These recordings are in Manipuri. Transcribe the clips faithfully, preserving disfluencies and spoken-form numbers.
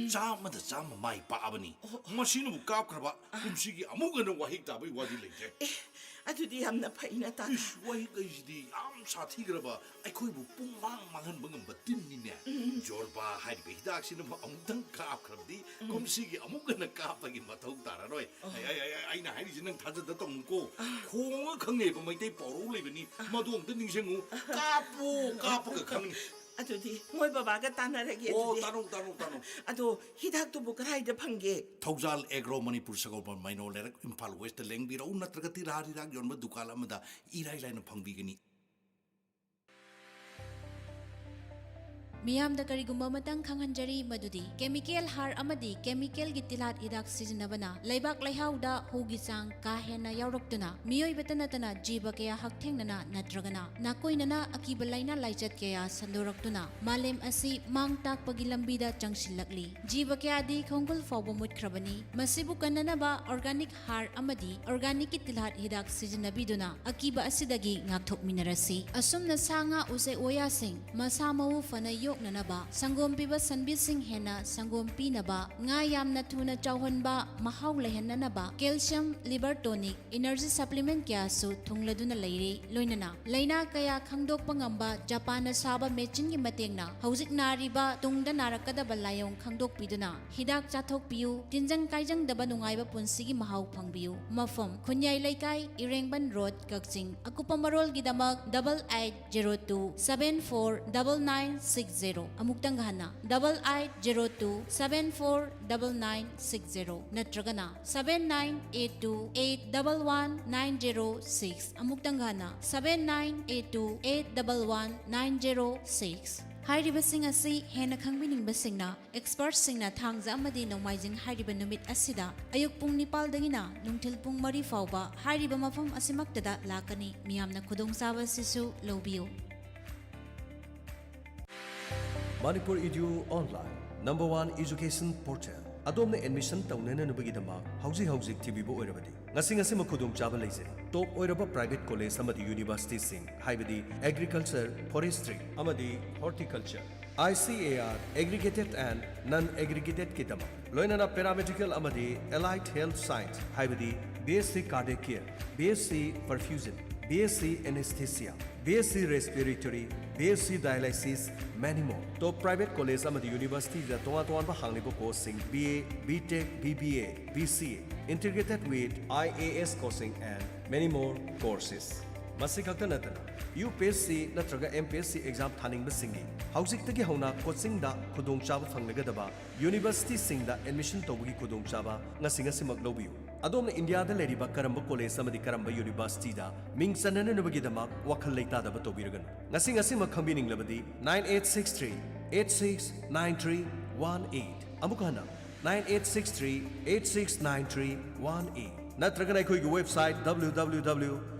ꯆꯥꯝꯃꯗ ꯆꯥꯝꯃ ꯃꯥꯏ ꯄꯥꯛꯑꯕꯅꯤ꯫ ꯃꯁꯤꯅꯕꯨ ꯀꯥꯞꯈ꯭ꯔꯕ ꯀꯨꯝꯁꯤꯒꯤ ꯑꯃꯨꯛ ꯍꯟꯅ ꯋꯥꯍꯤꯛ ꯇꯥꯕꯒꯤ ꯋꯥꯗꯤ ꯂꯩꯇ꯭ꯔꯦ꯫ ꯑꯦ, ꯑꯗꯨꯗꯤ ꯌꯥꯝꯅ ꯐꯩꯅ, ꯇꯥꯗ꯫ ꯏꯁ, ꯋꯥꯍꯤꯛ ꯍꯥꯏꯁꯤꯗꯤ ꯌꯥꯝ ꯁꯥꯊꯤꯈ꯭ꯔꯕ, ꯑꯩꯈꯣꯏꯕꯨ ꯄꯨꯡ ꯃꯥꯡ ꯃꯥꯡꯍꯟꯕ ꯉꯝꯕ ꯇꯤꯟꯅꯤꯅꯦ꯫ ꯖꯣꯔꯕꯥ ꯍꯥꯏꯔꯤꯕ ꯍꯤꯗꯥꯛꯁꯤꯅ ꯑꯃꯨꯛꯇꯪ ꯀꯥꯞꯈ꯭ꯔꯕꯗꯤ ꯀꯨꯝꯁꯤꯒꯤ ꯑꯃꯨꯛ ꯍꯟꯅ ꯀꯥꯞꯄꯒꯤ ꯃꯊꯧ ꯇꯥꯔꯔꯣꯏ꯫ ꯑꯩ, ꯑꯩ, ꯑꯩ, ꯑꯩꯅ ꯍꯥꯏꯔꯤꯁꯦ ꯅꯪ ꯊꯥꯖꯗ ꯇꯧꯅꯨꯀꯣ꯫ ꯈꯣꯡꯉ ꯈꯪꯅꯦꯕ ꯃꯩꯇꯩ ꯄꯥꯎꯔꯧ ꯂꯩꯕꯅꯤ꯫ ꯃꯗꯨ ꯑꯝꯇ ꯅꯤꯡꯁꯤꯡꯉꯨ꯫ ꯀꯥꯞꯄꯨ, ꯀꯥꯞꯄꯒ ꯈꯪꯅꯤ꯫ ꯑꯗꯨꯗꯤ ꯃꯣꯏ ꯕꯕꯥꯒ ꯇꯥꯟꯅꯔꯒꯦ꯫ ꯑꯣ, ꯑꯗꯨꯗꯤ꯫ ꯇꯥꯅꯧ, ꯇꯥꯅꯧ, ꯇꯥꯅꯧ꯫ ꯑꯗꯣ ꯍꯤꯗꯥꯛꯇꯨꯕꯨ ꯀꯗꯥꯏꯗ ꯐꯪꯒꯦ? ꯊꯧꯖꯥꯜ ꯑꯦꯒ꯭ꯔꯣ ꯃꯅꯤꯄꯨꯔ ꯁꯒꯣꯜꯕꯟ ꯃꯩꯅꯣ ꯂꯩꯔꯛ ꯏꯝꯐꯥꯜ ꯋꯦꯁꯇ ꯂꯦꯡꯕꯤꯔꯛꯎ, ꯅꯠꯇ꯭ꯔꯒ ꯇꯤꯜꯍꯥꯠ ꯍꯤꯗꯥꯛ ꯌꯣꯟꯕ ꯗꯨꯀꯥꯟ ꯑꯃꯗ ꯏꯔꯥꯏ ꯂꯥꯏꯅ ꯐꯪꯕꯤꯒꯅꯤ꯫ ꯃꯤꯌꯥꯝꯗ ꯀꯔꯤꯒꯨꯝꯕ ꯑꯃꯇꯪ ꯈꯪꯍꯟꯖꯔꯤ, ꯃꯗꯨꯗꯤ ꯀꯦꯃꯤꯀꯦꯜ ꯍꯥꯔ ꯑꯃꯗꯤ ꯀꯦꯃꯤꯀꯦꯜꯒꯤ ꯇꯤꯜꯍꯥꯠ ꯍꯤꯗꯥꯛ ꯁꯤꯖꯤꯟꯅꯕꯅ ꯂꯩꯕꯥꯛ ꯂꯩꯍꯥꯎꯗ ꯍꯨꯒꯤ ꯆꯥꯡ ꯀꯥ ꯍꯦꯟꯅ ꯌꯥꯎꯔꯛꯇꯨꯅ ꯃꯤꯑꯣꯏꯕꯇ ꯅꯠꯇꯅ ꯖꯤꯕ ꯀꯌꯥ ꯍꯛꯊꯦꯡꯅꯅ ꯅꯠꯇ꯭ꯔꯒꯅ ꯅꯥꯀꯣꯏꯅꯅ ꯑꯀꯤꯕ ꯂꯥꯏꯅꯥ ꯂꯥꯏꯆꯠ ꯀꯌꯥ ꯁꯟꯗꯣꯔꯛꯇꯨꯅ ꯃꯥꯂꯦꯝ ꯑꯁꯤ ꯃꯥꯡ ꯇꯥꯛꯄꯒꯤ ꯂꯝꯕꯤꯗ ꯆꯪꯁꯤꯜꯂꯛꯂꯤ꯫ ꯖꯤꯕ ꯀꯌꯥꯗꯤ ꯈꯣꯡꯒꯨꯜ ꯐꯥꯎꯕ ꯃꯨꯠꯈ꯭ꯔꯕꯅꯤ꯫ ꯃꯁꯤꯕꯨ ꯀꯟꯅꯅꯕ ꯑꯣꯔꯒꯥꯅꯤꯛ ꯍꯥꯔ ꯑꯃꯗꯤ ꯑꯣꯔꯒꯥꯅꯤꯛꯀꯤ ꯇꯤꯜꯍꯥꯠ ꯍꯤꯗꯥꯛ ꯁꯤꯖꯤꯟꯅꯕꯤꯗꯨꯅ ꯑꯀꯤꯕ ꯑꯁꯤꯗꯒꯤ ꯉꯥꯛꯊꯣꯛꯃꯤꯟꯅꯔꯁꯤ꯫ ꯑꯁꯨꯝꯅ ꯁꯥ ꯉꯥ ꯎꯆꯦꯛ ꯋꯥꯌꯥꯁꯤꯡ ꯃꯁꯥ ꯃꯎ ꯐꯅ ꯌꯣꯛꯅꯅꯕ, ꯁꯪꯒꯣꯝ ꯄꯤꯕ ꯁꯟꯕꯤꯁꯤꯡ ꯍꯦꯟꯅ ꯁꯪꯒꯣꯝ ꯄꯤꯅꯕ, ꯉꯥ ꯌꯥꯝꯅ ꯊꯨꯅ ꯆꯥꯎꯍꯟꯕ, ꯃꯍꯥꯎ ꯂꯩꯍꯟꯅꯅꯕ, calcium, liver tonic, energy supplement ꯀꯌꯥꯁꯨ ꯊꯨꯡꯂꯗꯨꯅ ꯂꯩꯔꯤ꯫ ꯂꯣꯏꯅꯅ ꯂꯥꯏꯅꯥ ꯀꯌꯥ ꯈꯪꯗꯣꯛꯄ ꯉꯝꯕ ꯖꯄꯥꯟꯅ ꯁꯥꯕ ꯃꯦꯆꯤꯟꯒꯤ ꯃꯇꯦꯡꯅ ꯍꯧꯖꯤꯛ ꯅꯥꯔꯤꯕ, ꯇꯨꯡꯗ ꯅꯥꯔꯛꯀꯗꯕ ꯂꯥꯏꯑꯣꯡ ꯈꯪꯗꯣꯛꯄꯤꯗꯨꯅ ꯍꯤꯗꯥꯛ ꯆꯥꯊꯣꯛꯄꯤꯌꯨ꯫ ꯇꯤꯟꯖꯪ ꯀꯥꯏꯖꯪꯗꯕ ꯅꯨꯡꯉꯥꯏꯕ ꯄꯨꯟꯁꯤꯒꯤ ꯃꯍꯥꯎ ꯐꯪꯕꯤꯌꯨ꯫ ꯃꯐꯝ: ꯈꯨꯟꯌꯥꯏ ꯂꯩꯀꯥꯏ, ꯏꯔꯦꯡꯕꯟ ꯔꯣꯗ, ꯀꯛꯆꯤꯡ꯫ ꯑꯀꯨꯞꯄ ꯃꯔꯣꯜꯒꯤꯗꯃꯛ double eight zero two seven four double nine six zero꯫ ꯑꯃꯨꯛꯇꯪꯒ ꯍꯟꯅ, double eight zero two seven four double nine six zero ꯅꯠꯇ꯭ꯔꯒꯅ seven nine eight two eight double one nine zero six꯫ ꯑꯃꯨꯛꯇꯪꯒ ꯍꯟꯅ, seven nine eight two eight double one nine zero six꯫ ꯍꯥꯏꯔꯤꯕꯁꯤꯡ ꯑꯁꯤ ꯍꯦꯟꯅ ꯈꯪꯕꯤꯅꯤꯡꯕꯁꯤꯡꯅ ꯑꯦꯛꯁꯄꯔꯠꯁꯤꯡꯅ ꯊꯥꯡꯖ ꯑꯃꯗꯤ ꯅꯣꯡꯃꯥꯏꯖꯤꯡ ꯍꯥꯏꯔꯤꯕ ꯅꯨꯃꯤꯠ ꯑꯁꯤꯗ ꯑꯌꯨꯛ ꯄꯨꯡ ꯅꯤꯄꯥꯜꯗꯒꯤꯅ ꯅꯨꯡꯊꯤꯜ ꯄꯨꯡ ꯃꯔꯤ ꯐꯥꯎꯕ ꯍꯥꯏꯔꯤꯕ ꯃꯐꯝ ꯑꯁꯤꯃꯛꯇꯗ ꯂꯥꯛꯀꯅꯤ꯫ ꯃꯤꯌꯥꯝꯅ ꯈꯨꯗꯣꯡꯆꯥꯕ ꯑꯁꯤꯁꯨ ꯂꯧꯕꯤꯌꯨ꯫ Manipur Edu Online, number one education portal. ꯑꯗꯣꯝꯅ ꯑꯦꯗꯃꯤꯁꯟ ꯇꯧꯅꯅꯕꯒꯤꯗꯃꯛ ꯍꯧꯖꯤꯛ ꯍꯧꯖꯤꯛ ꯊꯤꯕꯤꯕ ꯑꯣꯏꯔꯕꯗꯤ, ꯉꯁꯤ ꯉꯁꯤꯃꯛ ꯈꯨꯗꯣꯡꯆꯥꯕ ꯂꯩꯖꯔꯤ꯫ ꯇꯣꯞ ꯑꯣꯏꯔꯕ ꯄ꯭ꯔꯥꯏꯚꯦꯠ ꯀꯣꯂꯦꯖ ꯑꯃꯗꯤ ꯌꯨꯅꯤꯚꯔꯁꯤꯇꯤꯁꯤꯡ, ꯍꯥꯏꯕꯗꯤ ꯑꯦꯒ꯭ꯔꯤꯀꯜꯆꯔ, ꯐꯣꯔꯦꯁꯇ꯭ꯔꯤ ꯑꯃꯗꯤ horticulture, I C A R Aggregated and Non-Aggregated ꯀꯤꯗꯃꯛ, ꯂꯣꯏꯅꯅ Paramedical ꯑꯃꯗꯤ Allied Health Science, ꯍꯥꯏꯕꯗꯤ B S C Cardiac Care, B S C Perfusion, B S C Anesthesia, B S C Respiratory, B S C Dialysis, many more. Top private college ꯑꯃꯗꯤ university ꯗ ꯇꯣꯉꯥꯟ ꯇꯣꯉꯥꯟꯕ ꯍꯥꯡꯂꯤꯕ course ꯁꯤꯡ B A, B Tech, B B A, B C A, integrated with I A S coaching and many more courses. ꯃꯁꯤ ꯈꯛꯇ ꯅꯠꯇꯅ, U P S C ꯅꯠꯇ꯭ꯔꯒ M P S C exam ꯊꯥꯅꯤꯡꯕꯁꯤꯡꯒꯤ ꯍꯧꯖꯤꯛꯇꯒꯤ ꯍꯧꯅ coaching ꯗ ꯈꯨꯗꯣꯡꯆꯥꯕ ꯐꯪꯂꯒꯗꯕ university ꯁꯤꯡꯗ admission ꯇꯧꯕꯒꯤ ꯈꯨꯗꯣꯡꯆꯥꯕ ꯉꯁꯤ ꯉꯁꯤꯃꯛ ꯂꯧꯕꯤꯌꯨ꯫ ꯑꯗꯣꯝꯅ ꯏꯟꯗꯤꯌꯥꯗ ꯂꯩꯔꯤꯕ ꯀꯔꯝꯕ college ꯑꯃꯗꯤ ꯀꯔꯝꯕ university ꯗ ꯃꯤꯡ ꯆꯟꯅꯅꯕꯒꯤꯗꯃꯛ ꯋꯥꯈꯜ ꯂꯩꯇꯥꯗꯕ ꯇꯧꯕꯤꯔꯒꯅꯨ꯫ ꯉꯁꯤ ꯉꯁꯤꯃꯛ ꯈꯪꯕꯤꯅꯤꯡꯂꯕꯗꯤ nine eight six three eight six nine three one eight, ꯑꯃꯨꯛ ꯍꯟꯅ nine eight six three eight six nine three one eight, ꯅꯠꯇ꯭ꯔꯒꯅ ꯑꯩꯈꯣꯏꯒꯤ website W W W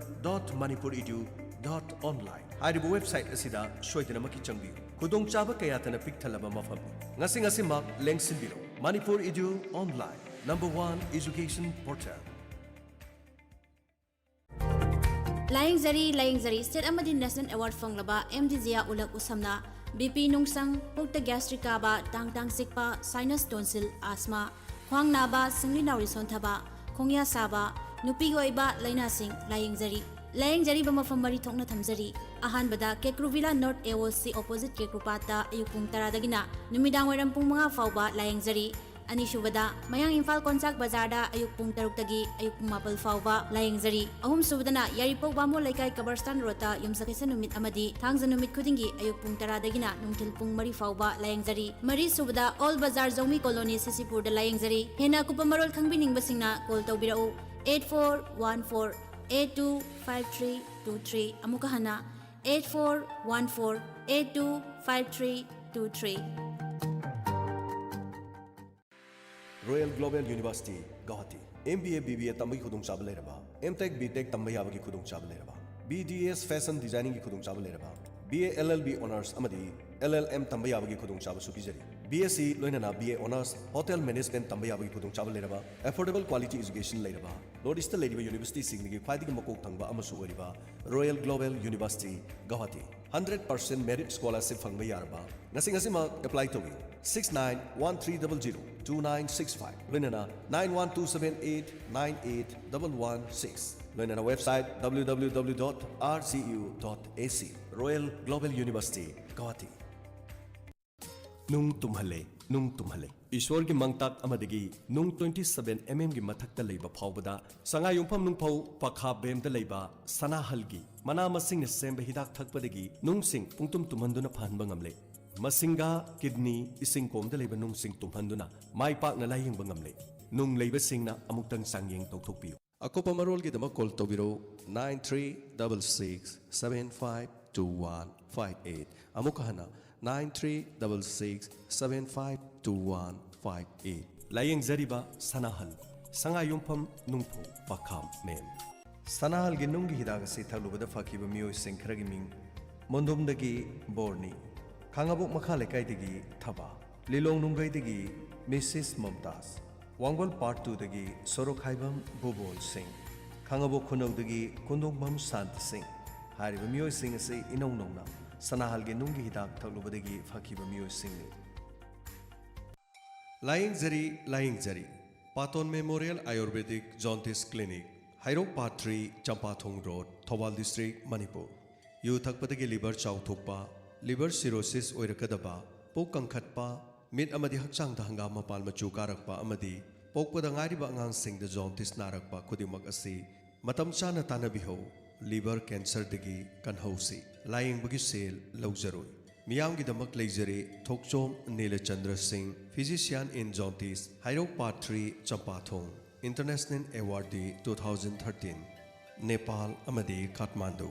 dot manipur edu dot online ꯍꯥꯏꯔꯤꯕ website ꯑꯁꯤꯗ ꯁꯣꯏꯗꯅꯃꯛꯀꯤ ꯆꯪꯕꯤꯌꯨ꯫ ꯈꯨꯗꯣꯡꯆꯥꯕ ꯀꯌꯥꯇꯅ ꯄꯤꯛ ꯊꯜꯂꯕ ꯃꯐꯝꯅꯤ꯫ ꯉꯁꯤ ꯉꯁꯤꯃꯛ ꯂꯦꯡꯁꯤꯟꯕꯤꯔꯣ꯫ Manipur Edu Online, number one education portal. ꯂꯥꯌꯦꯡꯖꯔꯤ, ꯂꯥꯌꯦꯡꯖꯔꯤ꯫ State ꯑꯃꯗꯤ National Award ꯐꯪꯂꯕ ꯑꯦꯝ ꯗꯤ ꯖꯤꯌꯥ ꯎꯂꯛ ꯎꯁꯝꯅ ꯕꯤ ꯄꯤ ꯅꯨꯡꯁꯪ, ꯄꯨꯛꯇ gastric ꯀꯥꯕ, ꯇꯥꯡ ꯇꯥꯡ ꯆꯤꯛꯄ, sinus, tonsil, asthma, ꯈ꯭ꯋꯥꯡ ꯅꯥꯕ, ꯁꯤꯡꯂꯤ ꯅꯥꯎꯔꯤ ꯁꯣꯟꯊꯕ, ꯈꯣꯡꯌꯥ ꯁꯥꯕ, ꯅꯨꯄꯤꯒꯤ ꯑꯣꯏꯕ ꯂꯥꯏꯅꯥꯁꯤꯡ ꯂꯥꯌꯦꯡꯖꯔꯤ꯫ ꯂꯥꯌꯦꯡꯖꯔꯤꯕ ꯃꯐꯝ ꯃꯔꯤ ꯊꯣꯛꯅ ꯊꯝꯖꯔꯤ꯫ ꯑꯍꯥꯟꯕꯗ ꯀꯦꯀ꯭ꯔꯨꯚꯤꯂꯥ North A O C opposite ꯀꯦꯀ꯭ꯔꯨꯄꯥꯠꯇ ꯑꯌꯨꯛ ꯄꯨꯡ ꯇꯔꯥꯗꯒꯤꯅ ꯅꯨꯃꯤꯗꯥꯡ ꯋꯥꯏꯔꯝ ꯄꯨꯡ ꯃꯉꯥ ꯐꯥꯎꯕ ꯂꯥꯌꯦꯡꯖꯔꯤ꯫ ꯑꯅꯤꯁꯨꯕꯗ ꯃꯌꯥꯡ ꯏꯝꯐꯥꯜ ꯀꯣꯟꯆꯥꯛ ꯕꯖꯥꯔꯗ ꯑꯌꯨꯛ ꯄꯨꯡ ꯇꯔꯨꯛꯇꯒꯤ ꯑꯌꯨꯛ ꯄꯨꯡ ꯃꯥꯄꯜ ꯐꯥꯎꯕ ꯂꯥꯌꯦꯡꯖꯔꯤ꯫ ꯑꯍꯨꯝꯁꯨꯕꯗꯅ ꯌꯥꯏꯔꯤꯄꯣꯛ ꯕꯥꯃꯣꯟ ꯂꯩꯀꯥꯏ ꯀꯕꯔꯁꯇꯥꯟ ꯔꯣꯗꯇ ꯌꯨꯝꯁꯀꯩꯁ ꯅꯨꯃꯤꯠ ꯑꯃꯗꯤ ꯊꯥꯡꯖ ꯅꯨꯃꯤꯠ ꯈꯨꯗꯤꯡꯒꯤ ꯑꯌꯨꯛ ꯄꯨꯡ ꯇꯔꯥꯗꯒꯤꯅ ꯅꯨꯡꯊꯤꯜ ꯄꯨꯡ ꯃꯔꯤ ꯐꯥꯎꯕ ꯂꯥꯌꯦꯡꯖꯔꯤ꯫ ꯃꯔꯤꯁꯨꯕꯗ ꯑꯣꯜ ꯕꯖꯥꯔ ꯖꯧꯃꯤ ꯀꯣꯂꯣꯅꯤ ꯁꯤꯁꯤꯄꯨꯔꯗ ꯂꯥꯌꯦꯡꯖꯔꯤ꯫ ꯍꯦꯟꯅ ꯑꯀꯨꯞꯄ ꯃꯔꯣꯜ ꯈꯪꯕꯤꯅꯤꯡꯕꯁꯤꯡꯅ call ꯇꯧꯕꯤꯔꯛꯎ eight four one four eight two five three two three꯫ ꯑꯃꯨꯛꯀ ꯍꯟꯅ eight four one four eight two five three two three꯫ Royal Global University, Guwahati. M B A, B B A ꯇꯝꯕꯒꯤ ꯈꯨꯗꯣꯡꯆꯥꯕ ꯂꯩꯔꯕ, M Tech, B Tech ꯇꯝꯕ ꯌꯥꯕꯒꯤ ꯈꯨꯗꯣꯡꯆꯥꯕ ꯂꯩꯔꯕ, B D S Fashion Designing ꯒꯤ ꯈꯨꯗꯣꯡꯆꯥꯕ ꯂꯩꯔꯕ, B A L L B Honours ꯑꯃꯗꯤ L L M ꯇꯝꯕ ꯌꯥꯕꯒꯤ ꯈꯨꯗꯣꯡꯆꯥꯕꯁꯨ ꯄꯤꯖꯔꯤ꯫ B S C ꯂꯣꯏꯅꯅ B A Honours Hotel Management ꯇꯝꯕ ꯌꯥꯕꯒꯤ ꯈꯨꯗꯣꯡꯆꯥꯕ ꯂꯩꯔꯕ, affordable quality education ꯂꯩꯔꯕ, North East ꯂꯩꯔꯤꯕ university ꯁꯤꯡꯗꯒꯤ ꯈ꯭ꯋꯥꯏꯗꯒꯤ ꯃꯀꯣꯛ ꯊꯪꯕ ꯑꯃꯁꯨ ꯑꯣꯏꯔꯤꯕ Royal Global University Guwahati, hundred percent merit scholarship ꯐꯪꯕ ꯌꯥꯔꯕ, ꯉꯁꯤ ꯉꯁꯤꯃꯛ apply ꯇꯧꯕꯤꯌꯨ꯫ Six nine one three double zero two nine six five ꯂꯣꯏꯅꯅ nine one two seven eight nine eight double one six ꯂꯣꯏꯅꯅ website W W W dot R G U dot A C꯫ Royal Global University, Guwahati꯫ ꯅꯨꯡ ꯇꯨꯝꯍꯜꯂꯦ, ꯅꯨꯡ ꯇꯨꯝꯍꯜꯂꯦ꯫ ꯏꯁ꯭ꯋꯔꯒꯤ ꯃꯥꯡꯇꯥꯛ ꯑꯃꯗꯒꯤ ꯅꯨꯡ twenty seven mm ꯒꯤ ꯃꯊꯛꯇ ꯂꯩꯕ ꯐꯥꯎꯕꯗ ꯁꯉꯥꯏꯌꯨꯝꯐꯝ ꯅꯨꯡꯐꯧ ꯄꯈꯥ ꯕꯦꯝꯗ ꯂꯩꯕ ꯁꯅꯥꯍꯜꯒꯤ ꯃꯅꯥ ꯃꯁꯤꯡꯅ ꯁꯦꯝꯕ ꯍꯤꯗꯥꯛ ꯊꯛꯄꯗꯒꯤ ꯅꯨꯡꯁꯤꯡ ꯄꯨꯡꯇꯨꯝ ꯇꯨꯝꯍꯟꯗꯨꯅ ꯐꯍꯟꯕ ꯉꯝꯂꯦ꯫ ꯃꯁꯤꯡꯒꯥ, ꯀꯤꯗꯅꯤ, ꯏꯁꯤꯡ ꯀꯣꯝꯗ ꯂꯩꯕ ꯅꯨꯡꯁꯤꯡ ꯇꯨꯝꯍꯟꯗꯨꯅ ꯃꯥꯏ ꯄꯥꯛꯅ ꯂꯥꯌꯦꯡꯕ ꯉꯝꯂꯦ꯫ ꯅꯨꯡ ꯂꯩꯕꯁꯤꯡꯅ ꯑꯃꯨꯛꯇꯪ ꯆꯥꯡꯌꯦꯡ ꯇꯧꯊꯣꯛꯄꯤꯌꯨ꯫ ꯑꯀꯨꯞꯄ ꯃꯔꯣꯜꯒꯤꯗꯃꯛ call ꯇꯧꯕꯤꯔꯧ nine three double six seven five two one five eight꯫ ꯑꯃꯨꯛꯀ ꯍꯟꯅ nine three double six seven five two one five eight꯫ ꯂꯥꯌꯦꯡꯖꯔꯤꯕ ꯁꯅꯥꯍꯜ, ꯁꯉꯥꯏꯌꯨꯝꯐꯝ ꯅꯨꯡꯐꯧ ꯄꯈꯥ ꯃꯦꯝ꯫ ꯁꯅꯥꯍꯜꯒꯤ ꯅꯨꯡꯒꯤ ꯍꯤꯗꯥꯛ ꯑꯁꯤ ꯊꯛꯂꯨꯕꯗ ꯐꯈꯤꯕ ꯃꯤꯑꯣꯏꯁꯤꯡ ꯈꯔꯒꯤ ꯃꯤꯡ: ꯃꯣꯟꯗꯨꯝꯗꯒꯤ ꯕꯣꯔꯅꯤ, ꯈꯥꯉꯕꯣꯛ ꯃꯈꯥ ꯂꯩꯀꯥꯏꯗꯒꯤ ꯊꯕꯥ, ꯂꯤꯂꯣꯡ ꯅꯨꯡꯒꯩꯗꯒꯤ ꯃꯤꯁꯤꯁ ꯃꯨꯝꯇꯥꯖ, ꯋꯥꯡꯒꯣꯜ part two ꯗꯒꯤ ꯁꯣꯔꯣꯛꯈꯥꯏꯕꯝ ꯕꯨꯕꯣꯜ ꯁꯤꯡ, ꯈꯥꯉꯕꯣꯛ ꯈꯨꯅꯧꯗꯒꯤ ꯀꯨꯟꯗꯣꯡꯕꯝ ꯁꯥꯟꯇ ꯁꯤꯡ꯫ ꯍꯥꯏꯔꯤꯕ ꯃꯤꯑꯣꯏꯁꯤꯡ ꯑꯁꯤ ꯏꯅꯧ ꯅꯧꯅ ꯁꯅꯥꯍꯜꯒꯤ ꯅꯨꯡꯒꯤ ꯍꯤꯗꯥꯛ ꯊꯛꯂꯨꯕꯗꯒꯤ ꯐꯈꯤꯕ ꯃꯤꯑꯣꯏꯁꯤꯡꯅꯤ꯫ ꯂꯥꯌꯦꯡꯖꯔꯤ, ꯂꯥꯌꯦꯡꯖꯔꯤ꯫ Paton Memorial Ayurvedic Jaundice Clinic, Heirok part three, Champathong Road, Thoubal District, Manipur. ꯌꯨ ꯊꯛꯄꯗꯒꯤ liver ꯆꯥꯎꯊꯣꯛꯄ, liver cirrhosis ꯑꯣꯏꯔꯛꯀꯗꯕ, ꯄꯨꯛ ꯀꯪꯈꯠꯄ, ꯃꯤꯠ ꯑꯃꯗꯤ ꯍꯛꯆꯥꯡꯗ ꯍꯪꯒꯥꯝ ꯃꯄꯥꯟ ꯃꯆꯨ ꯀꯥꯔꯛꯄ ꯑꯃꯗꯤ ꯄꯣꯛꯄꯗ ꯉꯥꯏꯔꯤꯕ ꯑꯉꯥꯡꯁꯤꯡꯗ jaundice ꯅꯥꯔꯛꯄ ꯈꯨꯗꯤꯡꯃꯛ ꯑꯁꯤ ꯃꯇꯝ ꯆꯥꯅ ꯇꯥꯟꯅꯕꯤꯍꯧ꯫ Liver cancer ꯗꯒꯤ ꯀꯟꯍꯧꯁꯤ꯫ ꯂꯥꯌꯦꯡꯕꯒꯤ ꯁꯦꯜ ꯂꯧꯖꯔꯣꯏ꯫ ꯃꯤꯌꯥꯝꯒꯤꯗꯃꯛ ꯂꯩꯖꯔꯦ ꯊꯣꯛꯆꯣꯝ ꯅꯤꯂꯆꯟꯗ꯭ꯔ ꯁꯤꯡ, physician in jaundice, Heirok part three, ꯆꯝꯄꯥꯊꯣꯡ꯫ International Awardee two thousand thirteen, Nepal ꯑꯃꯗꯤ ꯀꯥꯊꯃꯥꯟꯗꯨ꯫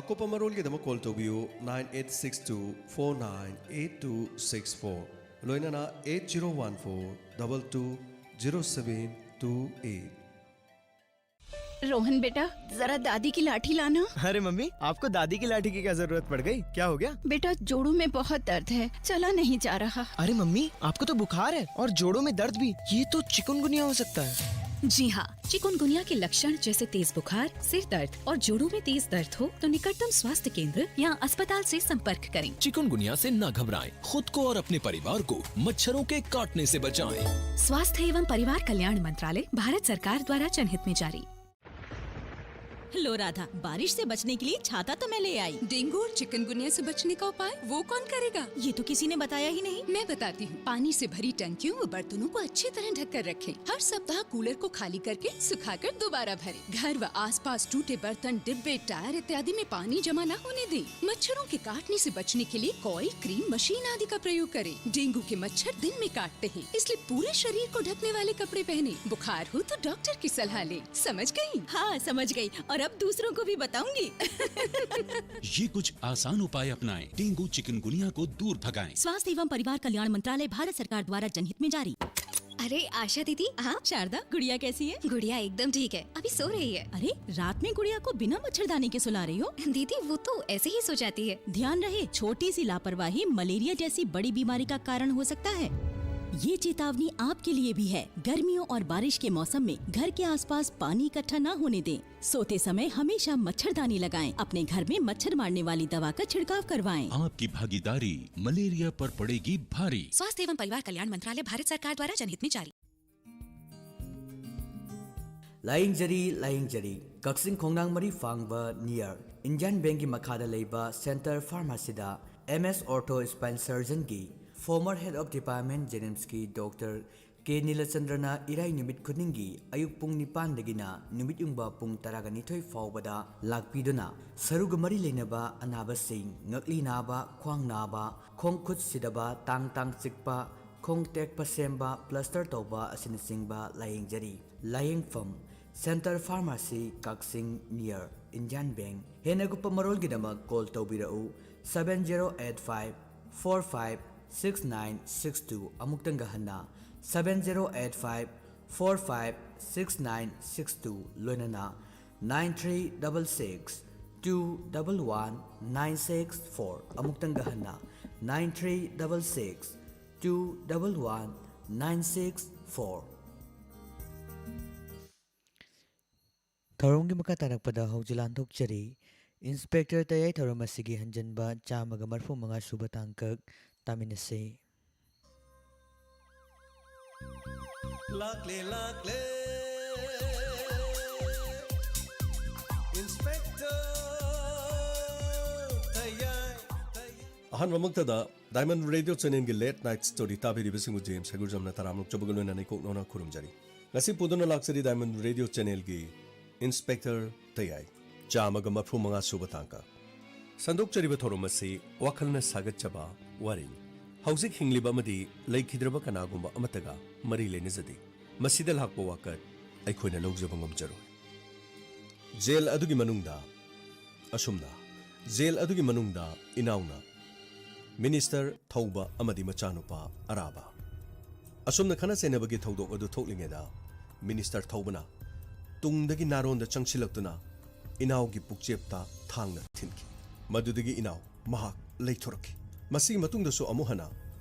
ꯑꯀꯨꯞꯄ ꯃꯔꯣꯜꯒꯤꯗꯃꯛ call ꯇꯧꯕꯤꯌꯨ nine eight six two four nine eight two six four, ꯂꯣꯏꯅꯅ eight zero one four double two zero seven two eight꯫ Rohan बेटा, जरा दादी की लाठी लाना। अरे मम्मी, आपको दादी की लाठी की क्या जरूरत पड़ गई? क्या हो गया? बेटा, जोड़ों में बहुत दर्द है, चला नहीं जा रहा। अरे मम्मी, आपको तो बुखार है और जोड़ों में दर्द भी। ये तो चिकुनगुनिया हो सकता है। जी हाँ, चिकुनगुनिया के लक्षण जैसे तेज बुखार, सिर दर्द और जोड़ों में तेज दर्द हो तो निकटतम स्वास्थ्य केंद्र या अस्पताल से संपर्क करें। चिकुनगुनिया से ना घबराएं, खुद को और अपने परिवार को मच्छरों के काटने से बचाएं। स्वास्थ्य एवं परिवार कल्याण मंत्रालय, भारत सरकार द्वारा जनहित में जारी। लो राधा, बारिश से बचने के लिए छाता तो मैं ले आई। डेंगू और चिकनगुनिया से बचने का उपाय वो कौन करेगा? ये तो किसी ने बताया ही नहीं। मैं बताती हूँ। पानी से भरी टंकियों व बर्तनों को अच्छी तरह ढककर रखें। हर सप्ताह कूलर को खाली करके सुखाकर दोबारा भरें। घर व आसपास टूटे बर्तन, डिब्बे, टायर इत्यादि में पानी जमा न होने दें। मच्छरों के काटने से बचने के लिए कॉइल, क्रीम, मशीन आदि का प्रयोग करें। डेंगू के मच्छर दिन में काटते हैं, इसलिए पूरे शरीर को ढकने वाले कपड़े पहने। बुखार हो तो डॉक्टर की सलाह लें। समझ गई? हाँ, समझ गई, और अब दूसरों को भी बताऊंगी। ये कुछ आसान उपाय अपनाएं, डेंगू चिकनगुनिया को दूर भगाएं। स्वास्थ्य एवं परिवार कल्याण मंत्रालय, भारत सरकार द्वारा जनहित में जारी। अरे आशा दीदी। हाँ शारदा, गुड़िया कैसी है? गुड़िया एकदम ठीक है, अभी सो रही है। अरे, रात में गुड़िया को बिना मच्छरदानी के सुला रही हो? दीदी, वो तो ऐसे ही सो जाती है। ध्यान रहे, छोटी सी लापरवाही मलेरिया जैसी बड़ी बीमारी का कारण हो सकता है। ये चेतावनी आपके लिए भी है। गर्मियों और बारिश के मौसम में घर के आसपास पानी इकट्ठा ना होने दें। सोते समय हमेशा मच्छरदानी लगाएं। अपने घर में मच्छर मारने वाली दवा का छिड़काव करवाएं। आपकी भागीदारी मलेरिया पर पड़ेगी भारी। स्वास्थ्य एवं परिवार कल्याण मंत्रालय, भारत सरकार द्वारा जनहित में जारी। ꯂꯥꯌꯦꯡꯖꯔꯤ, ꯂꯥꯌꯦꯡꯖꯔꯤ꯫ ꯀꯛꯆꯤꯡ ꯈꯣꯡꯅꯥꯡ ꯃꯔꯤ ꯐꯥꯡꯕ near Indian Bankꯀꯤ ꯃꯈꯥꯗ ꯂꯩꯕ Center Pharmacyꯗ M S Ortho Spine Surgeonꯒꯤ former head of department JNIMSꯀꯤ Doctor K ꯅꯤꯂꯆꯟꯗ꯭ꯔꯅ ꯏꯔꯥꯏ ꯅꯨꯃꯤꯠ ꯈꯨꯗꯤꯡꯒꯤ ꯑꯌꯨꯛ ꯄꯨꯡ ꯅꯤꯄꯥꯟꯗꯒꯤꯅ ꯅꯨꯃꯤꯠ ꯌꯨꯡꯕ ꯄꯨꯡ ꯇꯔꯥꯒ ꯅꯤꯊꯣꯏ ꯐꯥꯎꯕꯗ ꯂꯥꯛꯄꯤꯗꯨꯅ ꯁꯔꯨꯒ ꯃꯔꯤ ꯂꯩꯅꯕ ꯑꯅꯥꯕꯁꯤꯡ, ꯉꯛꯂꯤ ꯅꯥꯕ, ꯈ꯭ꯋꯥꯡ ꯅꯥꯕ, ꯈꯣꯡ ꯈꯨꯠ ꯁꯤꯗꯕ, ꯇꯥꯡ ꯇꯥꯡ ꯆꯤꯛꯄ, ꯈꯣꯡ ꯇꯦꯛꯄ ꯁꯦꯝꯕ, plaster ꯇꯧꯕ ꯑꯁꯤꯅꯆꯤꯡꯕ ꯂꯥꯌꯦꯡꯖꯔꯤ꯫ ꯂꯥꯌꯦꯡꯐꯝ, Center Pharmacy, ꯀꯛꯆꯤꯡ near Indian Bank꯫ ꯍꯦꯟꯅ ꯀꯨꯞꯄ ꯃꯔꯣꯜꯒꯤꯗꯃꯛ call ꯇꯧꯕꯤꯔꯛꯎ, seven zero eight five four five six nine six two꯫ ꯑꯃꯨꯛꯇꯪꯒ ꯍꯟꯅ, seven zero eight five four five six nine six two, ꯂꯣꯏꯅꯅ nine three double six two double one nine six four꯫ ꯑꯃꯨꯛꯇꯪꯒ ꯍꯟꯅ, nine three double six two double one nine six four꯫ ꯊꯧꯔꯝꯒꯤ ꯃꯈꯥ ꯇꯥꯔꯛꯄꯗ ꯍꯧꯖꯤꯛ ꯂꯥꯟꯊꯣꯛꯆꯔꯤ꯫ ꯏꯟꯁꯄꯦꯛꯇꯔ ꯇꯌꯥꯏ ꯊꯧꯔꯝ ꯑꯁꯤꯒꯤ ꯍꯟꯖꯤꯟꯕ ꯆꯥꯝꯃꯒ ꯃꯔꯤꯐꯨ ꯃꯉꯥ ꯁꯨꯕ ꯇꯥꯡꯀꯛ ꯇꯥꯃꯤꯟꯅꯁꯤ꯫ ꯂꯥꯛꯂꯦ, ꯂꯥꯛꯂꯦ, ꯏꯟꯁꯄꯦꯛꯇꯔ ꯇꯌꯥꯏ, ꯇꯌꯥꯏ꯫ ꯑꯍꯥꯟꯕꯃꯛꯇꯗ Diamond Radio Channelꯒꯤ Late Night Story ꯇꯥꯕꯤꯔꯤꯕꯁꯤꯡꯕꯨ ꯖꯦꯝꯁ ꯍꯩꯒꯨꯖꯝꯅ ꯇꯔꯥꯝꯅ ꯑꯣꯛꯆꯕꯒ ꯂꯣꯏꯅꯅ ꯏꯀꯣꯛꯅꯧꯅ ꯈꯨꯔꯨꯝꯖꯔꯤ꯫ ꯉꯁꯤ ꯄꯨꯗꯨꯅ ꯂꯥꯛꯆꯔꯤ Diamond Radio Channelꯒꯤ ꯏꯟꯁꯄꯦꯛꯇꯔ ꯇꯌꯥꯏ꯫ ꯆꯥꯝꯃꯒ ꯃꯔꯤꯐꯨ ꯃꯉꯥ ꯁꯨꯕ ꯇꯥꯡꯀꯛ꯫ ꯁꯟꯗꯣꯛꯆꯔꯤꯕ ꯊꯧꯔꯝ ꯑꯁꯤ ꯋꯥꯈꯜꯅ ꯁꯥꯒꯠꯆꯕ ꯋꯥꯔꯤꯅꯤ꯫ ꯍꯧꯖꯤꯛ ꯍꯤꯡꯂꯤꯕ ꯑꯃꯗꯤ ꯂꯩꯈꯤꯗ꯭ꯔꯕ ꯀꯅꯥꯒꯨꯝꯕ ꯑꯃꯠꯇꯒ ꯃꯔꯤ ꯂꯩꯅꯖꯗꯦ꯫ ꯃꯁꯤꯗ ꯂꯥꯛꯄ ꯋꯥꯀꯠ ꯑꯩꯈꯣꯏꯅ ꯂꯧꯖꯕ ꯉꯝꯖꯔꯣꯏ꯫ ꯖꯦꯜ ꯑꯗꯨꯒꯤ ꯃꯅꯨꯡꯗ ꯑꯁꯨꯝꯅ, ꯖꯦꯜ ꯑꯗꯨꯒꯤ ꯃꯅꯨꯡꯗ ꯏꯅꯥꯎꯅ ꯃꯤꯅꯤꯁꯇꯔ ꯊꯧꯕ ꯑꯃꯗꯤ ꯃꯆꯥꯅꯨꯄꯥ ꯑꯔꯥꯕ꯫ ꯑꯁꯨꯝꯅ ꯈꯠꯅ ꯆꯩꯅꯕꯒꯤ ꯊꯧꯗꯣꯛ ꯑꯗꯨ ꯊꯣꯛꯂꯤꯉꯩꯗ, ꯃꯤꯅꯤꯁꯇꯔ ꯊꯧꯕꯅ ꯇꯨꯡꯗꯒꯤ ꯅꯥꯔꯣꯟꯗ ꯆꯪꯁꯤꯜꯂꯛꯇꯨꯅ ꯏꯅꯥꯎꯒꯤ ꯄꯨꯛꯆꯦꯞꯇ ꯊꯥꯡꯅ ꯊꯤꯟꯈꯤ꯫ ꯃꯗꯨꯗꯒꯤ ꯏꯅꯥꯎ ꯃꯍꯥꯛ ꯂꯩꯊꯣꯔꯛꯈꯤ꯫ ꯃꯁꯤꯒꯤ ꯃꯇꯨꯡꯗꯁꯨ ꯑꯃꯨꯛ ꯍꯟꯅ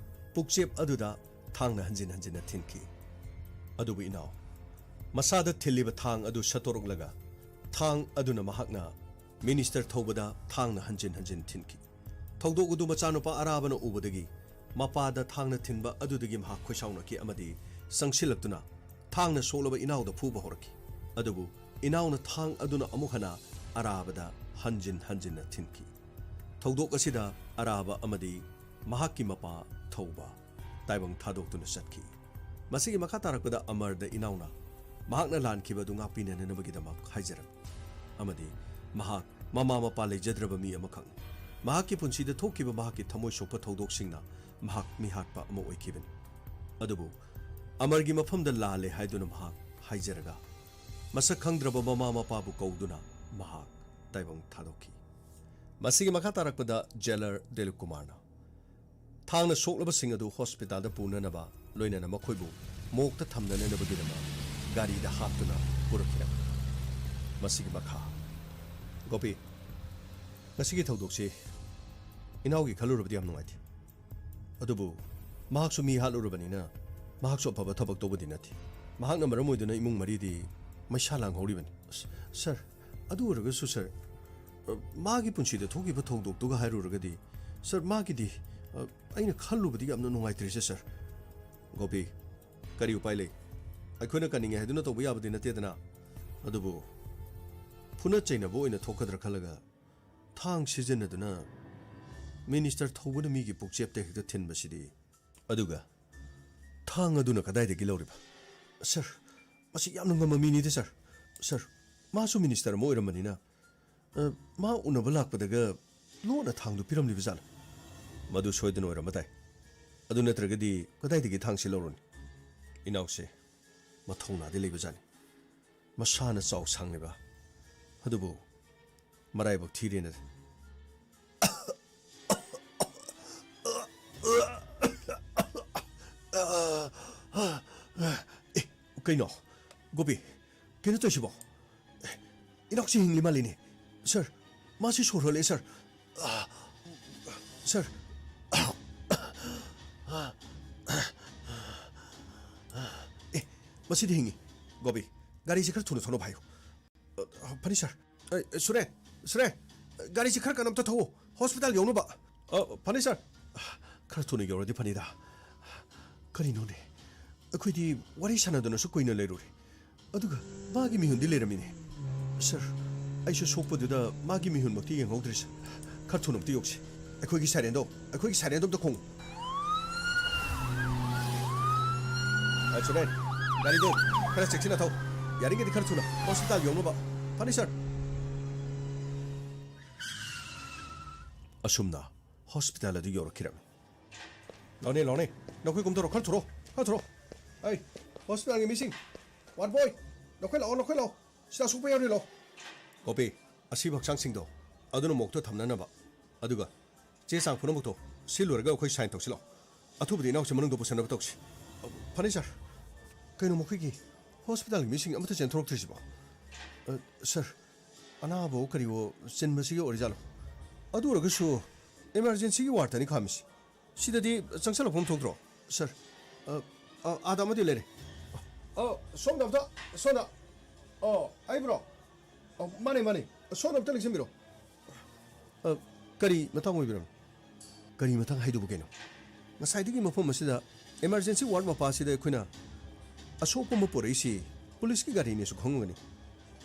ꯄꯨꯛꯆꯦꯞ ꯑꯗꯨꯗ ꯊꯥꯡꯅ ꯍꯟꯖꯤꯟ ꯍꯟꯖꯤꯟꯅ ꯊꯤꯟꯈꯤ꯫ ꯑꯗꯨꯕꯨ ꯏꯅꯥꯎ ꯃꯁꯥꯗ ꯊꯤꯜꯂꯤꯕ ꯊꯥꯡ ꯑꯗꯨ ꯁꯠꯇꯣꯔꯛꯂꯒ, ꯊꯥꯡ ꯑꯗꯨꯅ ꯃꯍꯥꯛꯅ ꯃꯤꯅꯤꯁꯇꯔ ꯊꯧꯕꯗ ꯊꯥꯡꯅ ꯍꯟꯖꯤꯟ ꯍꯟꯖꯤꯟ ꯊꯤꯟꯈꯤ꯫ ꯊꯧꯗꯣꯛ ꯑꯗꯨ ꯃꯆꯥꯅꯨꯄꯥ ꯑꯔꯥꯕꯅ ꯎꯕꯗꯒꯤ, ꯃꯄꯥꯗ ꯊꯥꯡꯅ ꯊꯤꯟꯕ ꯑꯗꯨꯗꯒꯤ ꯃꯍꯥꯛ ꯈꯣꯏꯁꯥꯎꯅꯈꯤ ꯑꯃꯗꯤ ꯆꯪꯁꯤꯜꯂꯛꯇꯨꯅ ꯊꯥꯡꯅ ꯁꯣꯛꯂꯕ ꯏꯅꯥꯎꯗ ꯐꯨꯕ ꯍꯧꯔꯛꯈꯤ꯫ ꯑꯗꯨꯕꯨ ꯏꯅꯥꯎꯅ ꯊꯥꯡ ꯑꯗꯨꯅ ꯑꯃꯨꯛ ꯍꯟꯅ ꯑꯔꯥꯕꯗ ꯍꯟꯖꯤꯟ ꯍꯟꯖꯤꯟꯅ ꯊꯤꯟꯈꯤ꯫ ꯊꯧꯗꯣꯛ ꯑꯁꯤꯗ ꯑꯔꯥꯕ ꯑꯃꯗꯤ ꯃꯍꯥꯛꯀꯤ ꯃꯄꯥ ꯊꯧꯕ ꯇꯥꯏꯕꯪ ꯊꯥꯗꯣꯛꯇꯨꯅ ꯆꯠꯈꯤ꯫ ꯃꯁꯤꯒꯤ ꯃꯈꯥ ꯇꯥꯔꯛꯄꯗ ꯑꯃꯔꯗ ꯏꯅꯥꯎꯅ ꯃꯍꯥꯛꯅ ꯂꯥꯟꯈꯤꯕ ꯑꯗꯨ ꯉꯥꯛꯄꯤꯅꯅꯕꯒꯤꯗꯃꯛ ꯍꯥꯏꯖꯔꯝꯃꯤ ꯑꯃꯗꯤ ꯃꯍꯥꯛ ꯃꯃꯥ ꯃꯄꯥ ꯂꯩꯖꯗ꯭ꯔꯕ ꯃꯤ ꯑꯃꯈꯛꯅꯤ꯫ ꯃꯍꯥꯛꯀꯤ ꯄꯨꯟꯁꯤꯗ ꯊꯣꯛꯈꯤꯕ ꯃꯍꯥꯛꯀꯤ ꯊꯃꯣꯏ ꯁꯣꯛꯄ ꯊꯧꯗꯣꯛꯁꯤꯡꯅ ꯃꯍꯥꯛ ꯃꯤꯍꯥꯠꯄ ꯑꯃ ꯑꯣꯏꯈꯤꯕꯅꯤ꯫ ꯑꯗꯨꯕꯨ ꯑꯃꯔꯒꯤ ꯃꯐꯝꯗ ꯂꯥꯜꯂꯦ ꯍꯥꯏꯗꯨꯅ ꯃꯍꯥꯛ ꯍꯥꯏꯖꯔꯒ, ꯃꯁꯛ ꯈꯪꯗ꯭ꯔꯕ ꯃꯃꯥ ꯃꯄꯥꯕꯨ ꯀꯧꯗꯨꯅ ꯃꯍꯥꯛ ꯇꯥꯏꯕꯪ ꯊꯥꯗꯣꯛꯈꯤ꯫ ꯃꯁꯤꯒꯤ ꯃꯈꯥ ꯇꯥꯔꯛꯄꯗ ꯖꯦꯂꯔ ꯗꯤꯂꯤꯞ ꯀꯨꯃꯥꯔꯅ ꯊꯥꯡꯅ ꯁꯣꯛꯂꯕꯁꯤꯡ ꯑꯗꯨ ꯍꯣꯁꯄꯤꯇꯥꯜꯗ ꯄꯨꯅꯅꯕ, ꯂꯣꯏꯅꯅ ꯃꯈꯣꯏꯕꯨ ꯃꯣꯛꯇ ꯊꯝꯅꯅꯕꯒꯤꯗꯃꯛ ꯒꯥꯔꯤꯗ ꯍꯥꯞꯇꯨꯅ ꯄꯨꯔꯛꯈꯤꯔꯝꯃꯤ꯫ ꯃꯁꯤꯒꯤ ꯃꯈꯥ꯫ ꯒꯣꯄꯤ, ꯉꯁꯤꯒꯤ ꯊꯧꯗꯣꯛꯁꯤ ꯏꯅꯥꯎꯒꯤ ꯈꯜꯂꯨꯔꯕꯗꯤ ꯌꯥꯝ ꯅꯨꯡꯉꯥꯏꯇꯦ꯫ ꯑꯗꯨꯕꯨ ꯃꯍꯥꯛꯁꯨ ꯃꯤ ꯍꯥꯠꯂꯨꯔꯕꯅꯤꯅ ꯃꯍꯥꯛꯁꯨ ꯑꯐꯕ ꯊꯕꯛ ꯇꯧꯕꯗꯤ ꯅꯠꯇꯦ꯫ ꯃꯍꯥꯛꯅ ꯃꯔꯝ ꯑꯣꯏꯗꯨꯅ ꯏꯃꯨꯡ ꯃꯔꯤꯗꯤ ꯃꯩꯁꯥ ꯂꯥꯡꯍꯧꯔꯤꯕꯅꯤ꯫ ꯁ-, ꯁꯔ, ꯑꯗꯨ ꯑꯣꯏꯔꯒꯁꯨ ꯁꯔ, ꯑ, ꯃꯥꯒꯤ ꯄꯨꯟꯁꯤꯗ ꯊꯣꯛꯈꯤꯕ ꯊꯧꯗꯣꯛꯇꯨꯒ ꯍꯥꯏꯔꯨꯔꯒꯗꯤ, ꯁꯔ, ꯃꯥꯒꯤꯗꯤ, ꯑ, ꯑꯩꯅ ꯈꯜꯂꯨꯕꯗꯤ ꯌꯥꯝꯅ ꯅꯨꯡꯉꯥꯏꯇ꯭ꯔꯤꯁꯦ, ꯁꯔ꯫ ꯒꯣꯄꯤ, ꯀꯔꯤ ꯎꯄꯥꯏ ꯂꯩ? ꯑꯩꯈꯣꯏꯅ ꯀꯟꯅꯤꯡꯉꯦ ꯍꯥꯏꯗꯨꯅ ꯇꯧꯕ ꯌꯥꯕꯗꯤ ꯅꯠꯇꯦꯗꯅ꯫ ꯑꯗꯨꯕꯨ ꯐꯨꯅ ꯆꯩꯅꯕ ꯑꯣꯏꯅ ꯊꯣꯛꯀꯗ꯭ꯔꯥ ꯈꯜꯂꯒ ꯊꯥꯡ ꯁꯤꯖꯤꯟꯅꯗꯨꯅ ꯃꯤꯅꯤꯁꯇꯔ ꯊꯧꯕꯅ ꯃꯤꯒꯤ ꯄꯨꯛꯆꯦꯞꯇ ꯍꯦꯛꯇ ꯊꯤꯟꯕꯁꯤꯗꯤ꯫ ꯑꯗꯨꯒ ꯊꯥꯡ ꯑꯗꯨꯅ ꯀꯗꯥꯏꯗꯒꯤ ꯂꯧꯔꯤꯕ? ꯁꯔ, ꯃꯁꯤ ꯌꯥꯝꯅ ꯉꯝꯕ ꯃꯤꯅꯤꯗ, ꯁꯔ꯫ ꯁꯔ, ꯃꯥꯁꯨ ꯃꯤꯅꯤꯁꯇꯔ ꯑꯃ ꯑꯣꯏꯔꯝꯕꯅꯤꯅ, ꯑ, ꯃꯥ ꯎꯅꯕ ꯂꯥꯛꯄꯗꯒ ꯂꯣꯟꯅ ꯊꯥꯡꯗꯨ ꯄꯤꯔꯝꯂꯤꯕ ꯖꯥꯠꯂ? ꯃꯗꯨ ꯁꯣꯏꯗꯅ ꯑꯣꯏꯔꯝꯕ ꯇꯥꯏ꯫ ꯑꯗꯨ ꯅꯠꯇ꯭ꯔꯒꯗꯤ ꯀꯗꯥꯏꯗꯒꯤ ꯊꯥꯡꯁꯤ ꯂꯧꯔꯨꯅꯤ? ꯏꯅꯥꯎꯁꯦ ꯃꯊꯧꯅꯥꯗꯤ ꯂꯩꯕ ꯖꯥꯠꯅꯤ꯫ ꯃꯁꯥꯅ ꯆꯥꯎ ꯁꯥꯡꯂꯤꯕ, ꯑꯗꯨꯕꯨ ꯃꯔꯥꯏꯕꯛ ꯊꯤꯔꯦꯅ꯫ ꯑꯦ, ꯀꯩꯅꯣ? ꯒꯣꯄꯤ, ꯀꯩꯅꯣ ꯇꯧꯔꯤꯁꯤꯕꯣ? ꯑꯦ, ꯏꯅꯥꯎꯁꯤ ꯍꯤꯡꯂꯤ ꯃꯥꯜꯂꯤꯅꯦ꯫ ꯁꯔ, ꯃꯥꯁꯤ ꯁꯣꯔ ꯍꯣꯜꯂꯦ, ꯁꯔ꯫ ꯑ, ꯁꯔ꯫ ꯑꯦ, ꯃꯁꯤꯗꯤ ꯍꯤꯡꯉꯤ꯫ ꯒꯣꯄꯤ, ꯒꯥꯔꯤꯁꯤ ꯈꯔ ꯊꯨꯅ ꯊꯧꯅꯕ ꯍꯥꯏꯌꯨ꯫ ꯑ, ꯐꯅꯤ, ꯁꯔ꯫ ꯑ, ꯁꯨꯔꯦꯟ, ꯁꯨꯔꯦꯟ, ꯒꯥꯔꯤꯁꯤ ꯈꯔ ꯀꯟꯅ ꯑꯝꯇ ꯊꯧꯋꯣ, ꯍꯣꯁꯄꯤꯇꯥꯜ ꯌꯧꯅꯕ꯫ ꯑ, ꯐꯅꯤ, ꯁꯔ꯫ ꯈꯔ ꯊꯨꯅ ꯌꯧꯔꯗꯤ ꯐꯅꯤꯗ꯫ ꯀꯔꯤꯅꯣꯅꯦ? ꯑꯩꯈꯣꯏꯗꯤ ꯋꯥꯔꯤ ꯁꯥꯟꯅꯗꯨꯅꯁꯨ ꯀꯨꯏꯅ ꯂꯩꯔꯨꯔꯦ꯫ ꯑꯗꯨꯒ ꯃꯥꯒꯤ ꯃꯤꯍꯨꯟꯗꯤ ꯂꯩꯔꯝꯃꯤꯅꯦ꯫ ꯁꯔ, ꯑꯩꯁꯨ ꯁꯣꯛꯄꯗꯨꯗ ꯃꯥꯒꯤ ꯃꯤꯍꯨꯟꯃꯛꯇꯤ ꯌꯦꯡꯍꯧꯗ꯭ꯔꯦ, ꯁꯔ꯫ ꯈꯔ ꯊꯨꯅ ꯑꯝꯇ ꯌꯧꯁꯤ꯫ ꯑꯩꯈꯣꯏꯒꯤ ꯁꯥꯏꯔꯦꯟꯗꯣ, ꯑꯩꯈꯣꯏꯒꯤ ꯁꯥꯏꯔꯦꯟꯗꯣ ꯑꯝꯇ ꯈꯣꯡꯉꯨ꯫ ꯑ, ꯁꯨꯔꯦꯟ, ꯒꯥꯔꯤꯗꯣ ꯈꯔ ꯆꯦꯛꯁꯤꯟꯅ ꯊꯧ꯫ ꯌꯥꯔꯤꯉꯩꯗꯤ ꯈꯔ ꯊꯨꯅ ꯍꯣꯁꯄꯤꯇꯥꯜ ꯌꯧꯅꯕ꯫ ꯐꯅꯤ, ꯁꯔ꯫ ꯑꯁꯨꯝꯅ ꯍꯣꯁꯄꯤꯇꯥꯜ ꯑꯗꯨ ꯌꯧꯔꯛꯈꯤꯔꯝꯃꯤ꯫ ꯂꯥꯎꯅꯦ, ꯂꯥꯎꯅꯦ꯫ ꯅꯈꯣꯏ ꯀꯨꯝꯊꯔꯣ, ꯈꯔ ꯊꯨꯔꯣ, ꯈꯔ ꯊꯨꯔꯣ꯫ ꯑꯩ, ꯍꯣꯁꯄꯤꯇꯥꯜꯒꯤ ꯃꯤꯁꯤꯡ, ꯋꯥꯔꯗ ꯕꯣꯏ, ꯅꯈꯣꯏ ꯂꯥꯛꯑꯣ, ꯅꯈꯣꯏ ꯂꯥꯛꯑꯣ꯫ ꯁꯤꯗ ꯑꯁꯣꯛꯄ ꯌꯥꯎꯔꯤ, ꯂꯥꯛꯑꯣ꯫ ꯒꯣꯄꯤ, ꯑꯁꯤꯕ ꯍꯛꯆꯥꯡꯁꯤꯡꯗꯣ ꯑꯗꯨꯅ ꯃꯣꯛꯇ ꯊꯝꯅꯅꯕ꯫ ꯑꯗꯨꯒ ꯆꯦ ꯆꯥꯡ ꯄꯨꯝꯅꯃꯛꯇꯣ ꯁꯤ ꯂꯣꯏꯔꯒ ꯑꯩꯈꯣꯏ ꯁꯥꯏꯟ ꯇꯧꯁꯤ, ꯂꯥꯛꯑꯣ꯫ ꯑꯊꯨꯕꯗ ꯏꯅꯥꯎꯁꯦ ꯃꯅꯨꯡꯗ ꯄꯨꯁꯟꯅꯕ ꯇꯧꯁꯤ꯫ ꯐꯅꯤ, ꯁꯥꯔ꯫ ꯀꯩꯅꯣ, ꯃꯈꯣꯏꯒꯤ ꯍꯣꯁꯄꯤꯇꯥꯜꯒꯤ ꯃꯤꯁꯤꯡ ꯑꯃꯠꯇ ꯆꯦꯟꯊꯣꯔꯛꯇ꯭ꯔꯤꯁꯤꯕꯣ? ꯑ, ꯁꯥꯔ, ꯑꯅꯥꯕꯋꯣ ꯀꯔꯤꯋꯣ ꯆꯤꯟꯕꯁꯤꯒꯤ ꯑꯣꯏꯔꯖꯥꯠꯂꯣ? ꯑꯗꯨ ꯑꯣꯏꯔꯒꯁꯨ ꯏꯃꯥꯔꯖꯦꯟꯁꯤꯒꯤ ꯋꯥꯔꯗꯇꯅꯤ ꯈꯥꯝꯃꯤꯁꯤ꯫ ꯁꯤꯗꯗꯤ ꯆꯪꯁꯜꯂꯛꯐꯝ ꯊꯣꯛꯇ꯭ꯔꯣ? ꯁꯥꯔ, ꯑ, ꯑ, ꯑꯥꯗ ꯑꯃꯗꯤ ꯂꯩꯔꯦ꯫ ꯑ, ꯁꯣꯝꯗ ꯑꯝꯇ, ꯁꯣꯝꯗ꯫ ꯑꯣ, ꯑꯩꯕꯨꯔꯣ? ꯑꯣ, ꯃꯥꯅꯦ, ꯃꯥꯅꯦ꯫ ꯁꯣꯝꯗ ꯑꯝꯇ ꯂꯦꯡꯁꯤꯟꯕꯤꯔꯣ꯫ ꯑ, ꯀꯔꯤ ꯃꯇꯥꯡ ꯑꯣꯏꯕꯤꯔꯕꯅꯣ? ꯀꯔꯤ ꯃꯇꯥꯡ ꯍꯥꯏꯗꯨꯕꯨ ꯀꯩꯅꯣ? ꯉꯁꯥꯏꯗꯒꯤ ꯃꯐꯝ ꯑꯁꯤꯗ, ꯏꯃꯥꯔꯖꯦꯟꯁꯤ ꯋꯥꯔꯗ ꯃꯄꯥ ꯑꯁꯤꯗ ꯑꯩꯈꯣꯏꯅ ꯑꯁꯣꯛꯄ ꯑꯃ ꯄꯣꯔꯛꯏꯁꯤ ꯄꯨꯂꯤꯁꯀꯤ ꯒꯥꯔꯤꯅꯦꯁꯨ ꯈꯪꯉꯝꯒꯅꯤ꯫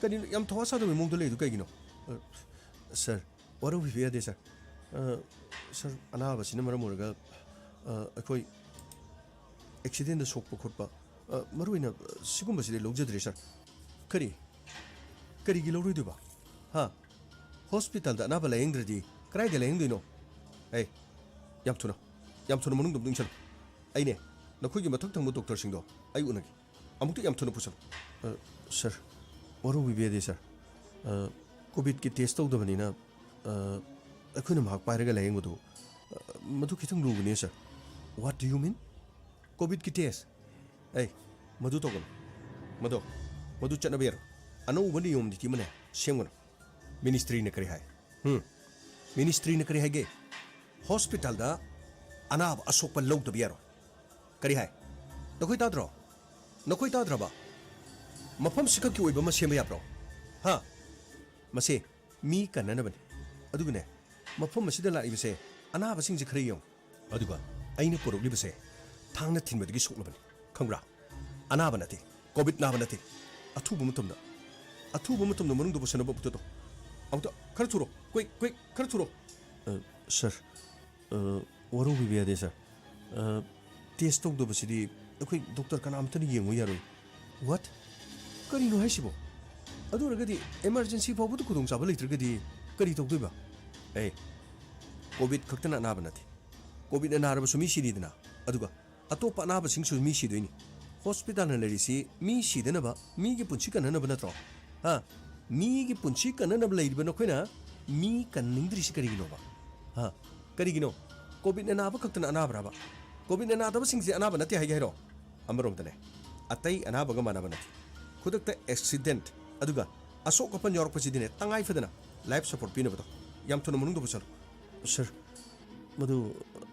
ꯀꯔꯤꯅꯣ ꯌꯥꯝ ꯊꯋꯥ ꯁꯥꯗꯕꯒꯤ ꯃꯑꯣꯡꯗ ꯂꯩꯗꯨ ꯀꯩꯒꯤꯅꯣ? ꯑ, ꯁꯥꯔ, ꯋꯥꯔꯧꯕꯤꯕ ꯌꯥꯗꯦ, ꯁꯥꯔ꯫ ꯑ, ꯁꯥꯔ, ꯑꯅꯥꯕꯁꯤꯅ ꯃꯔꯝ ꯑꯣꯏꯔꯒ, ꯑ, ꯑꯩꯈꯣꯏ ꯑꯦꯛꯁꯤꯗꯦꯟꯗ ꯁꯣꯛꯄ ꯈꯣꯠꯄ, ꯑ, ꯃꯔꯨ ꯑꯣꯏꯅ, ꯑ, ꯁꯤꯒꯨꯝꯕꯁꯤꯗꯤ ꯂꯧꯖꯗ꯭ꯔꯦ, ꯁꯥꯔ꯫ ꯀꯔꯤ? ꯀꯔꯤꯒꯤ ꯂꯧꯔꯣꯏꯗꯣꯏꯕ? ꯍꯥ? ꯍꯣꯁꯄꯤꯇꯥꯜꯗ ꯑꯅꯥꯕ ꯂꯥꯌꯦꯡꯗ꯭ꯔꯗꯤ ꯀꯗꯥꯏꯗ ꯂꯥꯌꯦꯡꯗꯣꯏꯅꯣ? ꯑꯦ, ꯌꯥꯝ ꯊꯨꯅ, ꯌꯥꯝ ꯊꯨꯅ ꯃꯅꯨꯡꯗ ꯑꯃꯨꯛ ꯆꯪꯁꯤꯜꯂꯨ꯫ ꯑꯩꯅꯦ, ꯅꯈꯣꯏꯒꯤ ꯃꯊꯛ ꯊꯪꯕ ꯗꯣꯛꯇꯔꯁꯤꯡꯗꯣ ꯑꯩ ꯎꯅꯒꯦ꯫ ꯑꯃꯨꯛꯇ ꯌꯥꯝ ꯊꯨꯅ ꯄꯨꯁꯤꯜꯂꯨ꯫ ꯑ, ꯁꯥꯔ, ꯋꯥꯔꯧꯕꯤꯕ ꯌꯥꯗꯦ, ꯁꯥꯔ꯫ ꯑ, ꯀꯣꯚꯤꯗꯀꯤ ꯇꯦꯁ ꯇꯧꯗꯕꯅꯤꯅ, ꯑ, ꯑꯩꯈꯣꯏꯅ ꯃꯍꯥꯛ ꯄꯥꯏꯔꯒ ꯂꯥꯌꯦꯡꯕꯗꯨ, ꯑ, ꯃꯗꯨ ꯈꯤꯇꯪ ꯂꯨꯒꯅꯤ, sir. What do you mean? ꯀꯣꯚꯤꯗꯀꯤ ꯇꯦꯁ? ꯑꯩ, ꯃꯗꯨ ꯇꯧꯒꯅꯨ꯫ ꯃꯗꯨ, ꯃꯗꯨ ꯆꯠꯅꯕ ꯌꯥꯔꯣꯏ꯫ ꯑꯅꯧꯕ ꯅꯤꯌꯣꯝ ꯅꯤꯇꯤ ꯑꯃꯅꯦ ꯁꯦꯝꯒꯅꯨ꯫ ꯃꯤꯅꯤꯁꯇ꯭ꯔꯤꯅ ꯀꯔꯤ ꯍꯥꯏ? ꯍꯨꯝ? ꯃꯤꯅꯤꯁꯇ꯭ꯔꯤꯅ ꯀꯔꯤ ꯍꯥꯏꯒꯦ? ꯍꯣꯁꯄꯤꯇꯥꯜꯗ ꯑꯅꯥꯕ ꯑꯁꯣꯛꯄ ꯂꯧꯗꯕ ꯌꯥꯔꯣꯏ꯫ ꯀꯔꯤ ꯍꯥꯏ? ꯅꯈꯣꯏ ꯇꯥꯗ꯭ꯔꯣ? ꯅꯈꯣꯏ ꯇꯥꯗ꯭ꯔꯕ? ꯃꯐꯝꯁꯤ ꯈꯛꯀꯤ ꯑꯣꯏꯕ ꯑꯃ ꯁꯦꯝꯕ ꯌꯥꯕ꯭ꯔꯣ? ꯍꯥ? ꯃꯁꯤ ꯃꯤ ꯀꯟꯅꯅꯕꯅꯤ꯫ ꯑꯗꯨꯒꯅꯦ, ꯃꯐꯝ ꯑꯁꯤꯗ ꯂꯥꯛꯏꯕꯁꯦ ꯑꯅꯥꯕꯁꯤꯡꯁꯦ ꯈꯔ ꯌꯦꯡꯉꯨ꯫ ꯑꯗꯨꯒ ꯑꯩꯅ ꯄꯨꯔꯛꯂꯤꯕꯁꯦ ꯊꯥꯡꯅ ꯊꯤꯟꯕꯗꯒꯤ ꯁꯣꯛꯂꯕꯅꯤ꯫ ꯈꯪꯕ꯭ꯔꯥ? ꯑꯅꯥꯕ ꯅꯠꯇꯦ, ꯀꯣꯚꯤꯗ ꯅꯥꯕ ꯅꯠꯇꯦ꯫ ꯑꯊꯨꯕ ꯃꯇꯝꯗ, ꯑꯊꯨꯕ ꯃꯇꯝꯗ ꯃꯅꯨꯡꯗ ꯄꯨꯁꯟꯅꯕ ꯑꯃꯨꯛꯇ ꯇꯧ꯫ ꯑꯃꯨꯛꯇ ꯈꯔ ꯊꯨꯔꯣ, quick, quick, ꯈꯔ ꯊꯨꯔꯣ꯫ ꯑ, ꯁꯥꯔ, ꯑ, ꯋꯥꯔꯧꯕꯤꯕ ꯌꯥꯗꯦ, ꯁꯥꯔ꯫ ꯑ, ꯇꯦꯁ ꯇꯧꯗꯕꯁꯤꯗꯤ ꯑꯩꯈꯣꯏ ꯗꯣꯛꯇꯔ ꯀꯅꯥꯝꯇꯅ ꯌꯦꯡꯕ ꯌꯥꯔꯣꯏ꯫ What? ꯀꯔꯤꯅꯣ ꯍꯥꯏꯁꯤꯕꯣ? ꯑꯗꯨ ꯑꯣꯏꯔꯒꯗꯤ ꯏꯃꯥꯔꯖꯦꯟꯁꯤ ꯐꯥꯎꯕꯗ ꯈꯨꯗꯣꯡꯆꯥꯕ ꯂꯩꯇ꯭ꯔꯒꯗꯤ ꯀꯔꯤ ꯇꯧꯗꯣꯏꯕ? ꯑꯦ, ꯀꯣꯚꯤꯗ ꯈꯛꯇꯅ ꯑꯅꯥꯕ ꯅꯠꯇꯦ꯫ ꯀꯣꯚꯤꯗꯅ ꯅꯥꯔꯕꯁꯨ ꯃꯤ ꯁꯤꯔꯤꯗꯅ, ꯑꯗꯨꯒ ꯑꯇꯣꯞꯄ ꯑꯅꯥꯕꯁꯤꯡꯁꯨ ꯃꯤ ꯁꯤꯗꯣꯏꯅꯤ꯫ ꯍꯣꯁꯄꯤꯇꯥꯜꯅ ꯂꯩꯔꯤꯁꯤ ꯃꯤ ꯁꯤꯗꯅꯕ, ꯃꯤꯒꯤ ꯄꯨꯟꯁꯤ ꯀꯟꯅꯅꯕ ꯅꯠꯇ꯭ꯔꯣ? ꯍꯥ? ꯃꯤꯒꯤ ꯄꯨꯟꯁꯤ ꯀꯟꯅꯅꯕ ꯂꯩꯔꯤꯕ ꯅꯈꯣꯏꯅ ꯃꯤ ꯀꯟꯅꯤꯡꯗ꯭ꯔꯤꯁꯤ ꯀꯔꯤꯒꯤꯅꯣꯕ? ꯍꯥ? ꯀꯔꯤꯒꯤꯅꯣ? ꯀꯣꯚꯤꯗꯅ ꯅꯥꯕ ꯈꯛꯇꯅ ꯑꯅꯥꯕ꯭ꯔꯕ? ꯀꯣꯚꯤꯗꯅ ꯅꯥꯗꯕꯁꯤꯡꯁꯦ ꯑꯅꯥꯕ ꯅꯠꯇꯦ ꯍꯥꯏꯒꯦ ꯍꯥꯏꯔꯣ? ꯑꯃꯔꯣꯝꯗꯅꯦ, ꯑꯇꯩ ꯑꯅꯥꯕꯒ ꯃꯥꯟꯅꯕ ꯅꯠꯇꯦ꯫ ꯈꯨꯗꯛꯇ ꯑꯦꯛꯁꯤꯗꯦꯟꯠ ꯑꯗꯨꯒ ꯑꯁꯣꯛ ꯑꯄꯟ ꯌꯥꯎꯔꯛꯄꯁꯤꯗꯤꯅꯦ, ꯇꯉꯥꯏ ꯐꯗꯅ ꯂꯥꯏꯐ ꯁꯄꯣꯔꯠ ꯄꯤꯅꯕꯗꯣ ꯌꯥꯝ ꯊꯨꯅ ꯃꯅꯨꯡꯗ ꯄꯨꯁꯜꯂꯨ꯫ ꯁꯥꯔ, ꯃꯗꯨ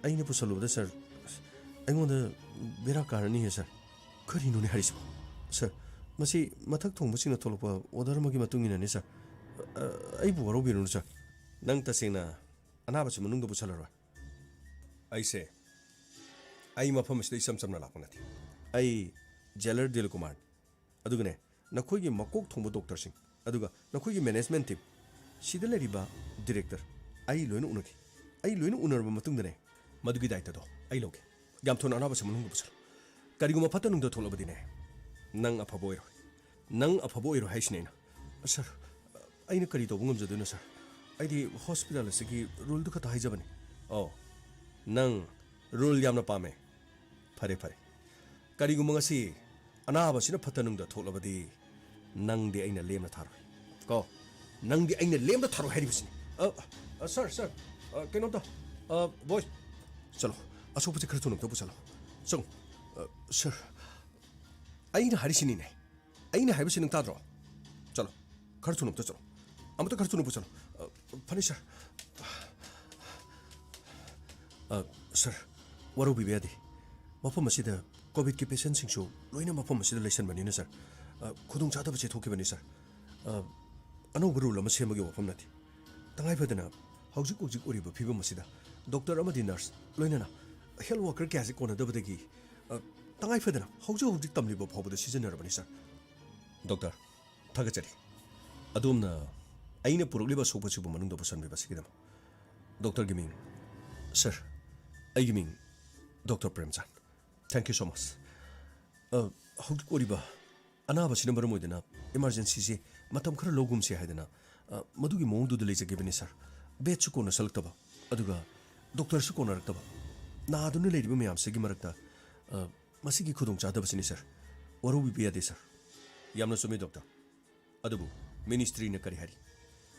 ꯑꯩꯅ ꯄꯨꯁꯜꯂꯨꯕꯗ, ꯁꯥꯔ, ꯑꯩꯉꯣꯟꯗ ꯕꯦꯔꯥ ꯀꯥꯔꯅꯤꯌꯦ, ꯁꯥꯔ꯫ ꯀꯔꯤꯅꯣꯅꯦ ꯍꯥꯏꯔꯤꯁꯤꯕꯣ? ꯁꯥꯔ, ꯃꯁꯤ ꯃꯊꯛ ꯊꯣꯡꯕꯁꯤꯡꯅ ꯊꯣꯛꯂꯛꯄ ꯑꯣꯔꯗꯔ ꯑꯃꯒꯤ ꯃꯇꯨꯡ ꯏꯟꯅꯅꯦ, ꯁꯥꯔ꯫ ꯑ, ꯑꯩꯕꯨ ꯋꯥꯔꯧꯕꯤꯔꯨꯅꯨ, ꯁꯥꯔ꯫ ꯅꯪ ꯇꯁꯦꯡꯅ ꯑꯅꯥꯕꯁꯤ ꯃꯅꯨꯡꯗ ꯄꯨꯁꯜꯂꯔꯣꯏ꯫ ꯑꯩꯁꯦ, ꯑꯩ ꯃꯐꯝ ꯑꯁꯤꯗ ꯏꯆꯝ ꯆꯝꯅ ꯂꯥꯛꯄ ꯅꯠꯇꯦ꯫ ꯑꯩ ꯖꯦꯂꯔ ꯗꯤꯜꯀꯨꯃꯥꯔꯅꯤ꯫ ꯑꯗꯨꯒꯅꯦ, ꯅꯈꯣꯏꯒꯤ ꯃꯀꯣꯛ ꯊꯣꯡꯕ ꯗꯣꯛꯇꯔꯁꯤꯡ, ꯑꯗꯨꯒ ꯅꯈꯣꯏꯒꯤ ꯃꯦꯅꯦꯖꯃꯦꯟꯠ ꯇꯤꯝ, ꯁꯤꯗ ꯂꯩꯔꯤꯕ ꯗꯤꯔꯦꯛꯇꯔ, ꯑꯩ ꯂꯣꯏꯅ ꯎꯅꯈꯤ꯫ ꯑꯩ ꯂꯣꯏꯅ ꯎꯅꯔꯕ ꯃꯇꯨꯡꯗꯅꯦ, ꯃꯗꯨꯒꯤ ꯗꯥꯏꯇꯗꯣ ꯑꯩ ꯂꯧꯒꯦ꯫ ꯌꯥꯝ ꯊꯨꯅ ꯑꯅꯥꯕꯁꯦ ꯃꯅꯨꯡꯗ ꯄꯨꯁꯜꯂꯨ꯫ ꯀꯔꯤꯒꯨꯝꯕ ꯐꯠꯇ ꯅꯨꯡꯗ ꯊꯣꯛꯂꯕꯗꯤꯅꯦ, ꯅꯪ ꯑꯐꯕ ꯑꯣꯏꯔꯣꯏ꯫ ꯅꯪ ꯑꯐꯕ ꯑꯣꯏꯔꯣꯏ ꯍꯥꯏꯁꯤꯅꯦ ꯑꯩꯅ꯫ ꯁꯥꯔ, ꯑꯩꯅ ꯀꯔꯤ ꯇꯧꯕ ꯉꯝꯖꯗꯣꯏꯅꯣ, ꯁꯥꯔ? ꯑꯩꯗꯤ ꯍꯣꯁꯄꯤꯇꯥꯜ ꯑꯁꯤꯒꯤ ꯔꯨꯜꯗꯨ ꯈꯛꯇ ꯍꯥꯏꯖꯕꯅꯤ꯫ ꯑꯣ, ꯅꯪ ꯔꯨꯜ ꯌꯥꯝꯅ ꯄꯥꯝꯃꯦ꯫ ꯐꯔꯦ, ꯐꯔꯦ꯫ ꯀꯔꯤꯒꯨꯝꯕ ꯉꯁꯤ ꯑꯅꯥꯕꯁꯤꯅ ꯐꯠꯇ ꯅꯨꯡꯗ ꯊꯣꯛꯂꯕꯗꯤ, ꯅꯪꯗꯤ ꯑꯩꯅ ꯂꯦꯝꯅ ꯊꯥꯔꯣꯏ꯫ ꯀꯣ, ꯅꯪꯗꯤ ꯑꯩꯅ ꯂꯦꯝꯅ ꯊꯥꯔꯣꯏ ꯍꯥꯏꯔꯤꯕꯁꯤꯅꯤ꯫ ꯑ, ꯑ, ꯁꯥꯔ, ꯁꯥꯔ, ꯑ, ꯀꯩꯅꯣꯝꯇ, ꯑ, ꯕꯣꯏ, ꯆꯠꯂꯣ, ꯑꯁꯣꯛꯄꯁꯦ ꯈꯔ ꯊꯨꯅ ꯑꯝꯇ ꯄꯨꯁꯜꯂꯣ꯫ ꯆꯪꯉꯨ꯫ ꯑ, ꯁꯥꯔ, ꯑꯩꯅ ꯍꯥꯏꯔꯤꯁꯤꯅꯤꯅꯦ꯫ ꯑꯩꯅ ꯍꯥꯏꯕꯁꯤ ꯅꯪ ꯇꯥꯗ꯭ꯔꯣ? ꯆꯠꯂꯣ, ꯈꯔ ꯊꯨꯅ ꯑꯝꯇ ꯆꯠꯂꯣ꯫ ꯑꯃꯨꯛꯇ ꯈꯔ ꯊꯨꯅ ꯄꯨꯁꯜꯂꯣ꯫ ꯑ, ꯐꯅꯤ, ꯁꯥꯔ꯫ ꯑ, ꯁꯥꯔ, ꯋꯥꯔꯧꯕꯤꯕ ꯌꯥꯗꯦ꯫ ꯃꯐꯝ ꯑꯁꯤꯗ ꯀꯣꯚꯤꯗꯀꯤ ꯄꯦꯁꯦꯟꯁꯤꯡꯁꯨ ꯂꯣꯏꯅ ꯃꯐꯝ ꯑꯁꯤꯗ ꯂꯩꯁꯟꯕꯅꯤꯅ, ꯁꯥꯔ, ꯑ, ꯈꯨꯗꯣꯡꯆꯥꯗꯕꯁꯦ ꯊꯣꯛꯈꯤꯕꯅꯤ, ꯁꯥꯔ꯫ ꯑ, ꯑꯅꯧꯕ ꯔꯨꯜ ꯑꯃ ꯁꯦꯝꯕꯒꯤ ꯋꯥꯐꯝ ꯅꯠꯇꯦ꯫ ꯇꯉꯥꯏ ꯐꯗꯅ ꯍꯧꯖꯤꯛ ꯍꯧꯖꯤꯛ ꯑꯣꯏꯔꯤꯕ ꯐꯤꯕꯝ ꯑꯁꯤꯗ ꯗꯣꯛꯇꯔ ꯑꯃꯗꯤ ꯅꯔꯁ, ꯂꯣꯏꯅꯅ ꯍꯦꯜꯊ ꯋꯥꯀꯔ ꯀꯌꯥꯁꯤ ꯀꯣꯟꯅꯗꯕꯗꯒꯤ, ꯑ, ꯇꯉꯥꯏ ꯐꯗꯅ ꯍꯧꯖꯤꯛ ꯍꯧꯖꯤꯛ ꯇꯝꯂꯤꯕ ꯐꯥꯎꯕꯗ ꯁꯤꯖꯤꯟꯅꯔꯕꯅꯤ, ꯁꯥꯔ꯫ ꯗꯣꯛꯇꯔ, ꯊꯥꯒꯠꯆꯔꯤ꯫ ꯑꯗꯣꯝꯅ ꯑꯩꯅ ꯄꯨꯔꯛꯂꯤꯕ ꯑꯁꯣꯛꯄꯁꯤꯕꯨ ꯃꯅꯨꯡꯗ ꯄꯨꯁꯤꯟꯕꯤꯕ ꯑꯁꯤꯒꯤꯗꯃꯛ꯫ ꯗꯣꯛꯇꯔꯒꯤ ꯃꯤꯡ? ꯁꯥꯔ, ꯑꯩꯒꯤ ꯃꯤꯡ doctor ꯄ꯭ꯔꯦꯝꯆꯥꯟ꯫ Thank you so much꯫ ꯑ, ꯍꯧꯖꯤꯛ ꯑꯣꯏꯔꯤꯕ ꯑꯅꯥꯕꯁꯤꯅ ꯃꯔꯝ ꯑꯣꯏꯗꯨꯅ ꯏꯃꯥꯔꯖꯦꯟꯁꯤꯁꯤ ꯃꯇꯝ ꯈꯔ ꯂꯧꯒꯨꯝꯁꯦ ꯍꯥꯏꯗꯅ, ꯑ, ꯃꯗꯨꯒꯤ ꯃꯑꯣꯡꯗꯨꯗ ꯂꯩꯖꯈꯤꯕꯅꯤ, ꯁꯥꯔ꯫ ꯕꯦꯗꯁꯨ ꯀꯣꯟꯅꯁꯜꯂꯛꯇꯕ, ꯑꯗꯨꯒ ꯗꯣꯛꯇꯔꯁꯨ ꯀꯣꯟꯅꯔꯛꯇꯕ꯫ ꯅꯥꯗꯨꯅ ꯂꯩꯔꯤꯕ ꯃꯌꯥꯝꯁꯤꯒꯤ ꯃꯔꯛꯇ, ꯑ, ꯃꯁꯤꯒꯤ ꯈꯨꯗꯣꯡꯆꯥꯗꯕꯁꯤꯅꯤ, ꯁꯥꯔ꯫ ꯋꯥꯔꯧꯕꯤꯕ ꯌꯥꯗꯦ, ꯁꯥꯔ꯫ ꯌꯥꯝꯅ ꯆꯨꯝꯃꯤ, ꯗꯣꯛꯇꯔ꯫ ꯑꯗꯨꯕꯨ ꯃꯤꯅꯤꯁꯇ꯭ꯔꯤꯅ ꯀꯔꯤ ꯍꯥꯏꯔꯤ?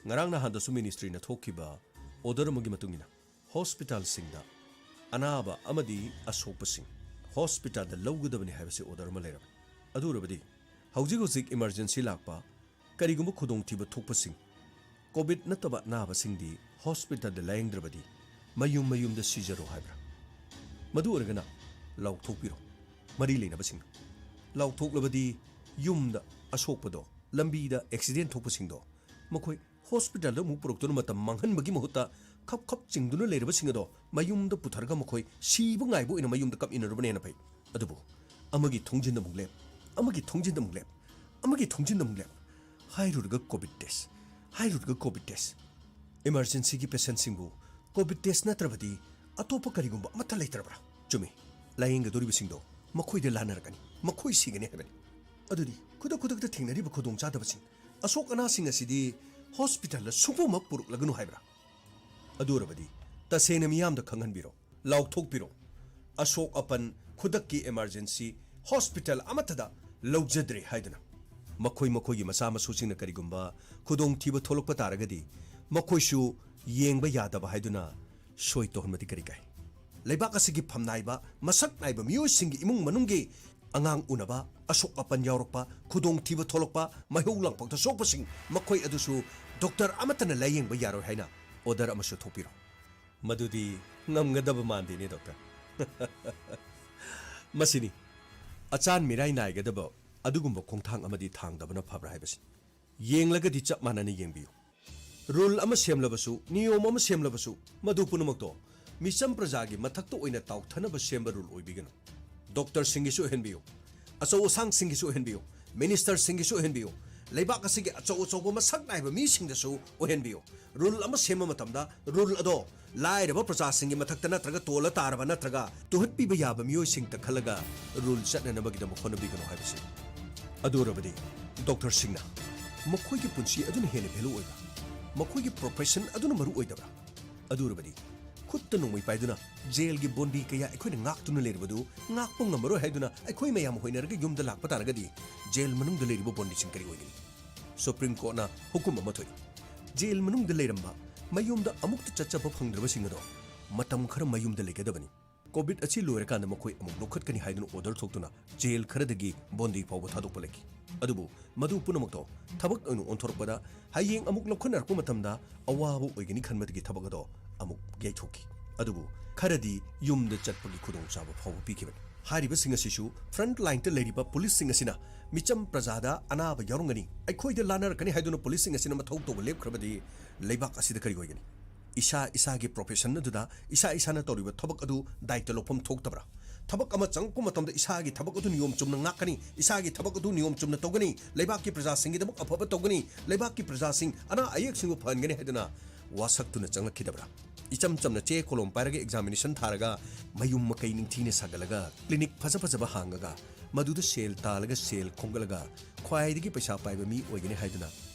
ꯉꯔꯥꯡ ꯅꯍꯥꯟꯗꯁꯨ ꯃꯤꯅꯤꯁꯇ꯭ꯔꯤꯅ ꯊꯣꯛꯈꯤꯕ ꯑꯣꯔꯗꯔ ꯑꯃꯒꯤ ꯃꯇꯨꯡ ꯏꯟꯅ ꯍꯣꯁꯄꯤꯇꯥꯜꯁꯤꯡꯗ ꯑꯅꯥꯕ ꯑꯃꯗꯤ ꯑꯁꯣꯛꯄꯁꯤꯡ ꯍꯣꯁꯄꯤꯇꯥꯜꯗ ꯂꯧꯒꯗꯕꯅꯤ ꯍꯥꯏꯕꯁꯤ ꯑꯣꯔꯗꯔ ꯑꯃ ꯂꯩꯔꯕꯅꯤ꯫ ꯑꯗꯨ ꯑꯣꯏꯔꯕꯗꯤ ꯍꯧꯖꯤꯛ ꯍꯧꯖꯤꯛ ꯏꯃꯔꯖꯦꯟꯁꯤ ꯂꯥꯛꯄ, ꯀꯔꯤꯒꯨꯝꯕ ꯈꯨꯗꯣꯡꯊꯤꯕ ꯊꯣꯛꯄꯁꯤꯡ, ꯀꯣꯚꯤꯗ ꯅꯠꯇꯕ ꯑꯅꯥꯕꯁꯤꯡꯗꯤ ꯍꯣꯁꯄꯤꯇꯥꯜꯗ ꯂꯥꯌꯦꯡꯗ꯭ꯔꯕꯗꯤ ꯃꯌꯨꯝ ꯃꯌꯨꯝꯗ ꯁꯤꯖꯔꯣ ꯍꯥꯏꯕ꯭ꯔꯥ? ꯃꯗꯨ ꯑꯣꯏꯔꯒꯅ ꯂꯥꯎꯊꯣꯛꯄꯤꯔꯣ, ꯃꯔꯤ ꯂꯩꯅꯕꯁꯤꯡꯅ꯫ ꯂꯥꯎꯊꯣꯛꯂꯕꯗꯤ ꯌꯨꯝꯗ ꯑꯁꯣꯛꯄꯗꯣ, ꯂꯝꯕꯤꯗ ꯑꯦꯛꯁꯤꯗꯦꯟ ꯊꯣꯛꯄꯁꯤꯡꯗꯣ, ꯃꯈꯣꯏ ꯍꯣꯁꯄꯤꯇꯥꯜꯗ ꯑꯃꯨꯛ ꯄꯨꯔꯛꯇꯨꯅ ꯃꯇꯝ ꯃꯥꯡꯍꯟꯕꯒꯤ ꯃꯍꯨꯠꯇ ꯈꯞ ꯈꯞ ꯆꯤꯡꯗꯨꯅ ꯂꯩꯔꯕꯁꯤꯡ ꯑꯗꯣ ꯃꯌꯨꯝꯗ ꯄꯨꯊꯔꯒ ꯃꯈꯣꯏ ꯁꯤꯕ ꯉꯥꯏꯕ ꯑꯣꯏꯅ ꯃꯌꯨꯝꯗ ꯀꯞꯃꯤꯟꯅꯔꯨꯕꯅ ꯍꯦꯟꯅ ꯐꯩ꯫ ꯑꯗꯨꯕꯨ ꯑꯃꯒꯤ ꯊꯣꯡꯖꯤꯟꯗ ꯑꯃꯨꯛ ꯂꯦꯞ, ꯑꯃꯒꯤ ꯊꯣꯡꯖꯤꯟꯗ ꯑꯃꯨꯛ ꯂꯦꯞ, ꯑꯃꯒꯤ ꯊꯣꯡꯖꯤꯟꯗ ꯑꯃꯨꯛ ꯂꯦꯞ꯫ ꯍꯥꯏꯔꯨꯔꯒ ꯀꯣꯚꯤꯗ ꯇꯦꯁ, ꯍꯥꯏꯔꯨꯔꯒ ꯀꯣꯚꯤꯗ ꯇꯦꯁ꯫ ꯏꯃꯔꯖꯦꯟꯁꯤꯒꯤ ꯄꯦꯁꯦꯟꯁꯤꯡꯕꯨ ꯀꯣꯚꯤꯗ ꯇꯦꯁ ꯅꯠꯇ꯭ꯔꯕꯗꯤ ꯑꯇꯣꯞꯄ ꯀꯔꯤꯒꯨꯝꯕ ꯑꯃꯠꯇ ꯂꯩꯇ꯭ꯔꯕ꯭ꯔꯥ? ꯆꯨꯝꯃꯤ, ꯂꯥꯌꯦꯡꯒꯗꯧꯔꯤꯕꯁꯤꯡꯗꯣ ꯃꯈꯣꯏꯗ ꯂꯥꯟꯅꯔꯛꯀꯅꯤ, ꯃꯈꯣꯏ ꯁꯤꯒꯅꯤ ꯍꯥꯏꯕꯅꯤ꯫ ꯑꯗꯨꯗꯤ ꯈꯨꯗꯛ ꯈꯨꯗꯛꯇ ꯊꯦꯡꯅꯔꯤꯕ ꯈꯨꯗꯣꯡꯆꯥꯗꯕꯁꯤꯡ, ꯑꯁꯣꯛ ꯑꯅꯥꯁꯤꯡ ꯑꯁꯤꯗꯤ ꯍꯣꯁꯄꯤꯇꯥꯜꯗ ꯁꯨꯡꯄꯨꯃꯛ ꯄꯨꯔꯛꯂꯒꯅꯨ ꯍꯥꯏꯕ꯭ꯔꯥ? ꯑꯗꯨ ꯑꯣꯏꯔꯕꯗꯤ ꯇꯁꯦꯡꯅ ꯃꯤꯌꯥꯝꯗ ꯈꯪꯍꯟꯕꯤꯔꯣ, ꯂꯥꯎꯊꯣꯛꯄꯤꯔꯣ, ꯑꯁꯣꯛ ꯑꯄꯟ ꯈꯨꯗꯛꯀꯤ ꯏꯃꯔꯖꯦꯟꯁꯤ ꯍꯣꯁꯄꯤꯇꯥꯜ ꯑꯃꯠꯇꯗ ꯂꯧꯖꯗ꯭ꯔꯦ ꯍꯥꯏꯗꯨꯅ꯫ ꯃꯈꯣꯏ ꯃꯈꯣꯏꯒꯤ ꯃꯆꯥ ꯃꯁꯨꯁꯤꯡꯅ ꯀꯔꯤꯒꯨꯝꯕ ꯈꯨꯗꯣꯡꯊꯤꯕ ꯊꯣꯛꯂꯛꯄ ꯇꯥꯔꯒꯗꯤ ꯃꯈꯣꯏꯁꯨ ꯌꯦꯡꯕ ꯌꯥꯗꯕ ꯍꯥꯏꯗꯨꯅ ꯁꯣꯏ ꯇꯧꯍꯟꯕꯗꯤ ꯀꯔꯤ ꯀꯥꯏ? ꯂꯩꯕꯥꯛ ꯑꯁꯤꯒꯤ ꯐꯝꯅꯥꯏꯕ, ꯃꯁꯛ ꯅꯥꯏꯕ ꯃꯤꯑꯣꯏꯁꯤꯡꯒꯤ ꯏꯃꯨꯡ ꯃꯅꯨꯡꯒꯤ ꯑꯉꯥꯡ ꯎꯅꯕ, ꯑꯁꯣꯛ ꯑꯄꯟ ꯌꯥꯎꯔꯛꯄ, ꯈꯨꯗꯣꯡꯊꯤꯕ ꯊꯣꯛꯂꯛꯄ, ꯃꯩꯍꯧ ꯂꯥꯡꯄꯣꯛꯇ ꯁꯣꯛꯄꯁꯤꯡ, ꯃꯈꯣꯏ ꯑꯗꯨꯁꯨ ꯗꯣꯛꯇꯔ ꯑꯃꯠꯇꯅ ꯂꯥꯌꯦꯡꯕ ꯌꯥꯔꯣꯏ ꯍꯥꯏꯅ ꯑꯣꯔꯗꯔ ꯑꯃꯁꯨ ꯊꯣꯛꯄꯤꯔꯣ꯫ ꯃꯗꯨꯗꯤ ꯉꯝꯒꯗꯕ ꯃꯥꯟꯗꯦꯅꯦ, ꯗꯣꯛꯇꯔ꯫ ꯃꯁꯤꯅꯤ, ꯑꯆꯥꯟ ꯃꯤꯔꯥꯏ ꯅꯥꯏꯒꯗꯕ ꯑꯗꯨꯒꯨꯝꯕ ꯈꯣꯡꯊꯥꯡ ꯑꯃꯗꯤ ꯊꯥꯡꯗꯕꯅ ꯐꯕ꯭ꯔꯥ ꯍꯥꯏꯕꯁꯤ꯫ ꯌꯦꯡꯂꯒꯗꯤ ꯆꯞ ꯃꯥꯟꯅꯅ ꯌꯦꯡꯕꯤꯌꯨ꯫ ꯔꯨꯜ ꯑꯃ ꯁꯦꯝꯂꯕꯁꯨ, ꯅꯤꯌꯣꯝ ꯑꯃ ꯁꯦꯝꯂꯕꯁꯨ, ꯃꯗꯨ ꯄꯨꯝꯅꯃꯛꯇꯣ ꯃꯤꯆꯝ ꯄ꯭ꯔꯖꯥꯒꯤ ꯃꯊꯛꯇ ꯑꯣꯏꯅ ꯇꯥꯎꯊꯅꯕ ꯁꯦꯝꯕ ꯔꯨꯜ ꯑꯣꯏꯕꯤꯒꯅꯨ꯫ ꯗꯣꯛꯇꯔꯁꯤꯡꯒꯤꯁꯨ ꯑꯣꯏꯍꯟꯕꯤꯌꯨ, ꯑꯆꯧ ꯑꯁꯥꯡꯁꯤꯡꯒꯤꯁꯨ ꯑꯣꯏꯍꯟꯕꯤꯌꯨ, ꯃꯤꯅꯤꯁꯇꯔꯁꯤꯡꯒꯤꯁꯨ ꯑꯣꯏꯍꯟꯕꯤꯌꯨ, ꯂꯩꯕꯥꯛ ꯑꯁꯤꯒꯤ ꯑꯆꯧ ꯑꯆꯧꯕ ꯃꯁꯛ ꯅꯥꯏꯕ ꯃꯤꯁꯤꯡꯗꯁꯨ ꯑꯣꯏꯍꯟꯕꯤꯌꯨ꯫ ꯔꯨꯜ ꯑꯃ ꯁꯦꯝꯕ ꯃꯇꯝꯗ ꯔꯨꯜ ꯑꯗꯣ ꯂꯥꯏꯔꯕ ꯄ꯭ꯔꯖꯥꯁꯤꯡꯒꯤ ꯃꯊꯛꯇ ꯅꯠꯇ꯭ꯔꯒ ꯇꯣꯜꯂ ꯇꯥꯔꯕ ꯅꯠꯇ꯭ꯔꯒ ꯇꯨꯍꯠꯄꯤꯕ ꯌꯥꯕ ꯃꯤꯑꯣꯏꯁꯤꯡꯇ ꯈꯜꯂꯒ ꯔꯨꯜ ꯆꯠꯅꯅꯕꯒꯤꯗꯃꯛ ꯍꯣꯠꯅꯕꯤꯒꯅꯨ ꯍꯥꯏꯕꯁꯤ꯫ ꯑꯗꯨ ꯑꯣꯏꯔꯕꯗꯤ ꯗꯣꯛꯇꯔꯁꯤꯡꯅ ꯃꯈꯣꯏꯒꯤ ꯄꯨꯟꯁꯤ ꯑꯗꯨꯅ ꯍꯦꯟꯅ ꯚꯦꯂꯨ ꯑꯣꯏꯕ꯭ꯔꯥ? ꯃꯈꯣꯏꯒꯤ ꯄ꯭ꯔꯣꯐꯦꯁꯟ ꯑꯗꯨꯅ ꯃꯔꯨ ꯑꯣꯏꯗꯕ꯭ꯔꯥ? ꯑꯗꯨ ꯑꯣꯏꯔꯕꯗꯤ ꯈꯨꯠꯇ ꯅꯣꯡꯃꯩ ꯄꯥꯏꯗꯨꯅ ꯖꯦꯜꯒꯤ ꯕꯣꯟꯗꯤ ꯀꯌꯥ ꯑꯩꯈꯣꯏꯅ ꯉꯥꯛꯇꯨꯅ ꯂꯩꯔꯕꯗꯨ ꯉꯥꯛꯄ ꯉꯝꯃꯔꯣꯏ ꯍꯥꯏꯗꯨꯅ ꯑꯩꯈꯣꯏ ꯃꯌꯥꯝ ꯍꯣꯏꯅꯔꯒ ꯌꯨꯝꯗ ꯂꯥꯛꯄ ꯇꯥꯔꯒꯗꯤ ꯖꯦꯜ ꯃꯅꯨꯡꯗ ꯂꯩꯔꯤꯕ ꯕꯣꯟꯗꯤꯁꯤꯡ ꯀꯔꯤ ꯑꯣꯏꯒꯅꯤ? ꯁꯨꯄ꯭ꯔꯤꯝ ꯀꯣꯔꯠꯅ ꯍꯨꯀꯨꯝ ꯑꯃ ꯊꯣꯛꯏ꯫ ꯖꯦꯜ ꯃꯅꯨꯡꯗ ꯂꯩꯔꯝꯕ, ꯃꯌꯨꯝꯗ ꯑꯃꯨꯛꯇ ꯆꯠꯆꯕ ꯐꯪꯗ꯭ꯔꯕꯁꯤꯡ ꯑꯗꯣ ꯃꯇꯝ ꯈꯔ ꯃꯌꯨꯝꯗ ꯂꯩꯒꯗꯕꯅꯤ꯫ ꯀꯣꯚꯤꯗ ꯑꯁꯤ ꯂꯣꯏꯔꯀꯥꯟꯗ ꯃꯈꯣꯏ ꯑꯃꯨꯛ ꯂꯧꯈꯠꯀꯅꯤ ꯍꯥꯏꯗꯨꯅ ꯑꯣꯔꯗꯔ ꯊꯣꯛꯇꯨꯅ ꯖꯦꯜ ꯈꯔꯗꯒꯤ ꯕꯣꯟꯗꯤ ꯐꯥꯎꯕ ꯊꯥꯗꯣꯛꯄ ꯂꯩꯈꯤ꯫ ꯑꯗꯨꯕꯨ ꯃꯗꯨ ꯄꯨꯝꯅꯃꯛꯇꯣ ꯊꯕꯛ ꯑꯣꯏꯅ ꯑꯣꯟꯊꯣꯔꯛꯄꯗ, ꯍꯌꯦꯡ ꯑꯃꯨꯛ ꯂꯧꯈꯠꯅꯔꯛꯄ ꯃꯇꯝꯗ ꯑꯋꯥꯕ ꯑꯣꯏꯒꯅꯤ ꯈꯟꯕꯗꯒꯤ ꯊꯕꯛ ꯑꯗꯣ ꯑꯃꯨꯛ ꯌꯩꯊꯣꯛꯈꯤ꯫ ꯑꯗꯨꯕꯨ ꯈꯔꯗꯤ ꯌꯨꯝꯗ ꯆꯠꯄꯒꯤ ꯈꯨꯗꯣꯡꯆꯥꯕ ꯐꯥꯎꯕ ꯄꯤꯈꯤꯕꯅꯤ꯫ ꯍꯥꯏꯔꯤꯕꯁꯤꯡ ꯑꯁꯤꯁꯨ ꯐ꯭ꯔꯟꯠ ꯂꯥꯏꯟꯗ ꯂꯩꯔꯤꯕ ꯄꯨꯂꯤꯁꯁꯤꯡ ꯑꯁꯤꯅ ꯃꯤꯆꯝ ꯄ꯭ꯔꯖꯥꯗ ꯑꯅꯥꯕ ꯌꯥꯎꯔꯝꯒꯅꯤ, ꯑꯩꯈꯣꯏꯗ ꯂꯥꯟꯅꯔꯛꯀꯅꯤ ꯍꯥꯏꯗꯨꯅ ꯄꯨꯂꯤꯁꯁꯤꯡ ꯑꯁꯤꯅ ꯃꯊꯧ ꯇꯧꯕ ꯂꯦꯞꯈ꯭ꯔꯕꯗꯤ ꯂꯩꯕꯥꯛ ꯑꯁꯤꯗ ꯀꯔꯤ ꯑꯣꯏꯒꯅꯤ? ꯏꯁꯥ ꯏꯁꯥꯒꯤ ꯄ꯭ꯔꯣꯐꯦꯁꯟ ꯑꯗꯨꯗ ꯏꯁꯥ ꯏꯁꯥꯅ ꯇꯧꯔꯤꯕ ꯊꯕꯛ ꯑꯗꯨ ꯗꯥꯏꯇ ꯂꯧꯐꯝ ꯊꯣꯛꯇꯕ꯭ꯔꯥ? ꯊꯕꯛ ꯑꯃ ꯆꯪꯉꯛꯄ ꯃꯇꯝꯗ ꯏꯁꯥꯒꯤ ꯊꯕꯛ ꯑꯗꯨ ꯅꯤꯌꯣꯝ ꯆꯨꯝꯅ ꯉꯥꯛꯀꯅꯤ, ꯏꯁꯥꯒꯤ ꯊꯕꯛ ꯑꯗꯨ ꯅꯤꯌꯣꯝ ꯆꯨꯝꯅ ꯇꯧꯒꯅꯤ, ꯂꯩꯕꯥꯛꯀꯤ ꯄ꯭ꯔꯖꯥꯁꯤꯡꯒꯤꯗꯃꯛ ꯑꯐꯕ ꯇꯧꯒꯅꯤ, ꯂꯩꯕꯥꯛꯀꯤ ꯄ꯭ꯔꯖꯥꯁꯤꯡ ꯑꯅꯥ ꯑꯌꯦꯛꯁꯤꯡꯕꯨ ꯐꯍꯟꯒꯅꯤ ꯍꯥꯏꯗꯨꯅ ꯋꯥꯁꯛꯇꯨꯅ ꯆꯪꯂꯛꯈꯤꯗꯕ꯭ꯔꯥ? ꯏꯆꯝ ꯆꯝꯅ ꯆꯦ ꯀꯣꯂꯣꯝ ꯄꯥꯏꯔꯒ ꯑꯦꯛꯖꯥꯃꯤꯅꯦꯁꯟ ꯊꯥꯔꯒ, ꯃꯌꯨꯝ ꯃꯀꯩ ꯅꯤꯡꯊꯤꯅ ꯁꯥꯒꯠꯂꯒ, ꯀ꯭ꯂꯤꯅꯤꯛ ꯐꯖ ꯐꯖꯕ ꯍꯥꯡꯉꯒ, ꯃꯗꯨꯗ ꯁꯦꯜ ꯇꯥꯜꯂꯒ ꯁꯦꯜ ꯈꯣꯝꯒꯠꯂꯒ ꯈ꯭ꯋꯥꯏꯗꯒꯤ ꯄꯩꯁꯥ ꯄꯥꯏꯕ ꯃꯤ ꯑꯣꯏꯒꯅꯤ ꯍꯥꯏꯗꯨꯅ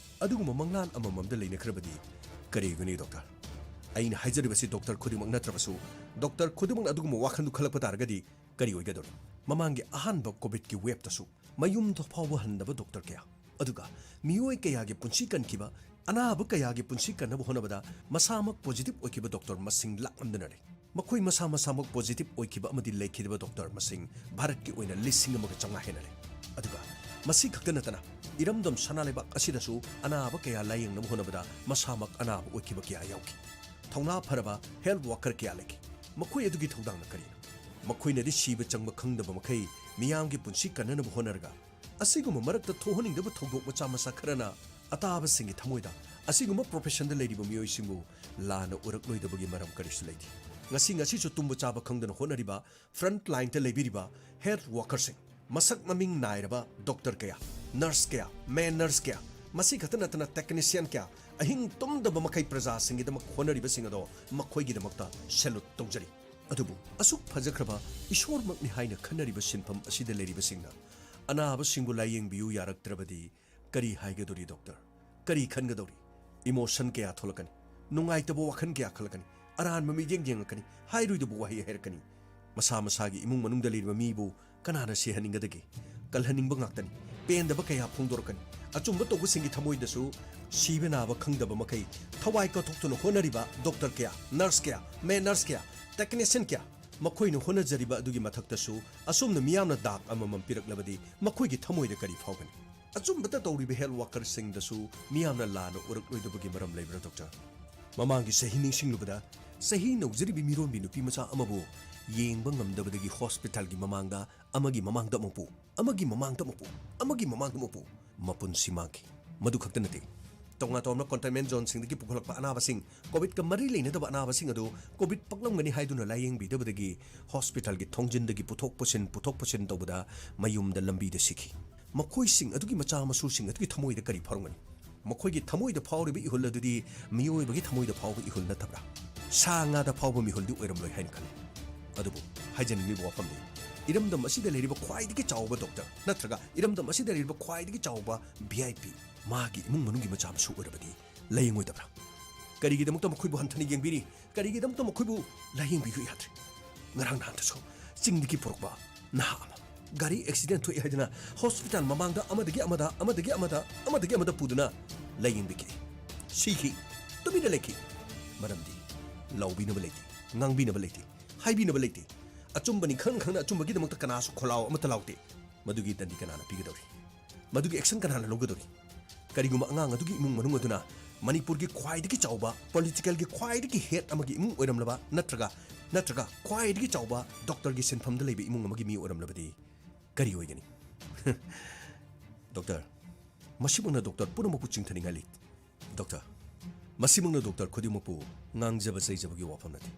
ꯑꯗꯨꯒꯨꯝꯕ ꯃꯪꯂꯥꯟ ꯑꯃꯃꯝꯗ ꯂꯩꯅꯈ꯭ꯔꯕꯗꯤ ꯀꯔꯤꯒꯨꯝꯕꯅꯤ ꯗꯣꯛꯇꯔ? ꯑꯩꯅ ꯍꯥꯏꯖꯔꯤꯕꯁꯤ ꯗꯣꯛꯇꯔ ꯈꯨꯗꯤꯡꯃꯛ ꯅꯠꯇ꯭ꯔꯕꯁꯨ, ꯗꯣꯛꯇꯔ ꯈꯨꯗꯤꯡꯃꯛꯅ ꯑꯗꯨꯒꯨꯝꯕ ꯋꯥꯈꯜꯗꯨ ꯈꯜꯂꯛꯄ ꯇꯥꯔꯒꯗꯤ ꯀꯔꯤ ꯑꯣꯏꯒꯗꯧꯔꯤ? ꯃꯃꯥꯡꯒꯤ ꯑꯍꯥꯟꯕ ꯀꯣꯚꯤꯗꯀꯤ ꯋꯦꯕꯇꯁꯨ ꯃꯌꯨꯝꯗ ꯐꯥꯎꯕ ꯍꯟꯗꯕ ꯗꯣꯛꯇꯔ ꯀꯌꯥ, ꯑꯗꯨꯒ ꯃꯤꯑꯣꯏ ꯀꯌꯥꯒꯤ ꯄꯨꯟꯁꯤ ꯀꯟꯈꯤꯕ, ꯑꯅꯥꯕ ꯀꯌꯥꯒꯤ ꯄꯨꯟꯁꯤ ꯀꯟꯅꯕ ꯍꯣꯠꯅꯕꯗ ꯃꯁꯥꯃꯛ ꯄꯣꯖꯤꯇꯤꯚ ꯑꯣꯏꯈꯤꯕ ꯗꯣꯛꯇꯔ ꯃꯁꯤꯡ ꯂꯥꯛꯂꯝꯗꯅ ꯂꯩ꯫ ꯃꯈꯣꯏ ꯃꯁꯥ ꯃꯁꯥꯃꯛ ꯄꯣꯖꯤꯇꯤꯚ ꯑꯣꯏꯈꯤꯕ ꯑꯃꯗꯤ ꯂꯩꯈꯤꯗꯕ ꯗꯣꯛꯇꯔ ꯃꯁꯤꯡ ꯚꯥꯔꯠꯀꯤ ꯑꯣꯏꯅ ꯂꯤꯁꯤꯡ ꯑꯃꯒ ꯆꯥꯝꯃꯉꯥ ꯍꯦꯟꯅ ꯂꯩ꯫ ꯑꯗꯨꯒ ꯃꯁꯤ ꯈꯛꯇ ꯅꯠꯇꯅ, ꯏꯔꯝꯗꯝ ꯁꯅꯥ ꯂꯩꯕꯥꯛ ꯑꯁꯤꯗꯁꯨ ꯑꯅꯥꯕ ꯀꯌꯥ ꯂꯥꯌꯦꯡꯅꯕ ꯍꯣꯠꯅꯕꯗ ꯃꯁꯥꯃꯛ ꯑꯅꯥꯕ ꯑꯣꯏꯈꯤꯕ ꯀꯌꯥ ꯌꯥꯎꯈꯤ꯫ ꯊꯧꯅꯥ ꯐꯔꯕ ꯍꯦꯜꯊ ꯋꯥꯀꯔ ꯀꯌꯥ ꯂꯩꯈꯤ꯫ ꯃꯈꯣꯏ ꯑꯗꯨꯒꯤ ꯊꯧꯗꯥꯡꯅ ꯀꯔꯤꯅꯣ? ꯃꯈꯣꯏꯅꯗꯤ ꯁꯤꯕ ꯆꯪꯕ ꯈꯪꯗꯕ ꯃꯈꯩ ꯃꯤꯌꯥꯝꯒꯤ ꯄꯨꯟꯁꯤ ꯀꯟꯅꯅꯕ ꯍꯣꯠꯅꯔꯒ, ꯑꯁꯤꯒꯨꯝꯕ ꯃꯔꯛꯇ ꯊꯣꯛꯍꯟꯅꯤꯡꯗꯕ ꯊꯧꯗꯣꯛ ꯃꯆꯥ ꯃꯆꯥ ꯈꯔꯅ ꯑꯇꯥꯕꯁꯤꯡꯒꯤ ꯊꯃꯣꯏꯗ ꯑꯁꯤꯒꯨꯝꯕ ꯄ꯭ꯔꯣꯐꯦꯁꯟꯗ ꯂꯩꯔꯤꯕ ꯃꯤꯑꯣꯏꯁꯤꯡꯕꯨ ꯂꯥꯟꯅ ꯎꯔꯛꯂꯣꯏꯗꯕꯒꯤ ꯃꯔꯝ ꯀꯔꯤꯁꯨ ꯂꯩꯇꯦ꯫ ꯉꯁꯤ ꯉꯁꯤꯁꯨ ꯇꯨꯝꯕ ꯆꯥꯕ ꯈꯪꯗꯅ ꯍꯣꯠꯅꯔꯤꯕ ꯐ꯭ꯔꯟꯠ ꯂꯥꯏꯟꯗ ꯂꯩꯕꯤꯔꯤꯕ ꯍꯦꯜꯊ ꯋꯥꯀꯔꯁꯤꯡ, ꯃꯁꯛ ꯃꯃꯤꯡ ꯅꯥꯏꯔꯕ ꯗꯣꯛꯇꯔ ꯀꯌꯥ, ꯅꯔꯁ ꯀꯌꯥ, ꯃꯦꯟ ꯅꯔꯁ ꯀꯌꯥ, ꯃꯁꯤ ꯈꯛꯇ ꯅꯠꯇꯅ ꯇꯦꯛꯅꯤꯁꯤꯌꯟ ꯀꯌꯥ, ꯑꯍꯤꯡ ꯇꯨꯝꯗꯕ ꯃꯈꯩ ꯄ꯭ꯔꯖꯥꯁꯤꯡꯒꯤꯗꯃꯛ ꯍꯣꯠꯅꯔꯤꯕꯁꯤꯡ ꯑꯗꯣ ꯃꯈꯣꯏꯒꯤꯗꯃꯛꯇ ꯁꯦꯂꯨꯠ ꯇꯧꯖꯔꯤ꯫ ꯑꯗꯨꯕꯨ ꯑꯁꯨꯛ ꯐꯖꯈ꯭ꯔꯕ ꯏꯁꯣꯔꯃꯛꯅꯤ ꯍꯥꯏꯅ ꯈꯟꯅꯔꯤꯕ ꯁꯤꯟꯐꯝ ꯑꯁꯤꯗ ꯂꯩꯔꯤꯕꯁꯤꯡꯅ ꯑꯅꯥꯕꯁꯤꯡꯕꯨ ꯂꯥꯌꯦꯡꯕꯤꯌꯨ ꯌꯥꯔꯛꯇ꯭ꯔꯕꯗꯤ ꯀꯔꯤ ꯍꯥꯏꯒꯗꯧꯔꯤ ꯗꯣꯛꯇꯔ? ꯀꯔꯤ ꯈꯟꯒꯗꯧꯔꯤ? ꯏꯃꯣꯁꯟ ꯀꯌꯥ ꯊꯣꯛꯂꯛꯀꯅꯤ, ꯅꯨꯡꯉꯥꯏꯇꯕ ꯋꯥꯈꯜ ꯀꯌꯥ ꯈꯜꯂꯛꯀꯅꯤ, ꯑꯔꯥꯟꯕ ꯃꯤꯠꯌꯦꯡ ꯌꯦꯡꯉꯛꯀꯅꯤ, ꯍꯥꯏꯔꯣꯏꯗꯕ ꯋꯥꯍꯩ ꯍꯥꯏꯔꯛꯀꯅꯤ꯫ ꯃꯁꯥ ꯃꯁꯥꯒꯤ ꯏꯃꯨꯡ ꯃꯅꯨꯡꯗ ꯂꯩꯔꯤꯕ ꯃꯤꯕꯨ ꯀꯅꯥꯅ ꯁꯤꯍꯟꯅꯤꯡꯒꯗꯒꯦ? ꯀꯜꯍꯟꯅꯤꯡꯕ ꯉꯥꯛꯇꯅꯤ꯫ ꯄꯦꯟꯗꯕ ꯀꯌꯥ ꯐꯣꯡꯗꯣꯔꯛꯀꯅꯤ꯫ ꯑꯆꯨꯝꯕ ꯇꯧꯕꯁꯤꯡꯒꯤ ꯊꯃꯣꯏꯗꯁꯨ ꯁꯤꯕ ꯅꯥꯕ ꯈꯪꯗꯕ ꯃꯈꯩ ꯊꯋꯥꯏ ꯀꯠꯊꯣꯛꯇꯨꯅ ꯍꯣꯠꯅꯔꯤꯕ ꯗꯣꯛꯇꯔ ꯀꯌꯥ, ꯅꯔꯁ ꯀꯌꯥ, ꯃꯦꯟ ꯅꯔꯁ ꯀꯌꯥ, ꯇꯦꯛꯅꯤꯁꯤꯌꯟ ꯀꯌꯥ, ꯃꯈꯣꯏꯅ ꯍꯣꯠꯅꯖꯔꯤꯕ ꯑꯗꯨꯒꯤ ꯃꯊꯛꯇꯁꯨ ꯑꯁꯨꯝꯅ ꯃꯤꯌꯥꯝꯅ ꯗꯥꯛ ꯑꯃꯃꯝ ꯄꯤꯔꯛꯂꯕꯗꯤ ꯃꯈꯣꯏꯒꯤ ꯊꯃꯣꯏꯗ ꯀꯔꯤ ꯐꯥꯎꯒꯅꯤ? ꯑꯆꯨꯝꯕꯇ ꯇꯧꯔꯤꯕ health workerꯁꯤꯡꯗꯁꯨ ꯃꯤꯌꯥꯝꯅ ꯂꯥꯟꯅ ꯎꯔꯛꯂꯣꯏꯗꯕꯒꯤ ꯃꯔꯝ ꯂꯩꯕ꯭ꯔꯥ, ꯗꯣꯛꯇꯔ? ꯃꯃꯥꯡꯒꯤ ꯆꯍꯤ ꯅꯤꯡꯁꯤꯡꯂꯨꯕꯗ, ꯆꯍꯤ ꯅꯧꯖꯔꯤꯕꯤ ꯃꯤꯔꯣꯟꯕꯤ ꯅꯨꯄꯤ ꯃꯆꯥ ꯑꯃꯕꯨ ꯌꯦꯡꯕ ꯉꯝꯗꯕꯗꯒꯤ ꯍꯣꯁꯄꯤꯇꯥꯜꯒꯤ ꯃꯃꯥꯡꯗ, ꯑꯃꯒꯤ ꯃꯃꯥꯡꯗ ꯑꯃꯨꯛꯄꯨ, ꯑꯃꯒꯤ ꯃꯃꯥꯡꯗ ꯑꯃꯨꯛꯄꯨ, ꯑꯃꯒꯤ ꯃꯃꯥꯡꯗ ꯑꯃꯨꯛꯄꯨ ꯃꯄꯨꯟꯁꯤ ꯃꯥꯡꯈꯤ꯫ ꯃꯗꯨ ꯈꯛꯇ ꯅꯠꯇꯦ, ꯇꯣꯉꯥꯟ ꯇꯣꯉꯥꯟꯕ containment zoneꯁꯤꯡꯗꯒꯤ ꯄꯨꯈꯠꯂꯛꯄ ꯑꯅꯥꯕꯁꯤꯡ, ꯀꯣꯚꯤꯗꯀ ꯃꯔꯤ ꯂꯩꯅꯗꯕ ꯑꯅꯥꯕꯁꯤꯡ ꯑꯗꯨ ꯀꯣꯚꯤꯗ ꯄꯛꯂꯝꯒꯅꯤ ꯍꯥꯏꯗꯨꯅ ꯂꯥꯌꯦꯡꯕꯤꯗꯕꯗꯒꯤ ꯍꯣꯁꯄꯤꯇꯥꯜꯒꯤ ꯊꯣꯡꯖꯤꯟꯗꯒꯤ ꯄꯨꯊꯣꯛ ꯄꯨꯁꯤꯟ, ꯄꯨꯊꯣꯛ ꯄꯨꯁꯤꯟ ꯇꯧꯕꯗ ꯃꯌꯨꯝꯗ ꯂꯝꯕꯤꯗ ꯁꯤꯈꯤ꯫ ꯃꯈꯣꯏꯁꯤꯡ ꯑꯗꯨꯒꯤ ꯃꯆꯥ ꯃꯁꯨꯁꯤꯡ ꯑꯗꯨꯒꯤ ꯊꯃꯣꯏꯗ ꯀꯔꯤ ꯐꯥꯎꯔꯝꯒꯅꯤ? ꯃꯈꯣꯏꯒꯤ ꯊꯃꯣꯏꯗ ꯐꯥꯎꯔꯤꯕ ꯏꯍꯨꯜ ꯑꯗꯨꯗꯤ ꯃꯤꯑꯣꯏꯕꯒꯤ ꯊꯃꯣꯏꯗ ꯐꯥꯎꯕ ꯏꯍꯨꯜ ꯅꯠꯇꯕ꯭ꯔꯥ? ꯁꯥ ꯉꯥꯗ ꯐꯥꯎꯕ ꯃꯤꯍꯨꯜꯗꯤ ꯑꯣꯏꯔꯝꯂꯣꯏ ꯍꯥꯏꯅ ꯈꯜꯂꯤ꯫ ꯑꯗꯨꯕꯨ ꯍꯥꯏꯖꯅꯤꯡꯂꯤꯕ ꯋꯥꯐꯝꯗꯤ, ꯏꯔꯝꯗꯝ ꯑꯁꯤꯗ ꯂꯩꯔꯤꯕ ꯈ꯭ꯋꯥꯏꯗꯒꯤ ꯆꯥꯎꯕ ꯗꯣꯛꯇꯔ ꯅꯠꯇ꯭ꯔꯒ ꯏꯔꯝꯗꯝ ꯑꯁꯤꯗ ꯂꯩꯔꯤꯕ ꯈ꯭ꯋꯥꯏꯗꯒꯤ ꯆꯥꯎꯕ V I P, ꯃꯥꯒꯤ ꯏꯃꯨꯡ ꯃꯅꯨꯡꯒꯤ ꯃꯆꯥ ꯃꯁꯨ ꯑꯣꯏꯔꯕꯗꯤ ꯂꯥꯌꯦꯡꯉꯣꯏꯗꯕ꯭ꯔꯥ? ꯀꯔꯤꯒꯤꯗꯃꯛꯇ ꯃꯈꯣꯏꯕꯨ ꯍꯟꯊꯅ ꯌꯦꯡꯕꯤꯔꯤ? ꯀꯔꯤꯒꯤꯗꯃꯛꯇ ꯃꯈꯣꯏꯕꯨ ꯂꯥꯌꯦꯡꯕꯤꯌꯨ ꯌꯥꯗ꯭ꯔꯤ? ꯉꯔꯥꯡ ꯅꯍꯥꯟꯗꯁꯨ ꯆꯤꯡꯗꯒꯤ ꯄꯨꯔꯛꯄ ꯅꯍꯥ ꯑꯃ ꯒꯥꯔꯤ ꯑꯦꯛꯁꯤꯗꯦꯟ ꯊꯣꯛꯏ ꯍꯥꯏꯗꯨꯅ ꯍꯣꯁꯄꯤꯇꯥꯜ ꯃꯃꯥꯡꯗ ꯑꯃꯗꯒꯤ ꯑꯃꯗ, ꯑꯃꯗꯒꯤ ꯑꯃꯗ, ꯑꯃꯗꯒꯤ ꯑꯃꯗ ꯄꯨꯗꯨꯅ ꯂꯥꯌꯦꯡꯕꯤꯈꯤ꯫ ꯁꯤꯈꯤ꯫ ꯇꯨꯃꯤꯟꯅ ꯂꯩꯈꯤ꯫ ꯃꯔꯝꯗꯤ ꯂꯥꯎꯕꯤꯅꯕ ꯂꯩꯇꯦ, ꯉꯥꯡꯕꯤꯅꯕ ꯂꯩꯇꯦ, ꯍꯥꯏꯕꯤꯅꯕ ꯂꯩꯇꯦ꯫ ꯑꯆꯨꯝꯕꯅꯤ ꯈꯪ ꯈꯪꯅ ꯑꯆꯨꯝꯕꯒꯤꯗꯃꯛꯇ ꯀꯅꯥꯁꯨ ꯈꯣꯜꯂꯥꯎ ꯑꯃꯠꯇ ꯂꯥꯎꯗꯦ꯫ ꯃꯗꯨꯒꯤ ꯗꯟꯗꯤ ꯀꯅꯥꯅ ꯄꯤꯒꯗꯧꯔꯤ? ꯃꯗꯨꯒꯤ action ꯀꯅꯥꯅ ꯂꯧꯒꯗꯧꯔꯤ? ꯀꯔꯤꯒꯨꯝꯕ ꯑꯉꯥꯡ ꯑꯗꯨꯒꯤ ꯏꯃꯨꯡ ꯃꯅꯨꯡ ꯑꯗꯨꯅ ꯃꯅꯤꯄꯨꯔꯒꯤ ꯈ꯭ꯋꯥꯏꯗꯒꯤ ꯆꯥꯎꯕ, politicalꯒꯤ ꯈ꯭ꯋꯥꯏꯗꯒꯤ head ꯑꯃꯒꯤ ꯏꯃꯨꯡ ꯑꯣꯏꯔꯝꯂꯕ ꯅꯠꯇ꯭ꯔꯒ, ꯅꯠꯇ꯭ꯔꯒ ꯈ꯭ꯋꯥꯏꯗꯒꯤ ꯆꯥꯎꯕ ꯗꯣꯛꯇꯔꯒꯤ ꯁꯤꯟꯐꯝꯗ ꯂꯩꯕ ꯏꯃꯨꯡ ꯑꯃꯒꯤ ꯃꯤ ꯑꯣꯏꯔꯝꯂꯕꯗꯤ ꯀꯔꯤ ꯑꯣꯏꯒꯅꯤ? ꯗꯣꯛꯇꯔ, ꯃꯁꯤꯃꯛꯅ ꯗꯣꯛꯇꯔ ꯄꯨꯝꯅꯃꯛꯄꯨ ꯆꯤꯡꯊꯅꯤꯡꯉꯥꯏ ꯂꯩ꯫ ꯗꯣꯛꯇꯔ, ꯃꯁꯤꯃꯛꯅ ꯗꯣꯛꯇꯔ ꯈꯨꯗꯤꯡꯃꯛꯄꯨ ꯉꯥꯡꯖꯕ ꯆꯩꯖꯕꯒꯤ ꯋꯥꯐꯝ ꯅꯠꯇꯦ꯫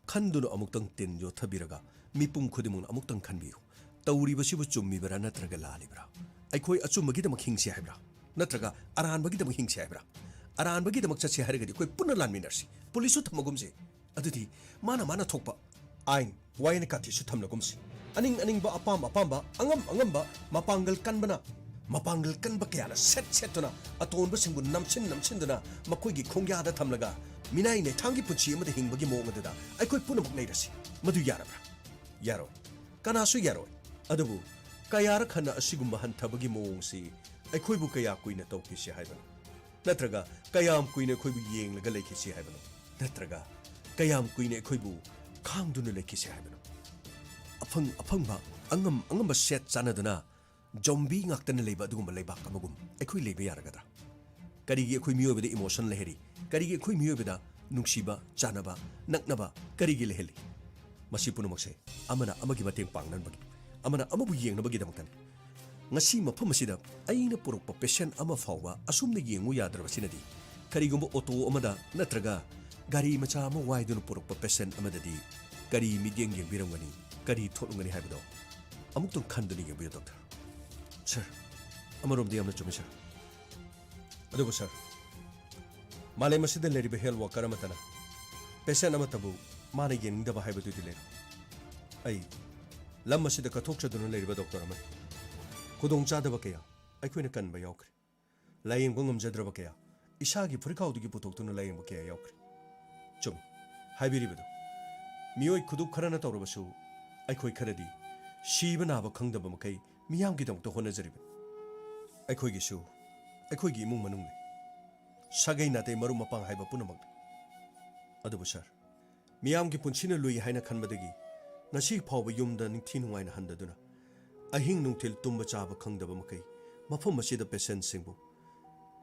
ꯈꯟꯗꯨꯅ ꯑꯃꯨꯛꯇꯪ ꯇꯤꯟ ꯌꯣꯠꯊꯕꯤꯔꯒ ꯃꯤꯄꯨꯝ ꯈꯨꯗꯤꯡꯃꯛꯅ ꯑꯃꯨꯛꯇꯪ ꯈꯟꯕꯤꯌꯨ꯫ ꯇꯧꯔꯤꯕꯁꯤꯕꯨ ꯆꯨꯝꯃꯤꯕꯔꯥ ꯅꯠꯇ꯭ꯔꯒ ꯂꯥꯜꯂꯤꯕ꯭ꯔꯥ? ꯑꯩꯈꯣꯏ ꯑꯆꯨꯝꯕꯒꯤꯗꯃꯛ ꯍꯤꯡꯁꯤ ꯍꯥꯏꯕ꯭ꯔꯥ? ꯅꯠꯇ꯭ꯔꯒ ꯑꯔꯥꯟꯕꯒꯤꯗꯃꯛ ꯍꯤꯡꯁꯤ ꯍꯥꯏꯕ꯭ꯔꯥ? ꯑꯔꯥꯟꯕꯒꯤꯗꯃꯛ ꯆꯠꯁꯤ ꯍꯥꯏꯔꯒꯗꯤ ꯑꯩꯈꯣꯏ ꯄꯨꯟꯅ ꯂꯥꯟꯃꯤꯟꯅꯔꯁꯤ꯫ ꯄꯨꯂꯤꯁꯁꯨ ꯊꯝꯃꯒꯨꯝꯁꯤ꯫ ꯑꯗꯨꯗꯤ ꯃꯥꯅ ꯃꯥꯅ ꯊꯣꯛꯄ ꯑꯥꯏꯟ, ꯋꯥꯌꯦꯜ ꯀꯥꯊꯤꯁꯨ ꯊꯝꯂꯒꯨꯝꯁꯤ꯫ ꯑꯅꯤꯡ ꯑꯅꯤꯡꯕ, ꯑꯄꯥꯝ ꯑꯄꯥꯝꯕ, ꯑꯉꯝ ꯑꯉꯝꯕ, ꯃꯄꯥꯡꯒꯜ ꯀꯟꯕꯅ, ꯃꯄꯥꯡꯒꯜ ꯀꯟꯕ ꯀꯌꯥꯅ ꯁꯦꯠ ꯁꯦꯠꯇꯨꯅ, ꯑꯇꯣꯟꯕꯁꯤꯡꯕꯨ ꯅꯝꯁꯤꯟ ꯅꯝꯁꯤꯟꯗꯨꯅ, ꯃꯈꯣꯏꯒꯤ ꯈꯣꯡꯌꯥꯗ ꯊꯝꯂꯒ, ꯃꯤꯅꯥꯏ ꯅꯩꯊꯥꯡꯒꯤ ꯄꯨꯟꯁꯤ ꯑꯃꯗ ꯍꯤꯡꯕꯒꯤ ꯃꯑꯣꯡ ꯑꯗꯨꯗ ꯑꯩꯈꯣꯏ ꯄꯨꯝꯅꯃꯛ ꯂꯩꯔꯁꯤ꯫ ꯃꯗꯨ ꯌꯥꯔꯕ꯭ꯔꯥ? ꯌꯥꯔꯣꯏ꯫ ꯀꯅꯥꯁꯨ ꯌꯥꯔꯣꯏ꯫ ꯑꯗꯨꯕꯨ ꯀꯌꯥꯔꯛ ꯍꯟꯅ ꯑꯁꯤꯒꯨꯝꯕ ꯍꯟꯊꯕꯒꯤ ꯃꯑꯣꯡꯁꯤ ꯑꯩꯈꯣꯏꯕꯨ ꯀꯌꯥ ꯀꯨꯏꯅ ꯇꯧꯈꯤꯁꯤ ꯍꯥꯏꯕꯅꯣ? ꯅꯠꯇ꯭ꯔꯒ ꯀꯌꯥꯝ ꯀꯨꯏꯅ ꯑꯩꯈꯣꯏꯕꯨ ꯌꯦꯡꯂꯒ ꯂꯩꯈꯤꯁꯤ ꯍꯥꯏꯕꯅꯣ? ꯅꯠꯇ꯭ꯔꯒ ꯀꯌꯥꯝ ꯀꯨꯏꯅ ꯑꯩꯈꯣꯏꯕꯨ ꯈꯥꯡꯗꯨꯅ ꯂꯩꯈꯤꯁꯦ ꯍꯥꯏꯕꯅꯣ? ꯑꯐꯪ ꯑꯐꯪꯕ, ꯑꯉꯝ ꯑꯉꯝꯕ ꯁꯦꯠ ꯆꯥꯟꯅꯗꯨꯅ ꯖꯣꯝꯕꯤ ꯉꯥꯛꯇꯅ ꯂꯩꯕ ꯑꯗꯨꯒꯨꯝꯕ ꯂꯩꯕꯥꯛ ꯑꯃꯒꯨꯝ ꯑꯩꯈꯣꯏ ꯂꯩꯕ ꯌꯥꯔꯒꯗ꯭ꯔꯥ? ꯀꯔꯤꯒꯤ ꯑꯩꯈꯣꯏ ꯃꯤꯑꯣꯏꯕꯗ ꯏꯃꯣꯁꯟ ꯂꯩꯍꯜꯂꯤ? ꯀꯔꯤꯒꯤ ꯑꯩꯈꯣꯏ ꯃꯤꯑꯣꯏꯕꯗ ꯅꯨꯡꯁꯤꯕ, ꯆꯥꯟꯅꯕ, ꯅꯛꯅꯕ ꯀꯔꯤꯒꯤ ꯂꯩꯍꯜꯂꯤ? ꯃꯁꯤ ꯄꯨꯝꯅꯃꯛꯁꯦ ꯑꯃꯅ ꯑꯃꯒꯤ ꯃꯇꯦꯡ ꯄꯥꯡꯅꯅꯕꯒꯤ, ꯑꯃꯅ ꯑꯃꯕꯨ ꯌꯦꯡꯅꯕꯒꯤꯗꯃꯛꯇꯅꯤ꯫ ꯉꯁꯤ ꯃꯐꯝ ꯑꯁꯤꯗ ꯑꯩꯅ ꯄꯨꯔꯛꯄ ꯄꯦꯁꯦꯟ ꯑꯃ ꯐꯥꯎꯕ ꯑꯁꯨꯝꯅ ꯌꯦꯡꯉꯨ ꯌꯥꯗ꯭ꯔꯕꯁꯤꯅꯗꯤ, ꯀꯔꯤꯒꯨꯝꯕ ꯑꯣꯇꯣ ꯑꯃꯗ ꯅꯠꯇ꯭ꯔꯒ ꯒꯥꯔꯤ ꯃꯆꯥ ꯑꯃ ꯋꯥꯏꯗꯨꯅ ꯄꯨꯔꯛꯄ ꯄꯦꯁꯦꯟ ꯑꯃꯗꯗꯤ ꯀꯔꯤ ꯃꯤꯠꯌꯦꯡ ꯌꯦꯡꯕꯤꯔꯝꯒꯅꯤ, ꯀꯔꯤ ꯊꯣꯛꯂꯝꯒꯅꯤ ꯍꯥꯏꯕꯗꯣ ꯑꯃꯨꯛꯇꯪ ꯈꯟꯗꯨꯅ ꯌꯦꯡꯕꯤꯌꯨ, ꯗꯣꯛꯇꯔ꯫ ꯁꯔ, ꯑꯃꯔꯣꯝꯗ ꯌꯥꯝꯅ ꯆꯨꯝꯃꯤ, ꯁꯔ꯫ ꯑꯗꯨꯕꯨ ꯁꯔ, ꯃꯥꯂꯦꯝ ꯑꯁꯤꯗ ꯂꯩꯔꯤꯕ ꯍꯦꯜꯊ ꯋꯥꯀꯔ ꯑꯃꯠꯇꯅ ꯄꯦꯁꯦꯟ ꯑꯃꯠꯇꯕꯨ ꯃꯥꯅ ꯌꯦꯡꯅꯤꯡꯗꯕ ꯍꯥꯏꯕꯗꯨꯗꯤ ꯂꯩꯔꯣꯏ꯫ ꯑꯩ ꯂꯝ ꯑꯁꯤꯗ ꯀꯠꯊꯣꯛꯆꯗꯨꯅ ꯂꯩꯔꯤꯕ ꯗꯣꯛꯇꯔ ꯑꯃꯅꯤ꯫ ꯈꯨꯗꯣꯡꯆꯥꯗꯕ ꯀꯌꯥ ꯑꯩꯈꯣꯏꯅ ꯀꯟꯕ ꯌꯥꯎꯈ꯭ꯔꯦ꯫ ꯂꯥꯌꯦꯡꯕ ꯉꯝꯖꯗ꯭ꯔꯕ ꯀꯌꯥ ꯏꯁꯥꯒꯤ ꯐꯨꯔꯤꯠꯈꯥꯎꯗꯒꯤ ꯄꯨꯊꯣꯛꯇꯨꯅ ꯂꯥꯌꯦꯡꯕ ꯀꯌꯥ ꯌꯥꯎꯈ꯭ꯔꯦ꯫ ꯆꯨꯝꯃꯤ, ꯍꯥꯏꯕꯤꯔꯤꯕꯗꯨ꯫ ꯃꯤꯑꯣꯏ ꯈꯨꯗꯨꯞ ꯈꯔꯅ ꯇꯧꯔꯕꯁꯨ, ꯑꯩꯈꯣꯏ ꯈꯔꯗꯤ ꯁꯤꯕ ꯅꯥꯕ ꯈꯪꯗꯕ ꯃꯈꯩ ꯃꯤꯌꯥꯝꯒꯤꯗꯃꯛꯇ ꯍꯣꯠꯅꯖꯔꯤꯕꯅꯤ꯫ ꯑꯩꯈꯣꯏꯒꯤꯁꯨ ꯑꯩꯈꯣꯏꯒꯤ ꯏꯃꯨꯡ ꯃꯅꯨꯡ ꯂꯩ꯫ ꯁꯥꯒꯩ ꯅꯥꯇꯩ, ꯃꯔꯨꯞ ꯃꯄꯥꯡ ꯍꯥꯏꯕ ꯄꯨꯝꯅꯃꯛ ꯂꯩ꯫ ꯑꯗꯨꯕꯨ ꯁꯥꯔ, ꯃꯤꯌꯥꯝꯒꯤ ꯄꯨꯟꯁꯤꯅ ꯂꯨꯏ ꯍꯥꯏꯅ ꯈꯟꯕꯗꯒꯤ ꯉꯁꯤ ꯐꯥꯎꯕ ꯌꯨꯝꯗ ꯅꯤꯡꯊꯤ ꯅꯨꯡꯉꯥꯏꯅ ꯍꯟꯗꯗꯨꯅ, ꯑꯍꯤꯡ ꯅꯨꯡꯊꯤꯜ ꯇꯨꯝꯕ ꯆꯥꯕ ꯈꯪꯗꯕ ꯃꯈꯩ ꯃꯐꯝ ꯑꯁꯤꯗ ꯄꯦꯁꯦꯟꯁꯤꯡꯕꯨ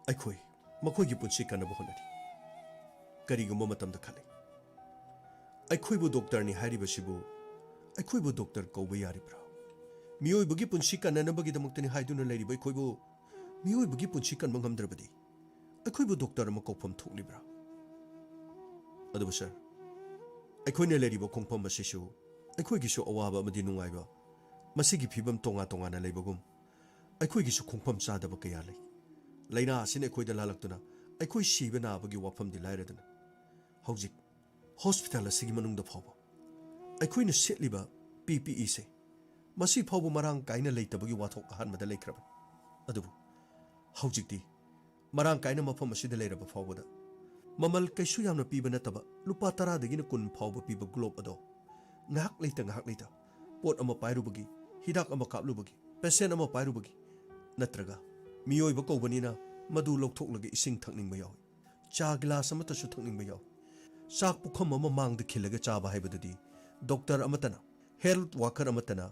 ꯑꯩꯈꯣꯏ ꯃꯈꯣꯏꯒꯤ ꯄꯨꯟꯁꯤ ꯀꯟꯅꯕ ꯍꯣꯠꯅꯔꯤ꯫ ꯀꯔꯤꯒꯨꯝꯕ ꯃꯇꯝꯗ ꯈꯜꯂꯤ, ꯑꯩꯈꯣꯏꯕꯨ ꯗꯣꯛꯇꯔꯅꯤ ꯍꯥꯏꯔꯤꯕꯁꯤꯕꯨ ꯑꯩꯈꯣꯏꯕꯨ ꯗꯣꯛꯇꯔ ꯀꯧꯕ ꯌꯥꯔꯤꯕ꯭ꯔꯥ? ꯃꯤꯑꯣꯏꯕꯒꯤ ꯄꯨꯟꯁꯤ ꯀꯟꯅꯅꯕꯒꯤꯗꯃꯛꯇꯅꯤ ꯍꯥꯏꯗꯨꯅ ꯂꯩꯔꯤꯕ ꯑꯩꯈꯣꯏꯕꯨ ꯃꯤꯑꯣꯏꯕꯒꯤ ꯄꯨꯟꯁꯤ ꯀꯟꯕ ꯉꯝꯗ꯭ꯔꯕꯗꯤ ꯑꯩꯈꯣꯏꯕꯨ ꯗꯣꯛꯇꯔ ꯑꯃ ꯀꯧꯐꯝ ꯊꯣꯛꯂꯤꯕ꯭ꯔꯥ? ꯑꯗꯨꯕꯨ ꯁꯥꯔ, ꯑꯩꯈꯣꯏꯅ ꯂꯩꯔꯤꯕ ꯈꯣꯡꯐꯝ ꯑꯁꯤꯁꯨ ꯑꯩꯈꯣꯏꯒꯤꯁꯨ ꯑꯋꯥꯕ ꯑꯃꯗꯤ ꯅꯨꯡꯉꯥꯏꯕ, ꯃꯁꯤꯒꯤ ꯐꯤꯕꯝ ꯇꯣꯉꯥꯟ ꯇꯣꯉꯥꯟꯅ ꯂꯩꯕꯒꯨꯝ, ꯑꯩꯈꯣꯏꯒꯤꯁꯨ ꯈꯣꯡꯐꯝ ꯆꯥꯗꯕ ꯀꯌꯥ ꯂꯩ꯫ ꯂꯥꯏꯅꯥ ꯑꯁꯤꯅ ꯑꯩꯈꯣꯏꯗ ꯂꯥꯜꯂꯛꯇꯨꯅ ꯑꯩꯈꯣꯏ ꯁꯤꯕ ꯅꯥꯕꯒꯤ ꯋꯥꯐꯝꯗꯤ ꯂꯥꯏꯔꯗꯅ, ꯍꯧꯖꯤꯛ ꯍꯣꯁꯄꯤꯇꯥꯜ ꯑꯁꯤꯒꯤ ꯃꯅꯨꯡꯗ ꯐꯥꯎꯕ ꯑꯩꯈꯣꯏꯅ ꯁꯦꯠꯂꯤꯕ ꯄꯤ ꯄꯤ ꯏꯁꯦ ꯃꯁꯤ ꯐꯥꯎꯕ ꯃꯔꯥꯡ ꯀꯥꯏꯅ ꯂꯩꯇꯕꯒꯤ ꯋꯥꯊꯣꯛ ꯑꯍꯥꯟꯕꯗ ꯂꯩꯈ꯭ꯔꯕꯅꯤ꯫ ꯑꯗꯨꯕꯨ ꯍꯧꯖꯤꯛꯇꯤ ꯃꯔꯥꯡ ꯀꯥꯏꯅ ꯃꯐꯝ ꯑꯁꯤꯗ ꯂꯩꯔꯕ ꯐꯥꯎꯕꯗ, ꯃꯃꯜ ꯀꯩꯁꯨ ꯌꯥꯝꯅ ꯄꯤꯕ ꯅꯠꯇꯕ ꯂꯨꯄꯥ ꯇꯔꯥꯗꯒꯤꯅ ꯀꯨꯟ ꯐꯥꯎꯕ ꯄꯤꯕ ꯒ꯭ꯂꯣꯕ ꯑꯗꯣ ꯉꯥꯏꯍꯥꯛ ꯂꯩꯇ ꯉꯥꯏꯍꯥꯛ ꯂꯩꯇ ꯄꯣꯠ ꯑꯃ ꯄꯥꯏꯔꯨꯕꯒꯤ, ꯍꯤꯗꯥꯛ ꯑꯃ ꯀꯥꯞꯂꯨꯕꯒꯤ, ꯄꯦꯁꯦꯟ ꯑꯃ ꯄꯥꯏꯔꯨꯕꯒꯤ, ꯅꯠꯇ꯭ꯔꯒ ꯃꯤꯑꯣꯏꯕ ꯀꯧꯕꯅꯤꯅ ꯃꯗꯨ ꯂꯧꯊꯣꯛꯂꯒ ꯏꯁꯤꯡ ꯊꯛꯅꯤꯡꯕ ꯌꯥꯎꯏ, ꯆꯥ ꯒꯤꯂꯥꯁ ꯑꯃꯠꯇꯁꯨ ꯊꯛꯅꯤꯡꯕ ꯌꯥꯎꯏ꯫ ꯆꯥꯛ ꯄꯨꯈꯝ ꯑꯃ ꯃꯥꯡꯗ ꯈꯤꯜꯂꯒ ꯆꯥꯕ ꯍꯥꯏꯕꯗꯨꯗꯤ ꯗꯣꯛꯇꯔ ꯑꯃꯠꯇꯅ, ꯍꯦꯜꯊ ꯋꯥꯀꯔ ꯑꯃꯠꯇꯅ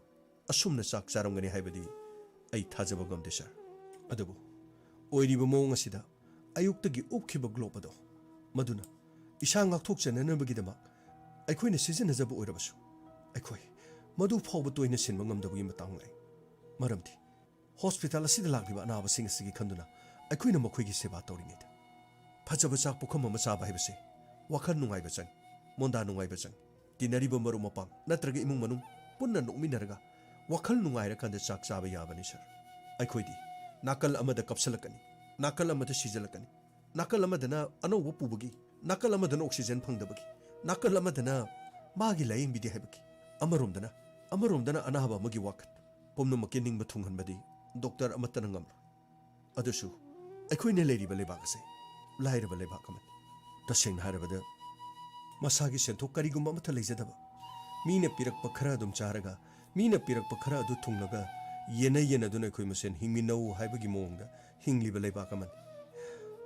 ꯑꯁꯨꯝꯅ ꯆꯥꯛ ꯆꯥꯔꯝꯒꯅꯤ ꯍꯥꯏꯕꯗꯤ ꯑꯩ ꯊꯥꯖꯕ ꯉꯝꯗꯦ, ꯁꯥꯔ꯫ ꯑꯗꯨꯕꯨ ꯑꯣꯏꯔꯤꯕ ꯃꯑꯣꯡ ꯑꯁꯤꯗ ꯑꯌꯨꯛꯇꯒꯤ ꯎꯞꯈꯤꯕ ꯒ꯭ꯂꯣꯕ ꯑꯗꯣ, ꯃꯗꯨꯅ ꯏꯁꯥ ꯉꯥꯛꯊꯣꯛꯆꯅꯅꯕꯒꯤꯗꯃꯛ ꯑꯩꯈꯣꯏꯅ ꯁꯤꯖꯤꯟꯅꯖꯕ ꯑꯣꯏꯔꯕꯁꯨ, ꯑꯩꯈꯣꯏ ꯃꯗꯨ ꯐꯥꯎꯕ ꯇꯣꯏꯅ ꯁꯤꯟꯕ ꯉꯝꯗꯕꯒꯤ ꯃꯇꯥꯡ ꯂꯥꯛꯏ꯫ ꯃꯔꯝꯗꯤ ꯍꯣꯁꯄꯤꯇꯥꯜ ꯑꯁꯤꯗ ꯂꯥꯛꯂꯤꯕ ꯑꯅꯥꯕꯁꯤꯡ ꯑꯁꯤꯒꯤ ꯈꯟꯗꯨꯅ ꯑꯩꯈꯣꯏꯅ ꯃꯈꯣꯏꯒꯤ ꯁꯦꯕꯥ ꯇꯧꯔꯤꯉꯩꯗ, ꯐꯖꯕ ꯆꯥꯛ ꯄꯨꯈꯝ ꯑꯃ ꯆꯥꯕ ꯍꯥꯏꯕꯁꯤ ꯋꯥꯈꯜ ꯅꯨꯡꯉꯥꯏꯕ ꯆꯪꯏ, ꯃꯣꯟꯗꯥ ꯅꯨꯡꯉꯥꯏꯕ ꯆꯪꯏ꯫ ꯇꯤꯟꯅꯔꯤꯕ ꯃꯔꯨꯞ ꯃꯄꯥꯡ ꯅꯠꯇ꯭ꯔꯒ ꯏꯃꯨꯡ ꯃꯅꯨꯡ ꯄꯨꯟꯅ ꯅꯣꯛꯃꯤꯟꯅꯔꯒ ꯋꯥꯈꯜ ꯅꯨꯡꯉꯥꯏꯔꯀꯥꯟꯗ ꯆꯥꯛ ꯆꯥꯕ ꯌꯥꯕꯅꯤ, ꯁꯥꯔ꯫ ꯑꯩꯈꯣꯏꯗꯤ ꯅꯥꯀꯜ ꯑꯃꯗ ꯀꯞꯁꯜꯂꯛꯀꯅꯤ, ꯅꯥꯀꯜ ꯑꯃꯗ ꯁꯤꯖꯜꯂꯛꯀꯅꯤ, ꯅꯥꯀꯜ ꯑꯃꯗꯅ ꯑꯅꯧꯕ ꯄꯨꯕꯒꯤ, ꯅꯥꯀꯜ ꯑꯃꯗꯅ ꯑꯣꯛꯁꯤꯖꯦꯟ ꯐꯪꯗꯕꯒꯤ, ꯅꯥꯀꯜ ꯑꯃꯗꯅ ꯃꯥꯒꯤ ꯂꯥꯌꯦꯡꯕꯤꯗꯦ ꯍꯥꯏꯕꯒꯤ, ꯑꯃꯔꯣꯝꯗꯅ, ꯑꯃꯔꯣꯝꯗꯅ ꯑꯅꯥꯕ ꯑꯃꯒꯤ ꯋꯥꯈꯜ꯫ ꯄꯨꯝꯅꯃꯛꯀꯤ ꯅꯤꯡꯕ ꯊꯨꯡꯍꯟꯕꯗꯤ ꯗꯣꯛꯇꯔ ꯑꯃꯠꯇꯅ ꯉꯝꯂꯣꯏ꯫ ꯑꯗꯨꯁꯨ ꯑꯩꯈꯣꯏꯅ ꯂꯩꯔꯤꯕ ꯂꯩꯕꯥꯛ ꯑꯁꯦ ꯂꯥꯏꯔꯕ ꯂꯩꯕꯥꯛ ꯑꯃꯅꯤ꯫ ꯇꯁꯦꯡꯅ ꯍꯥꯏꯔꯕꯗ, ꯃꯁꯥꯒꯤ ꯁꯦꯟꯊꯣꯛ ꯀꯔꯤꯒꯨꯝꯕ ꯑꯃꯠꯇ ꯂꯩꯖꯗꯕ, ꯃꯤꯅ ꯄꯤꯔꯛꯄ ꯈꯔ ꯑꯗꯨꯝ ꯆꯥꯔꯒ, ꯃꯤꯅ ꯄꯤꯔꯛꯄ ꯈꯔ ꯑꯗꯨ ꯊꯨꯡꯂꯒ, ꯌꯦꯟꯅ ꯌꯦꯟꯅꯗꯨꯅ ꯑꯩꯈꯣꯏ ꯃꯁꯦꯟ ꯍꯤꯡꯃꯤꯟꯅꯧ ꯍꯥꯏꯕꯒꯤ ꯃꯑꯣꯡꯗ ꯍꯤꯡꯂꯤꯕ ꯂꯩꯕꯥꯛ ꯑꯃꯅꯤ꯫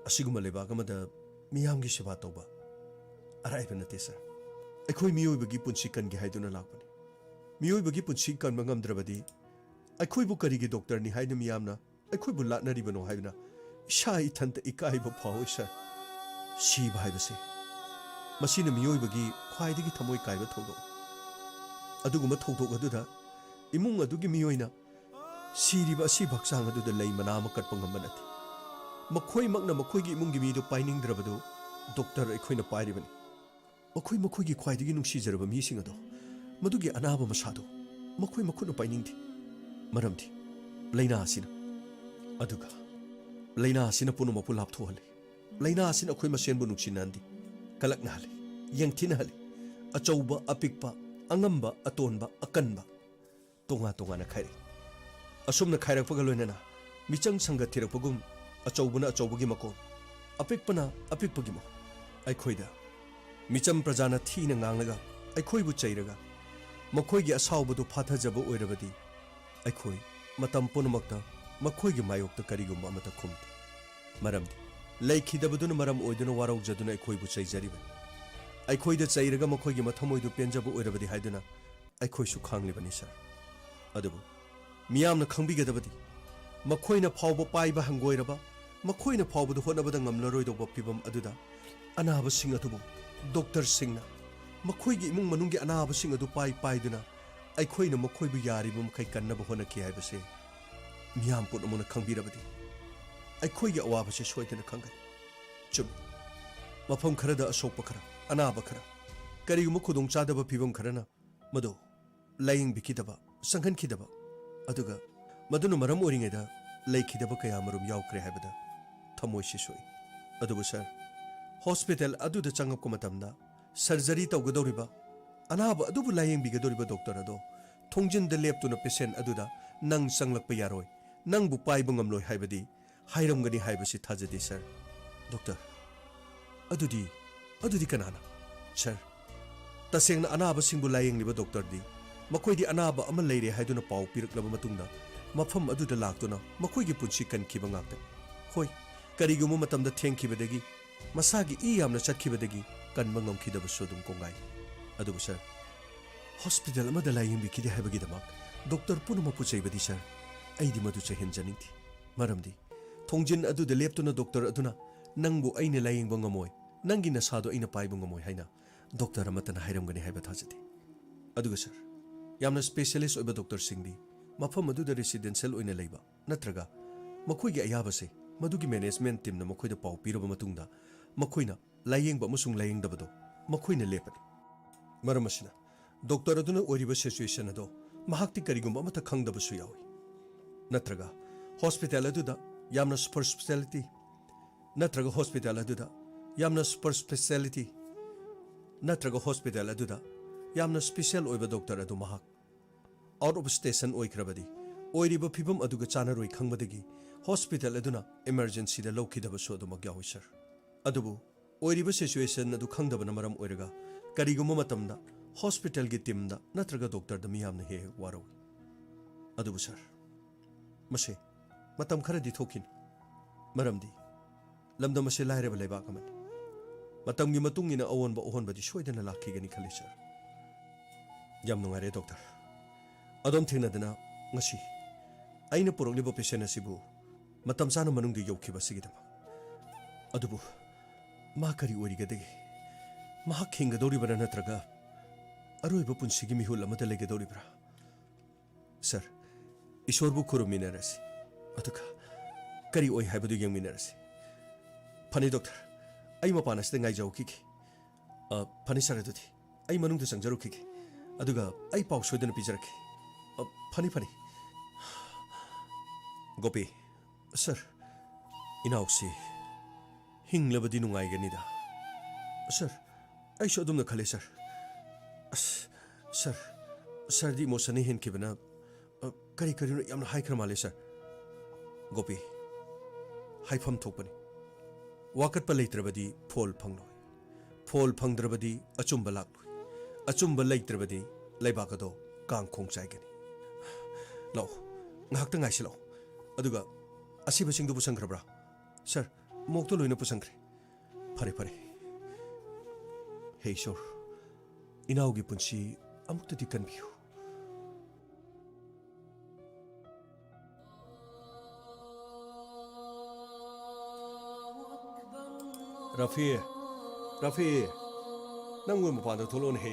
ꯑꯁꯤꯒꯨꯝꯕ ꯂꯩꯕꯥꯛ ꯑꯃꯗ ꯃꯤꯌꯥꯝꯒꯤ ꯁꯦꯕꯥ ꯇꯧꯕ ꯑꯔꯥꯏꯕ ꯅꯠꯇꯦ, ꯁꯥꯔ꯫ ꯑꯩꯈꯣꯏ ꯃꯤꯑꯣꯏꯕꯒꯤ ꯄꯨꯟꯁꯤ ꯀꯟꯒꯦ ꯍꯥꯏꯗꯨꯅ ꯂꯥꯛꯄꯅꯤ꯫ ꯃꯤꯑꯣꯏꯕꯒꯤ ꯄꯨꯟꯁꯤ ꯀꯟꯕ ꯉꯝꯗ꯭ꯔꯕꯗꯤ ꯑꯩꯈꯣꯏꯕꯨ ꯀꯔꯤꯒꯤ ꯗꯣꯛꯇꯔꯅꯤ ꯍꯥꯏꯅ ꯃꯤꯌꯥꯝꯅ ꯑꯩꯈꯣꯏꯕꯨ ꯂꯥꯠꯅꯔꯤꯕꯅꯣ ꯍꯥꯏꯗꯨꯅ ꯏꯁꯥ ꯏꯊꯟꯇ ꯏꯀꯥꯏꯕ ꯐꯥꯎꯏ, ꯁꯥꯔ꯫ ꯁꯤꯕ ꯍꯥꯏꯕꯁꯦ, ꯃꯁꯤꯅ ꯃꯤꯑꯣꯏꯕꯒꯤ ꯈ꯭ꯋꯥꯏꯗꯒꯤ ꯊꯃꯣꯏ ꯀꯥꯏꯕ ꯊꯧꯗꯣꯛ꯫ ꯑꯗꯨꯒꯨꯝꯕ ꯊꯧꯗꯣꯛ ꯑꯗꯨꯗ ꯏꯃꯨꯡ ꯑꯗꯨꯒꯤ ꯃꯤꯑꯣꯏꯅ ꯁꯤꯔꯤꯕ ꯑꯁꯤꯕ ꯍꯛꯆꯥꯡ ꯑꯗꯨꯗ ꯂꯩ ꯃꯅꯥ ꯑꯃ ꯀꯠꯄ ꯉꯝꯕ ꯅꯠꯇꯦ꯫ ꯃꯈꯣꯏꯃꯛꯅ ꯃꯈꯣꯏꯒꯤ ꯏꯃꯨꯡꯒꯤ ꯃꯤꯗꯨ ꯄꯥꯏꯅꯤꯡꯗ꯭ꯔꯕꯗꯨ ꯗꯣꯛꯇꯔ ꯑꯩꯈꯣꯏꯅ ꯄꯥꯏꯔꯤꯕꯅꯤ꯫ ꯃꯈꯣꯏ ꯃꯈꯣꯏꯒꯤ ꯈ꯭ꯋꯥꯏꯗꯒꯤ ꯅꯨꯡꯁꯤꯖꯔꯕ ꯃꯤꯁꯤꯡ ꯑꯗꯣ, ꯃꯗꯨꯒꯤ ꯑꯅꯥꯕ ꯃꯁꯥꯗꯣ ꯃꯈꯣꯏ ꯃꯈꯨꯠꯅ ꯄꯥꯏꯅꯤꯡꯗꯦ꯫ ꯃꯔꯝꯗꯤ ꯂꯥꯏꯅꯥ ꯑꯁꯤꯅ, ꯑꯗꯨꯒ ꯂꯥꯏꯅꯥ ꯑꯁꯤꯅ ꯄꯨꯝꯅꯃꯛꯄꯨ ꯂꯥꯞꯊꯣꯛꯍꯜꯂꯤ꯫ ꯂꯥꯏꯅꯥ ꯑꯁꯤꯅ ꯑꯩꯈꯣꯏ ꯃꯁꯦꯟꯕꯨ ꯅꯨꯡꯁꯤꯅꯍꯟꯗꯦ, ꯀꯂꯛꯅꯍꯜꯂꯤ, ꯌꯦꯡꯊꯤꯅꯍꯜꯂꯤ꯫ ꯑꯆꯧꯕ, ꯑꯄꯤꯛꯄ, ꯑꯉꯝꯕ, ꯑꯇꯣꯟꯕ, ꯑꯀꯟꯕ, ꯇꯣꯉꯥꯟ ꯇꯣꯉꯥꯟꯅ ꯈꯥꯏꯔꯛꯏ꯫ ꯑꯁꯨꯝꯅ ꯈꯥꯏꯔꯛꯄꯒ ꯂꯣꯏꯅꯅ ꯃꯤꯆꯪ ꯁꯪꯒ ꯊꯤꯔꯛꯄꯒꯨꯝ, ꯑꯆꯧꯕꯅ ꯑꯆꯧꯕꯒꯤ ꯃꯀꯣꯟ, ꯑꯄꯤꯛꯄꯅ ꯑꯄꯤꯛꯄꯒꯤ ꯃꯍꯨꯠ꯫ ꯑꯩꯈꯣꯏꯗ ꯃꯤꯆꯝ ꯄ꯭ꯔꯖꯥꯅ ꯊꯤꯅ ꯉꯥꯡꯂꯒ, ꯑꯩꯈꯣꯏꯕꯨ ꯆꯩꯔꯒ, ꯃꯈꯣꯏꯒꯤ ꯑꯁꯥꯎꯕꯗꯨ ꯐꯥꯊꯖꯕ ꯑꯣꯏꯔꯕꯗꯤ, ꯑꯩꯈꯣꯏ ꯃꯇꯝ ꯄꯨꯝꯅꯃꯛꯇ ꯃꯈꯣꯏꯒꯤ ꯃꯥꯌꯣꯛꯇ ꯀꯔꯤꯒꯨꯝꯕ ꯑꯃꯠꯇ ꯈꯨꯝꯗꯦ꯫ ꯃꯔꯝꯗꯤ ꯂꯩꯈꯤꯗꯕꯗꯨꯅ ꯃꯔꯝ ꯑꯣꯏꯗꯨꯅ ꯋꯥꯔꯧꯖꯗꯨꯅ ꯑꯩꯈꯣꯏꯕꯨ ꯆꯩꯖꯔꯤꯕꯅꯤ꯫ ꯑꯩꯈꯣꯏꯗ ꯆꯩꯔꯒ ꯃꯈꯣꯏꯒꯤ ꯃꯊꯃꯣꯏꯗꯨ ꯄꯦꯟꯖꯕ ꯑꯣꯏꯔꯕꯗꯤ ꯍꯥꯏꯗꯨꯅ ꯑꯩꯈꯣꯏꯁꯨ ꯈꯥꯡꯂꯤꯕꯅꯤ, ꯁꯥꯔ꯫ ꯑꯗꯨꯕꯨ ꯃꯤꯌꯥꯝꯅ ꯈꯪꯕꯤꯒꯗꯕꯗꯤ, ꯃꯈꯣꯏꯅ ꯐꯥꯎꯕ ꯄꯥꯏꯕ ꯍꯪꯒꯣꯏꯔꯕ, ꯃꯈꯣꯏꯅ ꯐꯥꯎꯕꯗ ꯍꯣꯠꯅꯕꯗ ꯉꯝꯂꯔꯣꯏꯗꯧꯕ ꯐꯤꯚꯝ ꯑꯗꯨꯗ ꯑꯅꯥꯕꯁꯤꯡ ꯑꯗꯨꯕꯨ ꯗꯣꯛꯇꯔꯁꯤꯡꯅ ꯃꯈꯣꯏꯒꯤ ꯏꯃꯨꯡ ꯃꯅꯨꯡꯒꯤ ꯑꯅꯥꯕꯁꯤꯡ ꯑꯗꯨ ꯄꯥꯏ ꯄꯥꯏꯗꯨꯅ ꯑꯩꯈꯣꯏꯅ ꯃꯈꯣꯏꯕꯨ ꯌꯥꯔꯤꯕ ꯃꯈꯩ ꯀꯟꯅꯕ ꯍꯣꯠꯅꯈꯤ ꯍꯥꯏꯕꯁꯦ ꯃꯤꯌꯥꯝ ꯄꯨꯝꯅꯃꯛꯅ ꯈꯪꯕꯤꯔꯕꯗꯤ ꯑꯩꯈꯣꯏꯒꯤ ꯑꯋꯥꯕꯁꯦ ꯁꯣꯏꯗꯅ ꯈꯪꯒꯅꯤ꯫ ꯆꯨꯝꯃꯤ, ꯃꯐꯝ ꯈꯔꯗ ꯑꯁꯣꯛꯄ ꯈꯔ, ꯑꯅꯥꯕ ꯈꯔ, ꯀꯔꯤꯒꯨꯝꯕ ꯈꯨꯗꯣꯡꯆꯥꯗꯕ ꯐꯤꯚꯝ ꯈꯔꯅ ꯃꯗꯨ ꯂꯥꯌꯦꯡꯕꯤꯈꯤꯗꯕ, ꯆꯪꯍꯟꯈꯤꯗꯕ, ꯑꯗꯨꯒ ꯃꯗꯨꯅ ꯃꯔꯝ ꯑꯣꯏꯔꯤꯉꯩꯗ ꯂꯩꯈꯤꯗꯕ ꯀꯌꯥ ꯃꯔꯨꯝ ꯌꯥꯎꯈ꯭ꯔꯦ ꯍꯥꯏꯕꯗ ꯊꯃꯣꯏꯁꯤ ꯁꯣꯛꯏ꯫ ꯑꯗꯨꯕꯨ ꯁꯥꯔ, ꯍꯣꯁꯄꯤꯇꯥꯜ ꯑꯗꯨꯗ ꯆꯪꯉꯛꯄ ꯃꯇꯝꯗ ꯁꯔꯖꯔꯤ ꯇꯧꯒꯗꯧꯔꯤꯕ, ꯑꯅꯥꯕ ꯑꯗꯨꯕꯨ ꯂꯥꯌꯦꯡꯕꯤꯒꯗꯧꯔꯤꯕ ꯗꯣꯛꯇꯔ ꯑꯗꯣ ꯊꯣꯡꯖꯤꯟꯗ ꯂꯦꯞꯇꯨꯅ ꯄꯦꯁꯦꯟ ꯑꯗꯨꯗ "ꯅꯪ ꯆꯪꯂꯛꯄ ꯌꯥꯔꯣꯏ, ꯅꯪꯕꯨ ꯄꯥꯏꯕ ꯉꯝꯂꯣꯏ" ꯍꯥꯏꯕꯗꯤ ꯍꯥꯏꯔꯝꯒꯅꯤ ꯍꯥꯏꯕꯁꯤ ꯊꯥꯖꯗꯦ, ꯁꯥꯔ꯫ ꯗꯣꯛꯇꯔ, ꯑꯗꯨꯗꯤ, ꯑꯗꯨꯗꯤ ꯀꯅꯥꯅ? ꯁꯥꯔ, ꯇꯁꯦꯡꯅ ꯑꯅꯥꯕꯁꯤꯡꯕꯨ ꯂꯥꯌꯦꯡꯂꯤꯕ ꯗꯣꯛꯇꯔꯗꯤ ꯃꯈꯣꯏꯗꯤ ꯑꯅꯥꯕ ꯑꯃ ꯂꯩꯔꯦ ꯍꯥꯏꯗꯨꯅ ꯄꯥꯎ ꯄꯤꯔꯛꯂꯕ ꯃꯇꯨꯡꯗ ꯃꯐꯝ ꯑꯗꯨꯗ ꯂꯥꯛꯇꯨꯅ ꯃꯈꯣꯏꯒꯤ ꯄꯨꯟꯁꯤ ꯀꯟꯈꯤꯕ ꯉꯥꯛꯇꯅꯤ꯫ ꯍꯣꯏ, ꯀꯔꯤꯒꯨꯝꯕ ꯃꯇꯝꯗ ꯊꯦꯡꯈꯤꯕꯗꯒꯤ, ꯃꯁꯥꯒꯤ ꯏ ꯌꯥꯝꯅ ꯆꯠꯈꯤꯕꯗꯒꯤ ꯀꯟꯕ ꯉꯝꯈꯤꯗꯕꯁꯨ ꯑꯗꯨꯝ ꯀꯣꯡꯒꯥꯏ꯫ ꯑꯗꯨꯕꯨ ꯁꯥꯔ, ꯍꯣꯁꯄꯤꯇꯥꯜ ꯑꯃꯗ ꯂꯥꯌꯦꯡꯕꯤꯈꯤꯗꯦ ꯍꯥꯏꯕꯒꯤꯗꯃꯛ ꯗꯣꯛꯇꯔ ꯄꯨꯝꯅꯃꯛꯄꯨ ꯆꯩꯕꯗꯤ ꯁꯥꯔ, ꯑꯩꯗꯤ ꯃꯗꯨ ꯆꯩꯍꯟꯖꯅꯤꯡꯗꯦ꯫ ꯃꯔꯝꯗꯤ ꯊꯣꯡꯖꯤꯟ ꯑꯗꯨꯗ ꯂꯦꯞꯇꯨꯅ ꯗꯣꯛꯇꯔ ꯑꯗꯨꯅ "ꯅꯪꯕꯨ ꯑꯩꯅ ꯂꯥꯌꯦꯡꯕ ꯉꯝꯃꯣꯏ, ꯅꯪꯒꯤ ꯅꯁꯥꯗꯣ ꯑꯩꯅ ꯄꯥꯏꯕ ꯉꯝꯃꯣꯏ" ꯍꯥꯏꯅ ꯗꯣꯛꯇꯔ ꯑꯃꯠꯇꯅ ꯍꯥꯏꯔꯝꯒꯅꯤ ꯍꯥꯏꯕ ꯊꯥꯖꯗꯦ꯫ ꯑꯗꯨꯒ ꯁꯥꯔ, ꯌꯥꯝꯅ ꯁ꯭ꯄꯦꯁꯤꯌꯦꯂꯤꯁ ꯑꯣꯏꯕ ꯗꯣꯛꯇꯔꯁꯤꯡꯗꯤ ꯃꯐꯝ ꯑꯗꯨꯗ ꯔꯦꯁꯤꯗꯦꯟꯁꯤꯌꯦꯜ ꯑꯣꯏꯅ ꯂꯩꯕ ꯅꯠꯇ꯭ꯔꯒ ꯃꯈꯣꯏꯒꯤ ꯑꯌꯥꯕꯁꯦ ꯃꯗꯨꯒꯤ ꯃꯦꯅꯦꯖꯃꯦꯟꯠ ꯇꯤꯝꯅ ꯃꯈꯣꯏꯗ ꯄꯥꯎ ꯄꯤꯔꯕ ꯃꯇꯨꯡꯗ ꯃꯈꯣꯏꯅ ꯂꯥꯌꯦꯡꯕ ꯑꯃꯁꯨꯡ ꯂꯥꯌꯦꯡꯗꯕꯗꯣ ꯃꯈꯣꯏꯅ ꯂꯦꯞꯄꯅꯤ꯫ ꯃꯔꯝ ꯑꯁꯤꯅ ꯗꯣꯛꯇꯔ ꯑꯗꯨꯅ ꯑꯣꯏꯔꯤꯕ ꯁꯤꯆꯨꯋꯦꯁꯟ ꯑꯗꯣ ꯃꯍꯥꯛꯇꯤ ꯀꯔꯤꯒꯨꯝꯕ ꯑꯃꯠꯇ ꯈꯪꯗꯕꯁꯨ ꯌꯥꯎꯏ꯫ ꯅꯠꯇ꯭ꯔꯒ ꯍꯣꯁꯄꯤꯇꯥꯜ ꯑꯗꯨꯗ ꯌꯥꯝꯅ ꯁꯨꯄꯔ ꯁ꯭ꯄꯦꯁꯤꯌꯦꯂꯤꯇꯤ, ꯅꯠꯇ꯭ꯔꯒ ꯍꯣꯁꯄꯤꯇꯥꯜ ꯑꯗꯨꯗ ꯌꯥꯝꯅ ꯁꯨꯄꯔ ꯁ꯭ꯄꯦꯁꯤꯌꯦꯂꯤꯇꯤ, ꯅꯠꯇ꯭ꯔꯒ ꯍꯣꯁꯄꯤꯇꯥꯜ ꯑꯗꯨꯗ ꯌꯥꯝꯅ ꯁ꯭ꯄꯦꯁꯤꯌꯦꯜ ꯑꯣꯏꯕ ꯗꯣꯛꯇꯔ ꯑꯗꯨ ꯃꯍꯥꯛ ꯑꯥꯎꯠ ꯑꯣꯐ ꯁ꯭ꯇꯦꯁꯟ ꯑꯣꯏꯈ꯭ꯔꯕꯗꯤ ꯑꯣꯏꯔꯤꯕ ꯐꯤꯚꯝ ꯑꯗꯨꯒ ꯆꯥꯟꯅꯔꯣꯏ ꯈꯪꯕꯗꯒꯤ ꯍꯣꯁꯄꯤꯇꯥꯜ ꯑꯗꯨꯅ ꯏꯃꯔꯖꯦꯟꯁꯤꯗ ꯂꯧꯈꯤꯗꯕꯁꯨ ꯑꯗꯨꯃꯛ ꯌꯥꯎꯏ, ꯁꯥꯔ꯫ ꯑꯗꯨꯕꯨ ꯑꯣꯏꯔꯤꯕ ꯁꯤꯆꯨꯋꯦꯁꯟ ꯑꯗꯨ ꯈꯪꯗꯕꯅ ꯃꯔꯝ ꯑꯣꯏꯔꯒ ꯀꯔꯤꯒꯨꯝꯕ ꯃꯇꯝꯗ ꯍꯣꯁꯄꯤꯇꯥꯜꯒꯤ ꯇꯤꯝꯗ ꯅꯠꯇ꯭ꯔꯒ ꯗꯣꯛꯇꯔꯗ ꯃꯤꯌꯥꯝꯅ ꯍꯦꯛ ꯍꯦꯛ ꯋꯥꯔꯧꯏ꯫ ꯑꯗꯨꯕꯨ ꯁꯥꯔ, ꯃꯁꯤ ꯃꯇꯝ ꯈꯔꯗꯤ ꯊꯣꯛꯈꯤꯅꯤ, ꯃꯔꯝꯗꯤ ꯂꯝꯗꯝ ꯑꯁꯤ ꯂꯥꯏꯔꯕ ꯂꯩꯕꯥꯛ ꯑꯃꯅꯤ꯫ ꯃꯇꯝꯒꯤ ꯃꯇꯨꯡ ꯏꯟꯅ ꯑꯑꯣꯟꯕ ꯑꯍꯣꯟꯕꯗꯤ ꯁꯣꯏꯗꯅ ꯂꯥꯛꯈꯤꯒꯅꯤ ꯈꯜꯂꯤ, ꯁꯥꯔ꯫ ꯌꯥꯝ ꯅꯨꯡꯉꯥꯏꯔꯦ, ꯗꯣꯛꯇꯔ꯫ ꯑꯗꯣꯝ ꯊꯦꯡꯅꯗꯅ ꯉꯁꯤ꯫ ꯑꯩꯅ ꯄꯨꯔꯛꯂꯤꯕ ꯄꯦꯁꯦꯟ ꯑꯁꯤꯕꯨ ꯃꯇꯝ ꯆꯥꯅ ꯃꯅꯨꯡꯗ ꯌꯧꯈꯤꯕ ꯑꯁꯤꯒꯤꯗꯃꯛ꯫ ꯑꯗꯨꯕꯨ ꯃꯥ ꯀꯔꯤ ꯑꯣꯏꯔꯤꯒꯗꯒꯦ? ꯃꯍꯥꯛ ꯍꯤꯡꯒꯗꯧꯔꯤꯕ꯭ꯔꯥ, ꯅꯠꯇ꯭ꯔꯒ ꯑꯔꯣꯏꯕ ꯄꯨꯟꯁꯤꯒꯤ ꯃꯤꯍꯨꯜ ꯑꯃꯗ ꯂꯩꯒꯗꯧꯔꯤꯕ꯭ꯔꯥ? ꯁꯥꯔ, ꯏꯁꯣꯔꯕꯨ ꯈꯨꯔꯨꯝꯃꯤꯟꯅꯔꯁꯤ, ꯑꯗꯨꯒ ꯀꯔꯤ ꯑꯣꯏ ꯍꯥꯏꯕꯗꯨ ꯌꯦꯡꯃꯤꯟꯅꯔꯁꯤ꯫ ꯐꯅꯤ, ꯗꯣꯛꯇꯔ, ꯑꯩ ꯃꯄꯥꯟ ꯑꯁꯤꯗ ꯉꯥꯏꯖꯍꯧꯈꯤꯒꯦ꯫ ꯑ, ꯐꯅꯤ, ꯁꯥꯔ, ꯑꯗꯨꯗꯤ ꯑꯩ ꯃꯅꯨꯡꯗ ꯆꯪꯖꯔꯨꯈꯤꯒꯦ, ꯑꯗꯨꯒ ꯑꯩ ꯄꯥꯎ ꯁꯣꯏꯗꯅ ꯄꯤꯖꯔꯛꯀꯦ꯫ ꯑ, ꯐꯅꯤ, ꯐꯅꯤ꯫ ꯒꯣꯄꯤ, ꯁꯥꯔ, ꯏꯅꯥꯎꯁꯤ ꯍꯤꯡꯂꯕꯗꯤ ꯅꯨꯡꯉꯥꯏꯒꯅꯤꯗ꯫ ꯁꯥꯔ, ꯑꯩꯁꯨ ꯑꯗꯨꯝꯅ ꯈꯜꯂꯦ, ꯁꯥꯔ꯫ ꯑꯁ, ꯁꯥꯔ, ꯁꯥꯔꯗꯤ ꯏꯃꯣꯁꯟꯅ ꯍꯦꯟꯈꯤꯕꯅ, ꯑ, ꯀꯔꯤ ꯀꯔꯤꯅꯣ ꯌꯥꯝꯅ ꯍꯥꯏꯈ꯭ꯔ ꯃꯥꯜꯂꯦ, ꯁꯥꯔ꯫ ꯒꯣꯄꯤ, ꯍꯥꯏꯐꯝ ꯊꯣꯛꯄꯅꯤ꯫ ꯋꯥꯀꯠꯄ ꯂꯩꯇ꯭ꯔꯕꯗꯤ ꯐꯣꯜ ꯐꯪꯂꯣꯏ꯫ ꯐꯣꯜ ꯐꯪꯗ꯭ꯔꯕꯗꯤ ꯑꯆꯨꯝꯕ ꯂꯥꯛꯂꯣꯏ꯫ ꯑꯆꯨꯝꯕ ꯂꯩꯇ꯭ꯔꯕꯗꯤ ꯂꯩꯕꯥꯛ ꯑꯗꯣ ꯀꯥꯡꯈꯣꯡ ꯆꯥꯏꯒꯅꯤ꯫ ꯂꯥꯛꯑꯣ, ꯉꯥꯏꯍꯥꯛꯇ ꯉꯥꯏꯁꯤꯜꯂꯛꯑꯣ꯫ ꯑꯗꯨꯒ ꯑꯁꯤꯕꯁꯤꯡꯗꯨ ꯄꯨꯁꯟꯈ꯭ꯔꯕ꯭ꯔꯥ? ꯁꯥꯔ, ꯃꯣꯛꯇꯣ ꯂꯣꯏꯅ ꯄꯨꯁꯟꯈ꯭ꯔꯦ꯫ ꯐꯔꯦ, ꯐꯔꯦ꯫ ꯍꯦ ꯏꯁꯣꯔ, ꯏꯅꯥꯎꯒꯤ ꯄꯨꯟꯁꯤ ꯑꯃꯨꯛꯇꯗꯤ ꯀꯟꯕꯤꯌꯨ꯫ ꯔꯥꯐꯤ, ꯔꯥꯐꯤ, ꯅꯪꯕꯨ ꯃꯄꯥꯟꯗ ꯊꯣꯛꯂꯛꯑꯣꯅꯦ, ꯍꯦ꯫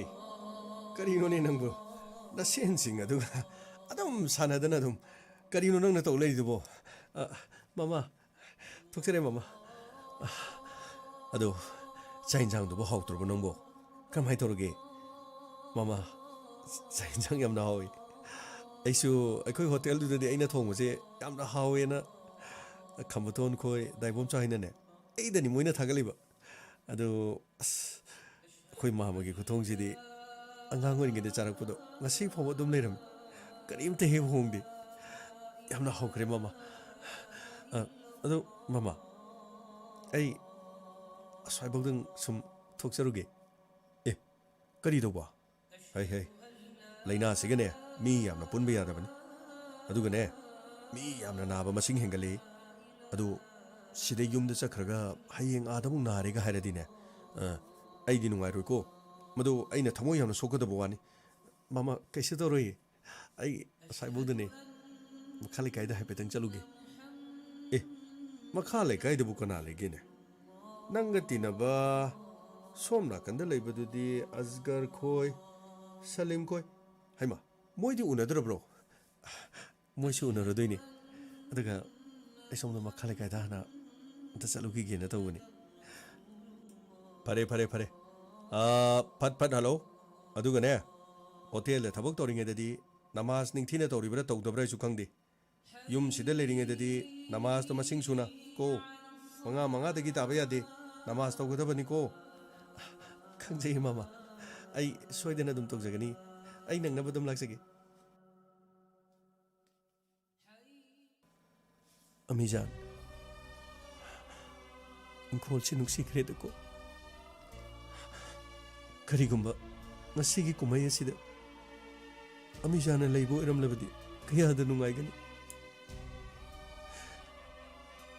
ꯀꯔꯤꯅꯣꯅꯦ ꯅꯪꯕꯨ? ꯅꯁꯦꯟꯁꯤꯡ ꯑꯗꯨꯒ ꯑꯗꯨꯝ ꯁꯥꯟꯅꯗꯅ ꯑꯗꯨꯝ꯫ ꯀꯔꯤꯅꯣ ꯅꯪꯅ ꯇꯧ ꯂꯩꯔꯤꯗꯨꯕꯣ? ꯑ, ꯃꯃꯥ, ꯊꯣꯛꯆꯔꯦ, ꯃꯃꯥ꯫ ꯑ, ꯑꯗꯣ, ꯆꯥꯛ ꯌꯦꯟꯁꯥꯡꯗꯨꯕꯨ ꯍꯥꯎꯇ꯭ꯔꯕꯣ ꯅꯪꯕꯣ? ꯀꯔꯝꯍꯥꯏꯅ ꯇꯧꯔꯒꯦ? ꯃꯃꯥ, ꯆꯥꯛ ꯌꯦꯟꯁꯥꯡ ꯌꯥꯝꯅ ꯍꯥꯎꯋꯤ꯫ ꯑꯩꯁꯨ ꯑꯩꯈꯣꯏ ꯍꯣꯇꯦꯜꯗꯨꯗꯗꯤ ꯑꯩꯅ ꯊꯣꯡꯕꯁꯦ ꯌꯥꯝꯅ ꯍꯥꯎꯋꯦꯅ ꯈꯝꯕꯇꯣꯟ ꯈꯣꯏ, ꯗꯥꯏꯕꯣꯝꯆꯥ ꯍꯣꯏꯅꯅꯦ, ꯑꯩꯗꯅꯤ ꯃꯣꯏꯅ ꯊꯥꯒꯠꯂꯤꯕ꯫ ꯑꯗꯣ, ꯑꯁ, ꯑꯩꯈꯣꯏ ꯃꯥꯝꯃꯒꯤ ꯈꯨꯊꯣꯡꯁꯤꯗꯤ ꯑꯉꯥꯡ ꯑꯣꯏꯔꯤꯉꯩꯗ ꯆꯥꯔꯛꯄꯗꯣ ꯉꯁꯤ ꯐꯥꯎꯕ ꯑꯗꯨꯝ ꯂꯩꯔꯝꯃꯤ꯫ ꯀꯔꯤꯝꯇ ꯍꯦꯛ ꯍꯣꯡꯗꯦ꯫ ꯌꯥꯝꯅ ꯍꯥꯎꯈ꯭ꯔꯦ, ꯃꯃꯥ꯫ ꯑ, ꯑꯗꯣ, ꯃꯃꯥ, ꯑꯩ ꯑꯁ꯭ꯋꯥꯏꯐꯥꯎꯗꯪ ꯁꯨꯝ ꯊꯣꯛꯆꯔꯨꯒꯦ꯫ ꯑꯦ, ꯀꯔꯤ ꯇꯧꯕ? ꯍꯩ, ꯍꯩ, ꯂꯥꯏꯅꯥꯁꯤꯒꯅꯦ ꯃꯤ ꯌꯥꯝꯅ ꯄꯨꯟꯕ ꯌꯥꯗꯕꯅꯤ꯫ ꯑꯗꯨꯒꯅꯦ, ꯃꯤ ꯌꯥꯝꯅ ꯅꯥꯕ ꯃꯁꯤꯡ ꯍꯦꯟꯒꯠꯂꯛꯏ꯫ ꯑꯗꯨ ꯁꯤꯗ ꯌꯨꯝꯗ ꯆꯠꯈ꯭ꯔꯒ ꯍꯌꯦꯡ ꯑꯥꯗ ꯑꯃꯨꯛ ꯅꯥꯔꯦꯒ ꯍꯥꯏꯔꯗꯤꯅꯦ, ꯑ, ꯑꯩꯗꯤ ꯅꯨꯡꯉꯥꯏꯔꯣꯏꯀꯣ꯫ ꯃꯗꯨ ꯑꯩꯅ ꯊꯃꯣꯏ ꯌꯥꯝꯅ ꯁꯣꯛꯀꯗꯕ ꯋꯥꯅꯤ꯫ ꯃꯃꯥ, ꯀꯩꯁꯨ ꯇꯧꯔꯣꯏꯌꯦ꯫ ꯑꯩ ꯉꯁꯥꯏꯐꯥꯎꯗꯅꯦ ꯃꯈꯥ ꯂꯩꯀꯥꯏꯗ ꯍꯥꯏꯐꯦꯠꯇꯪ ꯆꯠꯂꯨꯒꯦ꯫ ꯑꯦ, ꯃꯈꯥ ꯂꯩꯀꯥꯏꯗꯕꯨ ꯀꯅꯥ ꯂꯩꯒꯦꯅꯦ? ꯅꯪꯒ ꯇꯤꯟꯅꯕ ꯁꯣꯝ ꯅꯥꯀꯟꯗ ꯂꯩꯕꯗꯨꯗꯤ ꯑꯁꯒꯔ ꯈꯣꯏ, ꯁꯂꯤꯝ ꯈꯣꯏ꯫ ꯍꯩꯃꯥ, ꯃꯣꯏꯗꯤ ꯎꯅꯗ꯭ꯔꯕ꯭ꯔꯣ? ꯃꯣꯏꯁꯨ ꯎꯅꯔꯨꯗꯣꯏꯅꯤ꯫ ꯑꯗꯨꯒ ꯑꯩ ꯁꯣꯝꯗ ꯃꯈꯥ ꯂꯩꯀꯥꯏꯗ ꯍꯥꯟꯅ ꯑꯝꯇ ꯆꯠꯂꯨꯈꯤꯒꯦꯅ ꯇꯧꯕꯅꯤ꯫ ꯐꯔꯦ, ꯐꯔꯦ, ꯐꯔꯦ꯫ ꯑꯥ, ꯐꯠ ꯐꯠ ꯍꯜꯂꯣ꯫ ꯑꯗꯨꯒꯅꯦ, ꯍꯣꯇꯦꯜꯗ ꯊꯕꯛ ꯇꯧꯔꯤꯉꯩꯗꯗꯤ ꯅꯃꯥꯖ ꯅꯤꯡꯊꯤꯅ ꯇꯧꯔꯤꯕ꯭ꯔꯥ ꯇꯧꯗꯕ꯭ꯔꯥ ꯑꯩꯁꯨ ꯈꯪꯗꯦ꯫ ꯌꯨꯝꯁꯤꯗ ꯂꯩꯔꯤꯉꯩꯗꯗꯤ ꯅꯃꯥꯖꯇꯣ ꯃꯁꯤꯡ ꯁꯨꯅ ꯀꯣ, ꯃꯉꯥ ꯃꯉꯥꯗꯒꯤ ꯇꯥꯕ ꯌꯥꯗꯦ꯫ ꯅꯃꯥꯖ ꯇꯧꯒꯗꯕꯅꯤꯀꯣ꯫ ꯈꯪꯖꯩ ꯃꯃꯥ, ꯑꯩ ꯁꯣꯏꯗꯅ ꯑꯗꯨꯝ ꯇꯧꯖꯒꯅꯤ꯫ ꯑꯩ ꯅꯪꯅꯕ ꯑꯗꯨꯝ ꯂꯥꯛꯆꯒꯦ꯫ ꯑꯃꯤꯖꯥꯟ, ꯏꯪꯈꯣꯜꯁꯤ ꯅꯨꯡꯁꯤꯈ꯭ꯔꯦꯗꯀꯣ꯫ ꯀꯔꯤꯒꯨꯝꯕ ꯉꯁꯤꯒꯤ ꯀꯨꯝꯍꯩ ꯑꯁꯤꯗ ꯑꯃꯤꯖꯥꯟꯅ ꯂꯩꯕ ꯑꯣꯏꯔꯝꯂꯕꯗꯤ ꯀꯌꯥꯗ ꯅꯨꯡꯉꯥꯏꯒꯅꯤ꯫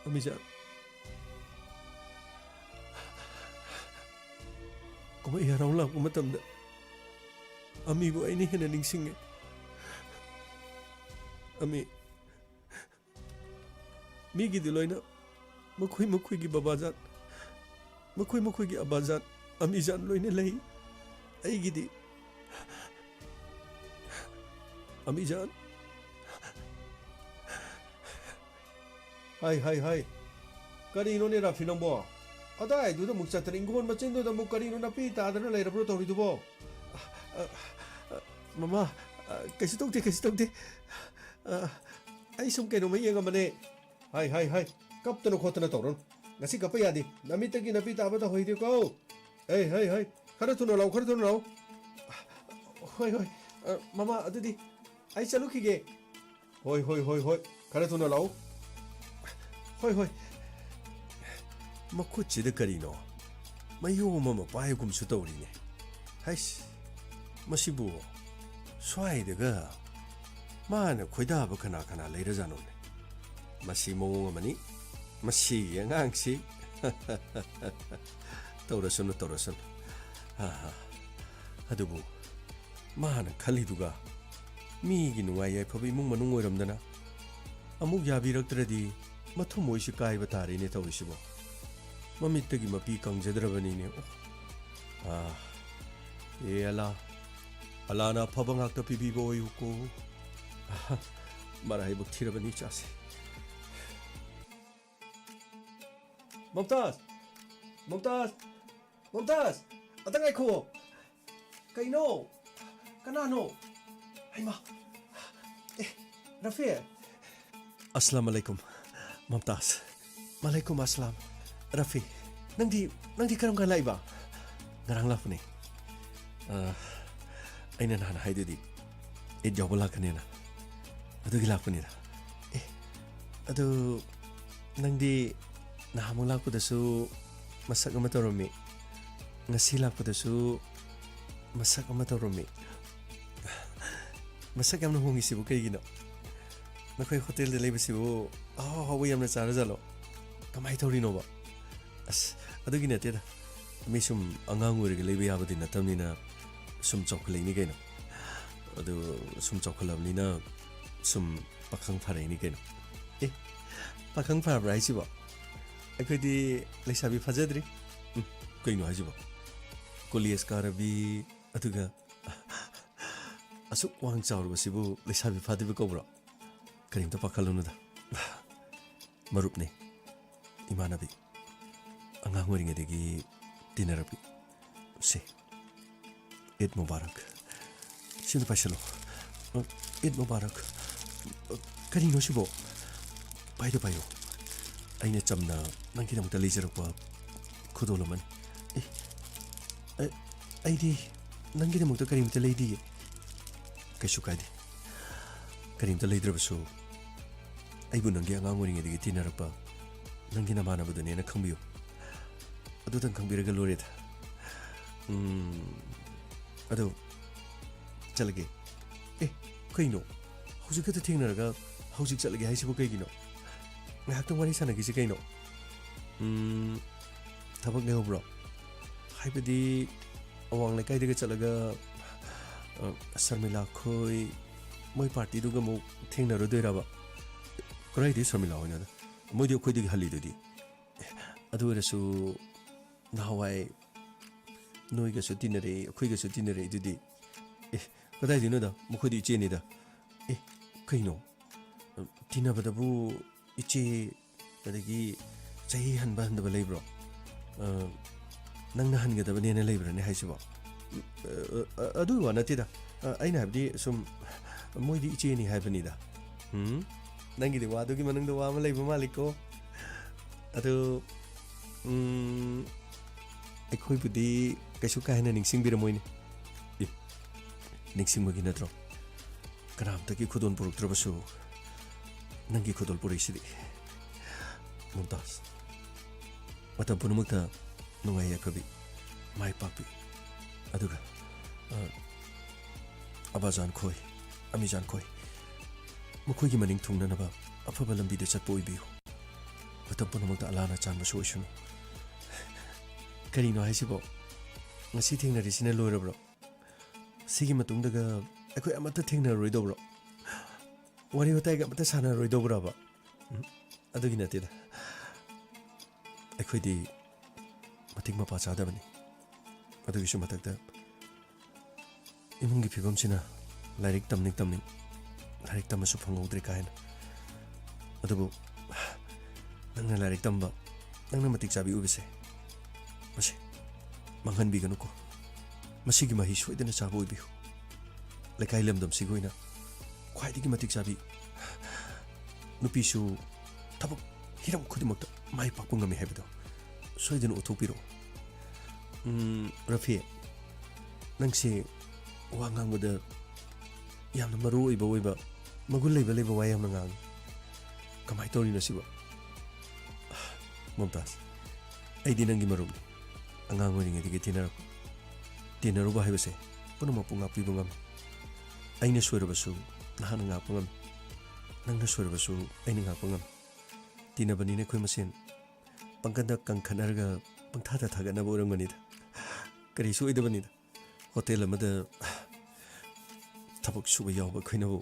ꯑꯃꯤꯖꯥꯟ, ꯀꯨꯝꯍꯩ ꯍꯔꯥꯎ ꯂꯥꯛꯄ ꯃꯇꯝꯗ ꯑꯃꯤꯕꯨ ꯑꯩꯅ ꯍꯦꯟꯅ ꯅꯤꯡꯁꯤꯡꯉꯦ꯫ ꯑꯃꯤ, ꯃꯤꯒꯤꯗꯤ ꯂꯣꯏꯅ ꯃꯈꯣꯏ ꯃꯈꯣꯏꯒꯤ ꯕꯕꯥꯖꯥꯟ, ꯃꯈꯣꯏ ꯃꯈꯣꯏꯒꯤ ꯑꯕꯥꯖꯥꯟ, ꯑꯃꯤꯖꯥꯟ ꯂꯣꯏꯅ ꯂꯩ꯫ ꯑꯩꯒꯤꯗꯤ ꯑꯃꯤꯖꯥꯟ꯫ ꯍꯥꯏ, ꯍꯥꯏ, ꯍꯥꯏ꯫ ꯀꯔꯤꯅꯣꯅꯦ ꯔꯥꯐꯤ ꯅꯪꯕꯣ? ꯑꯗꯥꯏꯗꯨꯗ ꯑꯃꯨꯛ ꯆꯠꯇꯅ ꯏꯪꯈꯣꯜ ꯃꯆꯤꯟꯗꯨꯗ ꯑꯃꯨꯛ ꯀꯔꯤꯅꯣ ꯅꯥꯄꯤ ꯇꯥꯗꯅ ꯂꯩꯔꯕ꯭ꯔꯣ ꯇꯧꯔꯤꯗꯨꯕꯣ? ꯑ, ꯑ, ꯑ, ꯃꯃꯥ, ꯑ, ꯀꯩꯁꯨ ꯇꯧꯗꯦ, ꯀꯩꯁꯨ ꯇꯧꯗꯦ꯫ ꯑ, ꯑꯩ ꯁꯨꯝ ꯀꯩꯅꯣꯝꯃ ꯌꯦꯡꯉꯝꯕꯅꯦ꯫ ꯍꯥꯏ, ꯍꯥꯏ, ꯍꯥꯏ꯫ ꯀꯞꯇꯅ ꯈꯣꯠꯇꯅ ꯇꯧꯔꯅꯨ꯫ ꯉꯁꯤ ꯀꯞꯄ ꯌꯥꯗꯦ꯫ ꯅꯃꯤꯠꯇꯒꯤ ꯅꯥꯄꯤ ꯇꯥꯕ ꯇꯧꯍꯩꯗꯦꯀꯣ꯫ ꯍꯩ, ꯍꯩ, ꯍꯩ꯫ ꯈꯔ ꯊꯨꯅ ꯂꯥꯛꯎ, ꯈꯔ ꯊꯨꯅ ꯂꯥꯛꯎ꯫ ꯍꯣꯏ, ꯍꯣꯏ꯫ ꯑ, ꯃꯃꯥ, ꯑꯗꯨꯗꯤ ꯑꯩ ꯆꯠꯂꯨꯈꯤꯒꯦ꯫ ꯍꯣꯏ, ꯍꯣꯏ, ꯍꯣꯏ, ꯍꯣꯏ꯫ ꯈꯔ ꯊꯨꯅ ꯂꯥꯛꯎ꯫ ꯍꯣꯏ, ꯍꯣꯏ꯫ ꯃꯈꯨꯠꯁꯤꯗ ꯀꯔꯤꯅꯣ? ꯃꯌꯣꯝ ꯑꯃ ꯄꯥꯏꯒꯨꯝꯁꯨ ꯇꯧꯔꯤꯅꯦ꯫ ꯍꯩꯁ, ꯃꯁꯤꯕꯨ ꯁ꯭ꯋꯥꯏꯗꯒ ꯃꯥꯅ ꯈꯣꯏꯗꯥꯕ ꯀꯅꯥ ꯀꯅꯥ ꯂꯩꯔꯖꯥꯠꯅꯣꯅꯦ? ꯃꯁꯤ ꯃꯑꯣꯡ ꯑꯃꯅꯤ꯫ ꯃꯁꯤꯒꯤ ꯑꯉꯥꯡꯁꯤ꯫ ꯇꯧꯔꯁꯅꯨ, ꯇꯧꯔꯁꯅꯨ꯫ ꯑꯥ, ꯑꯗꯨꯕꯨ ꯃꯥꯅ ꯈꯜꯂꯤꯗꯨꯒ ꯃꯤꯒꯤ ꯅꯨꯡꯉꯥꯏ ꯌꯥꯏꯐꯕ ꯏꯃꯨꯡ ꯃꯅꯨꯡ ꯑꯣꯏꯔꯝꯗꯅ ꯑꯃꯨꯛ ꯌꯥꯕꯤꯔꯛꯇ꯭ꯔꯗꯤ ꯃꯊꯨꯝ ꯑꯣꯏꯁꯤ ꯀꯥꯏꯕ ꯇꯥꯔꯦꯅꯦ ꯇꯧꯔꯤꯁꯤꯕꯣ꯫ ꯃꯃꯤꯠꯇꯒꯤ ꯃꯄꯤ ꯀꯪꯖꯗ꯭ꯔꯕꯅꯤꯅꯦ꯫ ꯑꯣ, ꯑꯥ, ꯑꯦ ꯑꯂꯥ, ꯑꯂꯥꯅ ꯑꯐꯕ ꯉꯥꯛꯇ ꯄꯤꯕꯤꯕ ꯑꯣꯏꯌꯨꯀꯣ꯫ ꯑꯍ, ꯃꯔꯥꯏꯕꯛ ꯊꯤꯔꯕꯅꯤ ꯏꯆꯥꯁꯦ꯫ ꯃꯝꯇꯥꯖ! ꯃꯝꯇꯥꯖ! ꯃꯝꯇꯥꯖ! ꯑꯇ ꯉꯥꯏꯈꯣ! ꯀꯩꯅꯣ? ꯀꯅꯥꯅꯣ? ꯍꯩꯃꯥ! ꯑꯦ, ꯔꯐꯤ! ꯑꯁꯂꯥꯝ ꯑꯂꯩꯀꯨꯝ, ꯃꯝꯇꯥꯖ꯫ ꯃꯂꯩꯀꯨꯝ ꯑꯁꯂꯥꯝ꯫ ꯔꯐꯤ, ꯅꯪꯗꯤ, ꯅꯪꯗꯤ ꯀꯔꯝ ꯀꯥꯟ ꯂꯥꯛꯏꯕ? ꯉꯔꯥꯡ ꯂꯥꯛꯄꯅꯦ꯫ ꯑ, ꯑꯩꯅ ꯅꯍꯥꯟ ꯍꯥꯏꯗꯨꯗꯤ, ꯏꯗ ꯌꯥꯎꯕ ꯂꯥꯛꯀꯅꯦꯅ꯫ ꯑꯗꯨꯒꯤ ꯂꯥꯛꯄꯅꯤꯗ꯫ ꯑꯦ, ꯑꯗꯨ ꯅꯪꯗꯤ ꯅꯍꯥꯟꯃꯨꯛ ꯂꯥꯛꯄꯗꯁꯨ ꯃꯁꯛ ꯑꯃ ꯇꯧꯔꯝꯃꯤ, ꯉꯁꯤ ꯂꯥꯛꯄꯗꯁꯨ ꯃꯁꯛ ꯑꯃ ꯇꯧꯔꯝꯃꯤ꯫ ꯃꯁꯛ ꯌꯥꯝꯅ ꯍꯣꯡꯉꯤꯁꯤꯕꯨ ꯀꯩꯒꯤꯅꯣ? ꯅꯈꯣꯏ ꯍꯣꯇꯦꯜꯗ ꯂꯩꯕꯁꯤꯕꯨ ꯑꯍꯥꯎ ꯑꯍꯥꯎꯕ ꯌꯥꯝꯅ ꯆꯥꯔꯖꯥꯠꯂꯣ? ꯀꯃꯥꯏꯅ ꯇꯧꯔꯤꯅꯣꯕ? ꯑꯁ, ꯑꯗꯨꯒꯤ ꯅꯠꯇꯦꯗ꯫ ꯃꯤ ꯁꯨꯝ ꯑꯉꯥꯡ ꯑꯣꯏꯔꯒ ꯂꯩꯕ ꯌꯥꯕꯗꯤ ꯅꯠꯇꯕꯅꯤꯅ ꯁꯨꯝ ꯆꯥꯎꯈꯠꯂꯛꯏꯅꯤ ꯀꯩꯅꯣ꯫ ꯑꯗꯨ ꯁꯨꯝ ꯆꯥꯎꯈꯠꯂꯕꯅꯤꯅ ꯁꯨꯝ ꯄꯥꯈꯪ ꯐꯥꯔꯛꯏꯅꯤ ꯀꯩꯅꯣ꯫ ꯑꯦ, ꯄꯥꯈꯪ ꯐꯥꯔꯕ꯭ꯔꯥ ꯍꯥꯏꯁꯤꯕꯣ? ꯑꯩꯈꯣꯏꯗꯤ ꯂꯩꯁꯥꯕꯤ ꯐꯥꯖꯗ꯭ꯔꯤ꯫ ꯎꯝ, ꯀꯩꯅꯣ ꯍꯥꯏꯁꯤꯕꯣ? ꯀꯣꯂꯦꯖ ꯀꯥꯔꯕꯤ, ꯑꯗꯨꯒ ꯑꯁꯨꯛ ꯋꯥꯡ ꯆꯥꯎꯔꯕꯁꯤꯕꯨ ꯂꯩꯁꯥꯕꯤ ꯐꯥꯗ꯭ꯔꯤꯕ ꯀꯧꯕ꯭ꯔꯣ? ꯀꯔꯤꯝꯇ ꯄꯥꯈꯠꯂꯨꯅꯨꯗ꯫ ꯃꯔꯨꯞꯅꯤ, ꯏꯃꯥꯟꯅꯕꯤ, ꯑꯉꯥꯡ ꯑꯣꯏꯔꯤꯉꯩꯗꯒꯤ ꯇꯤꯟꯅꯔꯛꯄꯤ꯫ ꯁꯦ, ꯏꯗ ꯃꯨꯕꯥꯔꯛ꯫ ꯁꯤꯗ ꯄꯥꯏꯁꯜꯂꯣ꯫ ꯏꯗ ꯃꯨꯕꯥꯔꯛ꯫ ꯀꯔꯤꯅꯣ ꯁꯤꯕꯣ? ꯄꯥꯏꯗ ꯄꯥꯏꯌꯣ꯫ ꯑꯩꯅ ꯆꯝꯅ ꯅꯪꯒꯤꯗꯃꯛꯇ ꯂꯩꯖꯔꯛꯄ ꯈꯨꯗꯣꯜ ꯑꯃꯅꯤ꯫ ꯑꯦ, ꯑꯩ, ꯑꯩꯗꯤ ꯅꯪꯒꯤꯗꯃꯛꯇ ꯀꯔꯤꯝꯇ ꯂꯩꯗꯤꯌꯦ꯫ ꯀꯩꯁꯨ ꯀꯥꯏꯗꯦ꯫ ꯀꯔꯤꯝꯇ ꯂꯩꯗ꯭ꯔꯕꯁꯨ ꯑꯩꯕꯨ ꯅꯪꯒꯤ ꯑꯉꯥꯡ ꯑꯣꯏꯔꯤꯉꯩꯗꯒꯤ ꯇꯤꯟꯅꯔꯛꯄ ꯅꯪꯒꯤ ꯅꯃꯥꯟꯅꯕꯗꯨꯅꯦꯅ ꯈꯪꯕꯤꯌꯨ꯫ ꯑꯗꯨꯇꯪ ꯈꯪꯕꯤꯔꯒ ꯂꯣꯏꯔꯦꯗ꯫ ꯎꯝ, ꯑꯗꯣ ꯆꯠꯂꯒꯦ꯫ ꯑꯦ, ꯀꯩꯅꯣ? ꯍꯧꯖꯤꯛ ꯈꯛꯇ ꯊꯦꯡꯅꯔꯒ ꯍꯧꯖꯤꯛ ꯆꯠꯂꯒꯦ ꯍꯥꯏꯁꯤꯕꯨ ꯀꯩꯒꯤꯅꯣ? ꯉꯥꯏꯍꯥꯛꯇꯪ ꯋꯥꯔꯤ ꯁꯥꯟꯅꯈꯤꯁꯤ ꯀꯩꯅꯣ? ꯎꯝ, ꯊꯕꯛ ꯂꯩꯍꯧꯕ꯭ꯔꯣ? ꯍꯥꯏꯕꯗꯤ ꯑꯋꯥꯡ ꯂꯩꯀꯥꯏꯗꯒ ꯆꯠꯂꯒ, ꯑ, ꯁꯔꯃꯤꯂꯥ ꯈꯣꯏ ꯃꯣꯏ ꯄꯥꯔꯇꯤꯗꯨꯒ ꯑꯃꯨꯛ ꯊꯦꯡꯅꯔꯨꯗꯣꯏꯔꯕ? ꯀꯗꯥꯏꯗꯩ ꯁꯔꯃꯤꯂꯥ ꯍꯣꯏꯅꯣꯗ? ꯃꯣꯏꯗꯤ ꯑꯩꯈꯣꯏꯗꯒꯤ ꯍꯜꯂꯤꯗꯨꯗꯤ꯫ ꯑꯦ, ꯑꯗꯨ ꯑꯣꯏꯔꯁꯨ ꯅꯍꯥꯟꯋꯥꯏ ꯅꯣꯏꯒꯁꯨ ꯇꯤꯟꯅꯔꯛꯏ, ꯑꯩꯈꯣꯏꯒꯁꯨ ꯇꯤꯟꯅꯔꯛꯏꯗꯨꯗꯤ꯫ ꯑꯦ, ꯀꯗꯥꯏꯗꯩꯅꯣꯗ? ꯃꯈꯣꯏꯗꯤ ꯏꯆꯦꯅꯤꯗ꯫ ꯑꯦ, ꯀꯩꯅꯣ? ꯇꯤꯟꯅꯕꯗꯕꯨ ꯏꯆꯦ ꯑꯗꯒꯤ ꯆꯍꯤ ꯍꯟꯕ ꯍꯟꯗꯕ ꯂꯩꯕ꯭ꯔꯣ? ꯑ, ꯅꯪꯅ ꯍꯟꯒꯗꯕꯅꯦꯅ ꯂꯩꯕ꯭ꯔꯅꯦ ꯍꯥꯏꯁꯤꯕꯣ? ꯑ, ꯑ, ꯑꯗꯨꯒꯤ ꯋꯥ ꯅꯠꯇꯦꯗ꯫ ꯑ, ꯑꯩꯅ ꯍꯥꯏꯕꯗꯤ ꯁꯨꯝ ꯃꯣꯏꯗꯤ ꯏꯆꯦꯅꯤ ꯍꯥꯏꯕꯅꯤꯗ꯫ ꯎꯝ? ꯅꯪꯒꯤꯗꯤ ꯋꯥꯗꯨꯒꯤ ꯃꯅꯨꯡꯗ ꯋꯥ ꯑꯃ ꯂꯩꯕ ꯃꯥꯜꯂꯤꯀꯣ? ꯑꯗꯨ, ꯎꯝ, ꯑꯩꯈꯣꯏꯕꯨꯗꯤ ꯀꯩꯁꯨ ꯀꯥ ꯍꯦꯟꯅ ꯅꯤꯡꯁꯤꯡꯕꯤꯔꯝꯃꯣꯏꯅꯦ꯫ ꯑꯦ, ꯅꯤꯡꯁꯤꯡꯕꯒꯤ ꯅꯠꯇ꯭ꯔꯣ? ꯀꯅꯥꯝꯇꯒꯤ ꯈꯨꯗꯣꯜ ꯄꯨꯔꯛꯇ꯭ꯔꯕꯁꯨ ꯅꯪꯒꯤ ꯈꯨꯗꯣꯜ ꯄꯨꯔꯛꯏꯁꯤꯗꯤ꯫ ꯃꯨꯝꯇꯥꯖ, ꯃꯇꯝ ꯄꯨꯝꯅꯃꯛꯇ ꯅꯨꯡꯉꯥꯏ ꯌꯥꯏꯐꯕꯤ, ꯃꯥꯏ ꯄꯥꯛꯄꯤ, ꯑꯗꯨꯒ, ꯑ, ꯑꯕꯥꯖꯥꯟ ꯈꯣꯏ, ꯑꯃꯤꯖꯥꯟ ꯈꯣꯏ, ꯃꯈꯣꯏꯒꯤ ꯃꯅꯤꯡ ꯊꯨꯡꯅꯅꯕ ꯑꯐꯕ ꯂꯝꯕꯤꯗ ꯆꯠꯄ ꯑꯣꯏꯕꯤꯌꯨ꯫ ꯃꯇꯝ ꯄꯨꯝꯅꯃꯛꯇ ꯑꯂꯥꯍꯅ ꯆꯥꯟꯕꯁꯨ ꯑꯣꯏꯁꯅꯨ꯫ ꯀꯔꯤꯅꯣ ꯍꯥꯏꯁꯤꯕꯣ? ꯉꯁꯤ ꯊꯦꯡꯅꯔꯤꯁꯤꯅ ꯂꯣꯏꯔꯕ꯭ꯔꯣ? ꯁꯤꯒꯤ ꯃꯇꯨꯡꯗꯒ ꯑꯩꯈꯣꯏ ꯑꯃꯠꯇ ꯊꯦꯡꯅꯔꯔꯣꯏꯗꯧꯕ꯭ꯔꯣ? ꯋꯥꯔꯤ ꯋꯥꯇꯥꯏꯒ ꯑꯃꯠꯇ ꯁꯥꯟꯅꯔꯔꯣꯏꯗꯧꯕ꯭ꯔꯕ? ꯎꯝ, ꯑꯗꯨꯒꯤ ꯅꯠꯇꯦꯗ꯫ ꯑꯩꯈꯣꯏꯗꯤ ꯃꯇꯤꯛ ꯃꯄꯥ ꯆꯥꯗꯕꯅꯤ꯫ ꯑꯗꯨꯒꯤꯁꯨ ꯃꯊꯛꯇ ꯏꯃꯨꯡꯒꯤ ꯐꯤꯕꯝꯁꯤꯅ ꯂꯥꯏꯔꯤꯛ ꯇꯝꯅꯤꯡ ꯇꯝꯅꯤꯡ ꯂꯥꯏꯔꯤꯛ ꯇꯝꯕꯁꯨ ꯐꯪꯍꯧꯗ꯭ꯔꯦ ꯀꯥꯏꯅ꯫ ꯑꯗꯨꯕꯨ ꯅꯪꯅ ꯂꯥꯏꯔꯤꯛ ꯇꯝꯕ, ꯅꯪꯅ ꯃꯇꯤꯛ ꯆꯥꯕꯤ ꯑꯣꯏꯕꯁꯦ, ꯃꯁꯤ ꯃꯥꯡꯍꯟꯕꯤꯒꯅꯨꯀꯣ꯫ ꯃꯁꯤꯒꯤ ꯃꯍꯩ ꯁꯣꯏꯗꯅ ꯆꯥꯕ ꯑꯣꯏꯕꯤꯌꯨ꯫ ꯂꯩꯀꯥꯏ ꯂꯝꯗꯝꯁꯤꯒꯤ ꯑꯣꯏꯅ ꯈ꯭ꯋꯥꯏꯗꯒꯤ ꯃꯇꯤꯛ ꯆꯥꯕꯤ ꯅꯨꯄꯤꯁꯨ ꯊꯕꯛ ꯍꯤꯔꯝ ꯈꯨꯗꯤꯡꯃꯛꯇ ꯃꯥꯏ ꯄꯥꯛꯄ ꯉꯝꯃꯤ ꯍꯥꯏꯕꯗꯣ ꯁꯣꯏꯗꯅ ꯎꯠꯊꯣꯛꯄꯤꯔꯛꯎ꯫ ꯎꯝ, ꯔꯐꯤ, ꯅꯪꯁꯦ ꯋꯥ ꯉꯥꯡꯕꯗ ꯌꯥꯝꯅ ꯃꯔꯨ ꯑꯣꯏꯕ ꯑꯣꯏꯕ, ꯃꯒꯨꯟ ꯂꯩꯕ ꯂꯩꯕ ꯋꯥ ꯌꯥꯝꯅ ꯉꯥꯡꯉꯤ꯫ ꯀꯃꯥꯏꯅ ꯇꯧꯔꯤꯅꯣ ꯁꯤꯕꯣ? ꯃꯨꯝꯇꯥꯖ, ꯑꯩꯗꯤ ꯅꯪꯒꯤ ꯃꯔꯨꯞꯅꯤ꯫ ꯑꯉꯥꯡ ꯑꯣꯏꯔꯤꯉꯩꯗꯒꯤ ꯇꯤꯟꯅꯔꯛꯄ꯫ ꯇꯤꯟꯅꯔꯨꯕ ꯍꯥꯏꯕꯁꯦ ꯄꯨꯝꯅꯃꯛꯄꯨ ꯉꯥꯛꯄꯤꯕ ꯉꯝꯃꯤ꯫ ꯑꯩꯅ ꯁꯣꯏꯔꯕꯁꯨ ꯅꯍꯥꯛꯅ ꯉꯥꯛꯄ ꯉꯝꯃꯤ꯫ ꯅꯪꯅ ꯁꯣꯏꯔꯕꯁꯨ ꯑꯩꯅ ꯉꯥꯛꯄ ꯉꯝꯃꯤ꯫ ꯇꯤꯟꯅꯕꯅꯤꯅ ꯑꯩꯈꯣꯏ ꯃꯁꯦꯟ ꯄꯪꯀꯟꯗ ꯀꯟꯈꯠꯅꯔꯒ ꯄꯪꯊꯥꯗ ꯊꯥꯒꯠꯅꯕ ꯑꯣꯏꯔꯝꯒꯅꯤꯗ꯫ ꯀꯔꯤꯁꯨ ꯑꯣꯏꯗꯕꯅꯤꯗ꯫ ꯍꯣꯇꯦꯜ ꯑꯃꯗ ꯊꯕꯛ ꯁꯨꯕ ꯌꯥꯎꯕ ꯑꯩꯈꯣꯏꯅꯕꯨ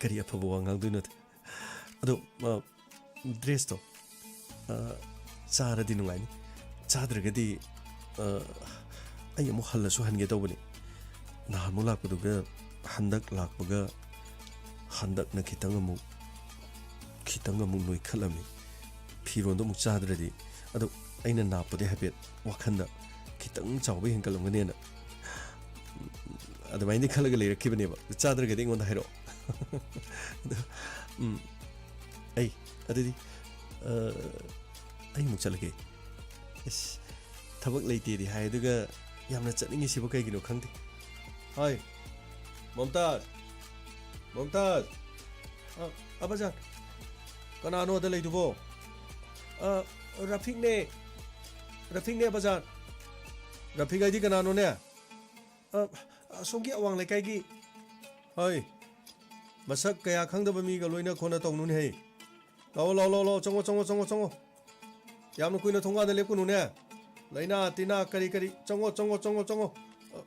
ꯀꯔꯤ ꯑꯐꯕ ꯋꯥ ꯉꯥꯡꯗꯣꯏꯅꯣꯗ꯫ ꯑꯗꯣ, ꯑ, ꯗ꯭ꯔꯦꯁꯇꯣ, ꯑ, ꯆꯥꯔꯗꯤ ꯅꯨꯡꯉꯥꯏꯅꯤ꯫ ꯆꯥꯗ꯭ꯔꯒꯗꯤ, ꯑ, ꯑꯩ ꯑꯃꯨꯛ ꯍꯜꯂꯁꯨ ꯍꯟꯒꯦ ꯇꯧꯕꯅꯤ꯫ ꯅꯍꯥꯟꯃꯨꯛ ꯂꯥꯛꯄꯗꯨꯒ ꯍꯟꯗꯛ ꯂꯥꯛꯄꯒ ꯍꯟꯗꯛꯅ ꯈꯤꯇꯪ ꯑꯃꯨꯛ, ꯈꯤꯇꯪ ꯑꯃꯨꯛ ꯅꯣꯏꯈꯠꯂꯝꯃꯤ꯫ ꯐꯤꯔꯣꯟꯗꯣ ꯑꯃꯨꯛ ꯆꯥꯗ꯭ꯔꯗꯤ꯫ ꯑꯗꯣ ꯑꯩꯅ ꯅꯥꯞꯄꯗꯤ ꯍꯥꯏꯐꯦꯠ ꯋꯥꯈꯟꯗ ꯈꯤꯇꯪ ꯆꯥꯎꯕ ꯍꯦꯟꯒꯠꯂꯝꯒꯅꯦꯅ ꯑꯗꯨꯃꯥꯏꯅꯗꯤ ꯈꯜꯂꯒ ꯂꯩꯔꯛꯈꯤꯕꯅꯦꯕ꯫ ꯆꯥꯗ꯭ꯔꯒꯗꯤ ꯑꯩꯉꯣꯟꯗ ꯍꯥꯏꯔꯛꯑꯣ꯫ ꯑꯗꯣ, ꯎꯝ, ꯑꯩ, ꯑꯗꯨꯗꯤ, ꯑ, ꯑꯩ ꯑꯃꯨꯛ ꯆꯠꯂꯒꯦ꯫ ꯏꯁ, ꯊꯕꯛ ꯂꯩꯇꯦꯗꯤ ꯍꯥꯏ, ꯑꯗꯨꯒ ꯌꯥꯝꯅ ꯆꯠꯅꯤꯡꯉꯤꯁꯤꯕꯨ ꯀꯩꯒꯤꯅꯣ ꯈꯪꯗꯦ꯫ ꯍꯣꯏ, ꯃꯝꯇꯥꯖ, ꯃꯝꯇꯥꯖ꯫ ꯑ, ꯑꯕꯖꯥꯟ, ꯀꯅꯥꯅꯣ ꯑꯗ ꯂꯩꯗꯨꯕꯣ? ꯑ, ꯔꯐꯤꯛꯅꯦ, ꯔꯐꯤꯛꯅꯦ ꯑꯕꯖꯥꯟ꯫ ꯔꯐꯤꯛ ꯍꯥꯏꯗꯤ ꯀꯅꯥꯅꯣꯅꯦ? ꯑ, ꯑꯁꯣꯝꯒꯤ ꯑꯋꯥꯡ ꯂꯩꯀꯥꯏꯒꯤ꯫ ꯍꯣꯏ, ꯃꯁꯛ ꯀꯌꯥ ꯈꯪꯗꯕ ꯃꯤꯒ ꯂꯣꯏꯅ ꯈꯣꯠꯅ ꯇꯧꯅꯨꯅꯦ ꯍꯩ꯫ ꯂꯥꯛꯑꯣ, ꯂꯥꯛꯑꯣ, ꯂꯥꯛꯑꯣ, ꯂꯥꯛꯑꯣ, ꯆꯪꯉꯣ, ꯆꯪꯉꯣ, ꯆꯪꯉꯣ, ꯆꯪꯉꯣ꯫ ꯌꯥꯝꯅ ꯀꯨꯏꯅ ꯊꯣꯡꯒꯥꯟꯗ ꯂꯦꯞꯀꯅꯨꯅꯦ꯫ ꯂꯥꯏꯅꯥ ꯇꯤꯟꯅꯥ ꯀꯔꯤ ꯀꯔꯤ, ꯆꯪꯉꯣ, ꯆꯪꯉꯣ, ꯆꯪꯉꯣ, ꯆꯪꯉꯣ꯫ ꯑ,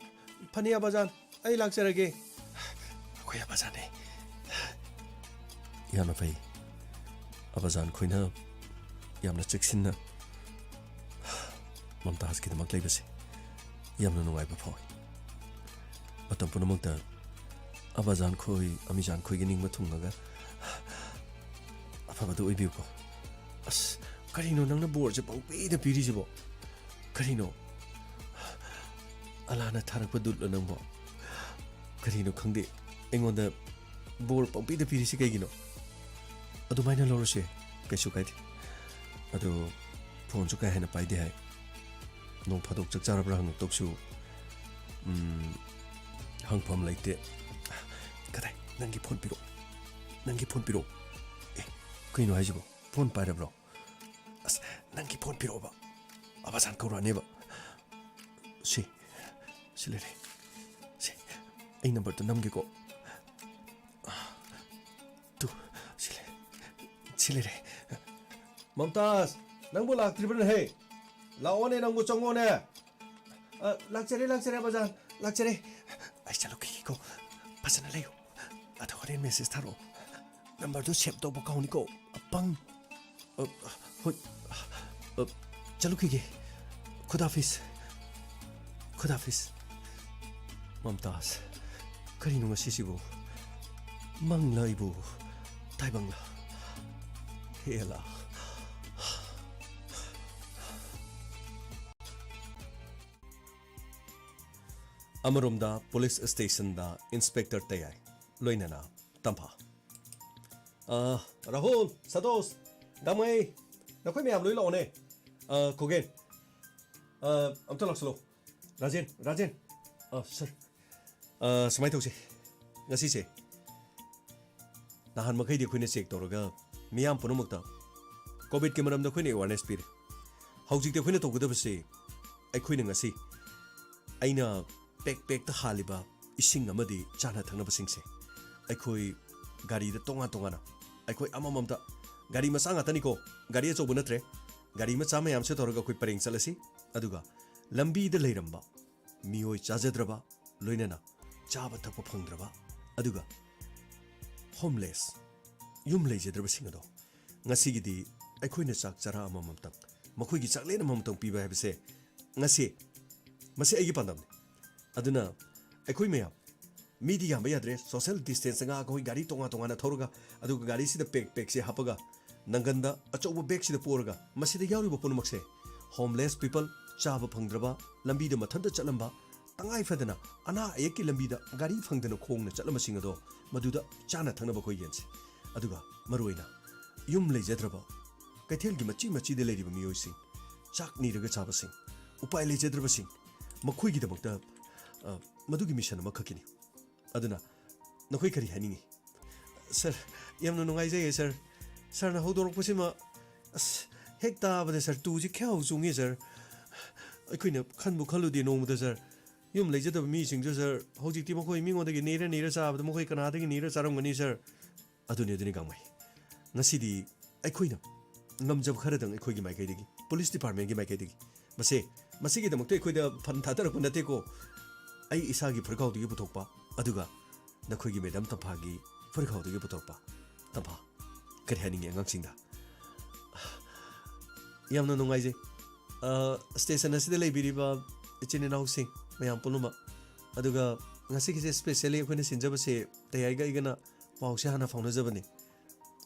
ꯐꯅꯤ ꯑꯕꯖꯥꯟ, ꯑꯩ ꯂꯥꯛꯆꯔꯒꯦ꯫ ꯑꯩꯈꯣꯏ ꯑꯕꯖꯥꯟꯅꯦ꯫ ꯌꯥꯝꯅ ꯐꯩ꯫ ꯑꯕꯖꯥꯟ ꯈꯣꯏꯅ ꯌꯥꯝꯅ ꯆꯦꯛꯁꯤꯟꯅ ꯃꯝꯇꯥꯖꯀꯤꯗꯃꯛ ꯂꯩꯕꯁꯦ ꯌꯥꯝꯅ ꯅꯨꯡꯉꯥꯏꯕ ꯐꯥꯎꯏ꯫ ꯃꯇꯝ ꯄꯨꯝꯅꯃꯛꯇ ꯑꯕꯖꯥꯟ ꯈꯣꯏ, ꯑꯃꯤꯖꯥꯟ ꯈꯣꯏꯒꯤ ꯅꯤꯡꯕ ꯊꯨꯡꯉꯒ ꯑꯐꯕꯗꯨ ꯑꯣꯏꯕꯤꯌꯨꯀꯣ꯫ ꯑꯁ, ꯀꯔꯤꯅꯣ ꯅꯪꯅ ꯕꯣꯔꯁꯦ ꯄꯪꯄꯤꯗ ꯄꯤꯔꯤꯁꯤꯕꯣ? ꯀꯔꯤꯅꯣ? ꯑꯂꯥꯅ ꯊꯥꯔꯛꯄ ꯗꯨꯠꯂꯣ ꯅꯪꯕꯣ? ꯀꯔꯤꯅꯣ ꯈꯪꯗꯦ, ꯑꯩꯉꯣꯟꯗ ꯕꯣꯔ ꯄꯪꯄꯤꯗ ꯄꯤꯔꯤꯁꯤ ꯀꯩꯒꯤꯅꯣ? ꯑꯗꯨꯃꯥꯏꯅ ꯂꯧꯔꯁꯨ ꯌꯥꯏ, ꯀꯩꯁꯨ ꯀꯥꯏꯗꯦ꯫ ꯑꯗꯣ ꯐꯣꯟꯁꯨ ꯀꯥ ꯍꯦꯟꯅ ꯄꯥꯏꯗꯦ ꯍꯥꯏ꯫ ꯅꯣꯡ ꯐꯥꯗꯣꯛ ꯆꯥꯛ ꯆꯥꯔꯕ꯭ꯔꯥ ꯍꯪꯉꯛꯇꯧꯁꯨ, ꯎꯝ, ꯍꯪꯐꯝ ꯂꯩꯇꯦ꯫ ꯀꯗꯥꯏ? ꯅꯪꯒꯤ ꯐꯣꯟ ꯄꯤꯔꯛꯑꯣ꯫ ꯅꯪꯒꯤ ꯐꯣꯟ ꯄꯤꯔꯛꯑꯣ꯫ ꯑꯦ, ꯀꯩꯅꯣ ꯍꯥꯏꯁꯤꯕꯣ? ꯐꯣꯟ ꯄꯥꯏꯔꯕ꯭ꯔꯣ? ꯑꯁ, ꯅꯪꯒꯤ ꯐꯣꯟ ꯄꯤꯔꯛꯑꯣꯕ꯫ ꯑꯕꯖꯥꯟ ꯀꯧꯔꯛꯑꯅꯦꯕ꯫ ꯁꯤ, ꯁꯤ ꯂꯩꯔꯦ꯫ ꯁꯤ, ꯑꯩ ꯅꯝꯕꯔꯗꯣ ꯅꯝꯒꯦꯀꯣ꯫ ꯇꯨ, ꯁꯤ ꯂꯩ-, ꯁꯤ ꯂꯩꯔꯦ꯫ ꯃꯝꯇꯥꯖ, ꯅꯪꯕꯨ ꯂꯥꯛꯇ꯭ꯔꯤꯕꯅꯦꯍꯦ? ꯂꯥꯛꯑꯣꯅꯦ, ꯅꯪꯕꯨ ꯆꯪꯉꯣꯅꯦ꯫ ꯑ, ꯂꯥꯛꯆꯔꯦ, ꯂꯥꯛꯆꯔꯦ, ꯑꯕꯥꯖꯥꯟ, ꯂꯥꯛꯆꯔꯦ꯫ ꯑꯩ ꯆꯠꯂꯨꯈꯤꯒꯦꯀꯣ꯫ ꯐꯖꯅ ꯂꯩꯌꯨ꯫ ꯑꯗꯣ ꯍꯣꯔꯦꯟ ꯃꯦꯁꯦꯖ ꯊꯥꯔꯛꯑꯣ꯫ ꯅꯝꯕꯔꯗꯨ ꯁꯦꯚ ꯇꯧꯕ ꯀꯥꯎꯅꯤꯀꯣ, ꯑꯄꯪ꯫ ꯑ, ꯍꯣꯏ꯫ ꯑ, ꯆꯠꯂꯨꯈꯤꯒꯦ꯫ ꯈꯨꯗꯥꯐꯤꯁ꯫ ꯈꯨꯗꯥꯐꯤꯁ꯫ ꯃꯝꯇꯥꯖ, ꯀꯔꯤꯅꯣ ꯉꯁꯤꯁꯤꯕꯨ? ꯃꯪꯂ ꯑꯩꯕꯨ ꯇꯥꯏꯕꯪꯂ? ꯍꯦꯂꯥ꯫ ꯑꯃꯔꯣꯝꯗ ꯄꯨꯂꯤꯁ ꯁ꯭ꯇꯦꯁꯟꯗ ꯏꯟꯁꯄꯦꯛꯇꯔ ꯇꯌꯥꯏ, ꯂꯣꯏꯅꯅ ꯇꯝꯐꯥ꯫ ꯑ, ꯔꯥꯍꯨꯜ, ꯁꯇꯣꯁ, ꯒꯥꯡꯃꯩ, ꯅꯈꯣꯏ ꯃꯌꯥꯝ ꯂꯣꯏ ꯂꯥꯛꯑꯣꯅꯦ꯫ ꯑ, ꯈꯨꯒꯦꯟ, ꯑ, ꯑꯝꯇ ꯂꯥꯛꯁꯤꯜꯂꯣ꯫ ꯔꯥꯖꯦꯟ, ꯔꯥꯖꯦꯟ, ꯑ, ꯁꯔ, ꯑ, ꯁꯨꯃꯥꯏꯅ ꯇꯧꯁꯦ, ꯉꯁꯤꯁꯦ ꯅꯍꯥꯟ ꯃꯈꯩꯗꯤ ꯑꯩꯈꯣꯏꯅ ꯆꯦꯛ ꯇꯧꯔꯒ ꯃꯤꯌꯥꯝ ꯄꯨꯝꯅꯃꯛꯇ ꯀꯣꯚꯤꯗꯀꯤ ꯃꯔꯝꯗ ꯑꯩꯈꯣꯏꯅ ꯑꯦꯋꯥꯔꯅꯦꯁ ꯄꯤꯔꯦ꯫ ꯍꯧꯖꯤꯛꯇꯤ ꯑꯩꯈꯣꯏꯅ ꯇꯧꯒꯗꯕꯁꯦ, ꯑꯩꯈꯣꯏꯅ ꯉꯁꯤ ꯑꯩꯅ ꯄꯦꯛ ꯄꯦꯛꯇ ꯍꯥꯜꯂꯤꯕ ꯏꯁꯤꯡ ꯑꯃꯗꯤ ꯆꯥꯅ ꯊꯛꯅꯕꯁꯤꯡꯁꯦ ꯑꯩꯈꯣꯏ ꯒꯥꯔꯤꯗ ꯇꯣꯉꯥꯟ ꯇꯣꯉꯥꯟꯅ, ꯑꯩꯈꯣꯏ ꯑꯃꯃꯝꯇ, ꯒꯥꯔꯤ ꯃꯆꯥ ꯉꯥꯛꯇꯅꯤꯀꯣ, ꯒꯥꯔꯤ ꯑꯆꯧꯕ ꯅꯠꯇ꯭ꯔꯦ, ꯒꯥꯔꯤ ꯃꯆꯥ ꯃꯌꯥꯝꯁꯦ ꯇꯧꯔꯒ ꯑꯩꯈꯣꯏ ꯄꯔꯦꯡ ꯆꯠꯂꯁꯤ꯫ ꯑꯗꯨꯒ ꯂꯝꯕꯤꯗ ꯂꯩꯔꯝꯕ ꯃꯤꯑꯣꯏ ꯆꯥꯖꯗ꯭ꯔꯕ, ꯂꯣꯏꯅꯅ ꯆꯥꯕ ꯊꯛꯄ ꯐꯪꯗ꯭ꯔꯕ, ꯑꯗꯨꯒ ꯍꯣꯝꯂꯦꯁ, ꯌꯨꯝ ꯂꯩꯖꯗ꯭ꯔꯕꯁꯤꯡ ꯑꯗꯣ ꯉꯁꯤꯒꯤꯗꯤ ꯑꯩꯈꯣꯏꯅ ꯆꯥꯛ ꯆꯔꯥ ꯑꯃꯃꯝꯇꯪ, ꯃꯈꯣꯏꯒꯤ ꯆꯥꯛꯂꯦꯟ ꯑꯃꯃꯝꯇꯪ ꯄꯤꯕ ꯍꯥꯏꯕꯁꯦ ꯉꯁꯤ, ꯃꯁꯤ ꯑꯩꯒꯤ ꯄꯥꯟꯗꯝꯅꯤ꯫ ꯑꯗꯨꯅ ꯑꯩꯈꯣꯏ ꯃꯌꯥꯝ, ꯃꯤꯗꯤ ꯌꯥꯝꯕ ꯌꯥꯗ꯭ꯔꯦ, ꯁꯣꯁꯦꯜ ꯗꯤꯁꯇꯦꯟꯁ ꯉꯥꯛꯑꯒ ꯑꯩꯈꯣꯏ ꯒꯥꯔꯤ ꯇꯣꯉꯥꯟ ꯇꯣꯉꯥꯟꯅ ꯊꯧꯔꯒ, ꯑꯗꯨꯒ ꯒꯥꯔꯤꯁꯤꯗ ꯄꯦꯛ ꯄꯦꯛꯁꯦ ꯍꯥꯞꯄꯒ, ꯅꯪꯒꯟꯗ ꯑꯆꯧꯕ ꯕꯦꯒꯁꯤꯗ ꯄꯣꯔꯒ, ꯃꯁꯤꯗ ꯌꯥꯎꯔꯤꯕ ꯄꯨꯝꯅꯃꯛꯁꯦ, ꯍꯣꯝꯂꯦꯁ ꯄꯤꯄꯜ, ꯆꯥꯕ ꯐꯪꯗ꯭ꯔꯕ, ꯂꯝꯕꯤꯗ ꯃꯊꯟꯇ ꯆꯠꯂꯝꯕ, ꯇꯉꯥꯏ ꯐꯗꯅ ꯑꯅꯥ ꯑꯌꯦꯛꯀꯤ ꯂꯝꯕꯤꯗ ꯒꯥꯔꯤ ꯐꯪꯗꯅ ꯈꯣꯡꯅ ꯆꯠꯂꯝꯕꯁꯤꯡ ꯑꯗꯣ ꯃꯗꯨꯗ ꯆꯥꯅ ꯊꯛꯅꯕ ꯑꯩꯈꯣꯏ ꯌꯦꯟꯁꯤ꯫ ꯑꯗꯨꯒ ꯃꯔꯨꯑꯣꯏꯅ ꯌꯨꯝ ꯂꯩꯖꯗ꯭ꯔꯕ, ꯀꯩꯊꯦꯜꯒꯤ ꯃꯆꯤ ꯃꯆꯤꯗ ꯂꯩꯔꯤꯕ ꯃꯤꯑꯣꯏꯁꯤꯡ, ꯆꯥꯛ ꯅꯤꯔꯒ ꯆꯥꯕꯁꯤꯡ, ꯎꯄꯥꯏ ꯂꯩꯖꯗ꯭ꯔꯕꯁꯤꯡ, ꯃꯈꯣꯏꯒꯤꯗꯃꯛꯇ, ꯑ, ꯃꯗꯨꯒꯤ ꯃꯤꯁꯟ ꯑꯃꯈꯛꯀꯤꯅꯤ꯫ ꯑꯗꯨꯅ ꯅꯈꯣꯏ ꯀꯔꯤ ꯍꯥꯏꯅꯤꯡꯉꯤ? ꯁꯔ, ꯌꯥꯝꯅ ꯅꯨꯡꯉꯥꯏꯖꯩꯌꯦ, ꯁꯔ꯫ ꯁꯔꯅ ꯍꯧꯗꯣꯔꯛꯄꯁꯤꯃ, ꯑꯁ, ꯍꯦꯛ ꯇꯥꯕꯗ, ꯁꯔ, ꯇꯨꯁꯤ ꯈ꯭ꯌꯥꯎ ꯆꯨꯡꯉꯤ, ꯁꯔ꯫ ꯑꯩꯈꯣꯏꯅ ꯈꯟꯕꯨ ꯈꯜꯂꯨꯗꯦ ꯅꯣꯡꯃꯗ, ꯁꯔ꯫ ꯌꯨꯝ ꯂꯩꯖꯗꯕ ꯃꯤꯁꯤꯡꯁꯨ, ꯁꯔ, ꯍꯧꯖꯤꯛꯇꯤ ꯃꯈꯣꯏ ꯃꯤꯉꯣꯟꯗꯒꯤ ꯅꯤꯔ ꯅꯤꯔ ꯆꯥꯕꯗ ꯃꯈꯣꯏ ꯀꯅꯥꯗꯒꯤ ꯅꯤꯔ ꯆꯥꯔꯝꯒꯅꯤ, ꯁꯔ? ꯑꯗꯨꯅꯤ, ꯑꯗꯨꯅꯤ, ꯒꯥꯡꯃꯩ꯫ ꯉꯁꯤꯗꯤ ꯑꯩꯈꯣꯏꯅ ꯉꯝꯖꯕ ꯈꯔꯗꯪ ꯑꯩꯈꯣꯏꯒꯤ ꯃꯥꯏꯀꯩꯗꯒꯤ, ꯄꯨꯂꯤꯁ ꯗꯤꯄꯥꯔꯠꯃꯦꯟꯒꯤ ꯃꯥꯏꯀꯩꯗꯒꯤ ꯃꯁꯦ ꯃꯁꯤꯒꯤꯗꯃꯛꯇ ꯑꯩꯈꯣꯏꯗ ꯐꯟ ꯊꯥꯗꯔꯛꯄ ꯅꯠꯇꯦꯀꯣ꯫ ꯑꯩ ꯏꯁꯥꯒꯤ ꯐꯨꯔꯤꯠꯈꯥꯎꯗꯒꯤ ꯄꯨꯊꯣꯛꯄ, ꯑꯗꯨꯒ ꯅꯈꯣꯏꯒꯤ ꯃꯦꯗꯥꯝ ꯇꯝꯐꯥꯒꯤ ꯐꯨꯔꯤꯠꯈꯥꯎꯗꯒꯤ ꯄꯨꯊꯣꯔꯛꯄ꯫ ꯇꯝꯐꯥ, ꯀꯔꯤ ꯍꯥꯏꯅꯤꯡꯉꯤ ꯑꯉꯥꯡꯁꯤꯡꯗ? ꯌꯥꯝꯅ ꯅꯨꯡꯉꯥꯏꯖꯩ꯫ ꯑ, ꯁ꯭ꯇꯦꯁꯟ ꯑꯁꯤꯗ ꯂꯩꯕꯤꯔꯤꯕ ꯏꯆꯤꯟ ꯏꯅꯥꯎꯁꯤꯡ ꯃꯌꯥꯝ ꯄꯨꯝꯅꯃꯛ, ꯑꯗꯨꯒ ꯉꯁꯤꯒꯤꯁꯦ specially ꯑꯩꯈꯣꯏꯅ ꯁꯤꯟꯖꯕꯁꯦ ꯇꯌꯥꯏꯒ ꯑꯩꯒꯅ ꯄꯥꯎꯁꯦ ꯍꯥꯟꯅ ꯐꯥꯎꯅꯖꯕꯅꯤ꯫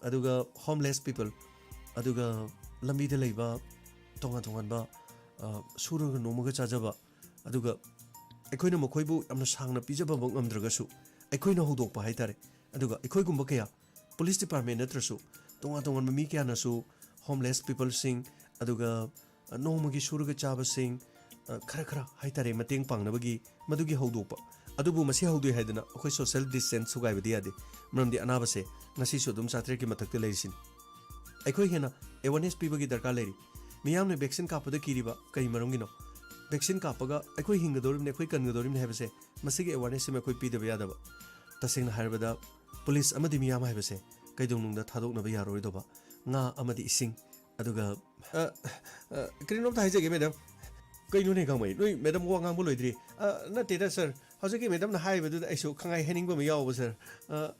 ꯑꯗꯨꯒ homeless people, ꯑꯗꯨꯒ ꯂꯝꯕꯤꯗ ꯂꯩꯕ ꯇꯣꯉꯥꯟ ꯇꯣꯉꯥꯟꯕ, ꯑ, ꯁꯨꯔꯒ ꯅꯣꯝꯃꯒ ꯆꯥꯖꯕ, ꯑꯗꯨꯒ ꯑꯩꯈꯣꯏꯅ ꯃꯈꯣꯏꯕꯨ ꯌꯥꯝꯅ ꯁꯥꯡꯅ ꯄꯤꯖꯕꯃꯛ ꯉꯝꯗ꯭ꯔꯒꯁꯨ ꯑꯩꯈꯣꯏꯅ ꯍꯧꯗꯣꯛꯄ ꯍꯥꯏꯇꯥꯔꯦ꯫ ꯑꯗꯨꯒ ꯑꯩꯈꯣꯏꯒꯨꯝꯕ ꯀꯌꯥ, ꯄꯨꯂꯤꯁ ꯗꯤꯄꯥꯔꯠꯃꯦꯟ ꯅꯠꯇ꯭ꯔꯁꯨ, ꯇꯣꯉꯥꯟ ꯇꯣꯉꯥꯟꯕ ꯃꯤ ꯀꯌꯥꯅꯁꯨ homeless peopleꯁꯤꯡ, ꯑꯗꯨꯒ, ꯑ, ꯅꯣꯡꯃꯒꯤ ꯁꯨꯔꯒ ꯆꯥꯕꯁꯤꯡ, ꯑ, ꯈꯔ ꯈꯔ ꯍꯥꯏꯇꯥꯔꯦ, ꯃꯇꯦꯡ ꯄꯥꯡꯅꯕꯒꯤ ꯃꯗꯨꯒꯤ ꯍꯧꯗꯣꯛꯄ꯫ ꯑꯗꯨꯕꯨ ꯃꯁꯤ ꯍꯧꯗꯣꯛꯏ ꯍꯥꯏꯗꯅ ꯑꯩꯈꯣꯏ social distance ꯊꯨꯒꯥꯏꯕꯗꯤ ꯌꯥꯗꯦ, ꯃꯔꯝꯗꯤ ꯑꯅꯥꯕꯁꯦ ꯉꯁꯤꯁꯨ ꯑꯗꯨꯝ ꯆꯥꯇ꯭ꯔꯦꯠꯀꯤ ꯃꯊꯛꯇ ꯂꯩꯔꯤꯁꯤꯅꯤ꯫ ꯑꯩꯈꯣꯏ ꯍꯦꯟꯅ awareness ꯄꯤꯕꯒꯤ ꯗꯔꯀꯥꯔ ꯂꯩꯔꯤ꯫ ꯃꯤꯌꯥꯝꯅ vaccine ꯀꯥꯞꯄꯗ ꯀꯤꯔꯤꯕ ꯀꯔꯤ ꯃꯔꯝꯒꯤꯅꯣ? Vaccine ꯀꯥꯞꯄꯒ ꯑꯩꯈꯣꯏ ꯍꯤꯡꯒꯗꯧꯔꯤꯕꯅꯤ, ꯑꯩꯈꯣꯏ ꯀꯟꯒꯗꯧꯔꯤꯕꯅꯤ ꯍꯥꯏꯕꯁꯦ, ꯃꯁꯤꯒꯤ awareness ꯁꯤꯃ ꯑꯩꯈꯣꯏ ꯄꯤꯗꯕ ꯌꯥꯗꯕ꯫ ꯇꯁꯦꯡꯅ ꯍꯥꯏꯔꯕꯗ, ꯄꯨꯂꯤꯁ ꯑꯃꯗꯤ ꯃꯤꯌꯥꯝ ꯍꯥꯏꯕꯁꯦ ꯀꯩꯗꯧꯅꯨꯡꯗ ꯊꯥꯗꯣꯛꯅꯕ ꯌꯥꯔꯣꯏꯗꯧꯕ ꯉꯥ ꯑꯃꯗꯤ ꯏꯁꯤꯡ, ꯑꯗꯨꯒ, ꯑ, ꯑ, ꯀꯔꯤꯅꯣꯝꯇ ꯍꯥꯏꯖꯒꯦ, ꯃꯦꯗꯥꯝ꯫ ꯀꯩꯅꯣꯅꯦ, ꯒꯥꯡꯃꯩ, ꯅꯣꯏ ꯃꯦꯗꯥꯝ ꯋꯥ ꯉꯥꯡꯕ ꯂꯣꯏꯗ꯭ꯔꯤ? ꯑ, ꯅꯠꯇꯦꯗ, ꯁꯥꯔ, ꯍꯧꯖꯤꯛꯀꯤ ꯃꯦꯗꯥꯝꯅ ꯍꯥꯏꯕꯗꯨꯗ ꯑꯩꯁꯨ ꯈꯪꯍꯥꯏ ꯍꯥꯏꯅꯤꯡꯕ ꯑꯃ ꯌꯥꯎꯕ, ꯁꯥꯔ꯫ ꯑ,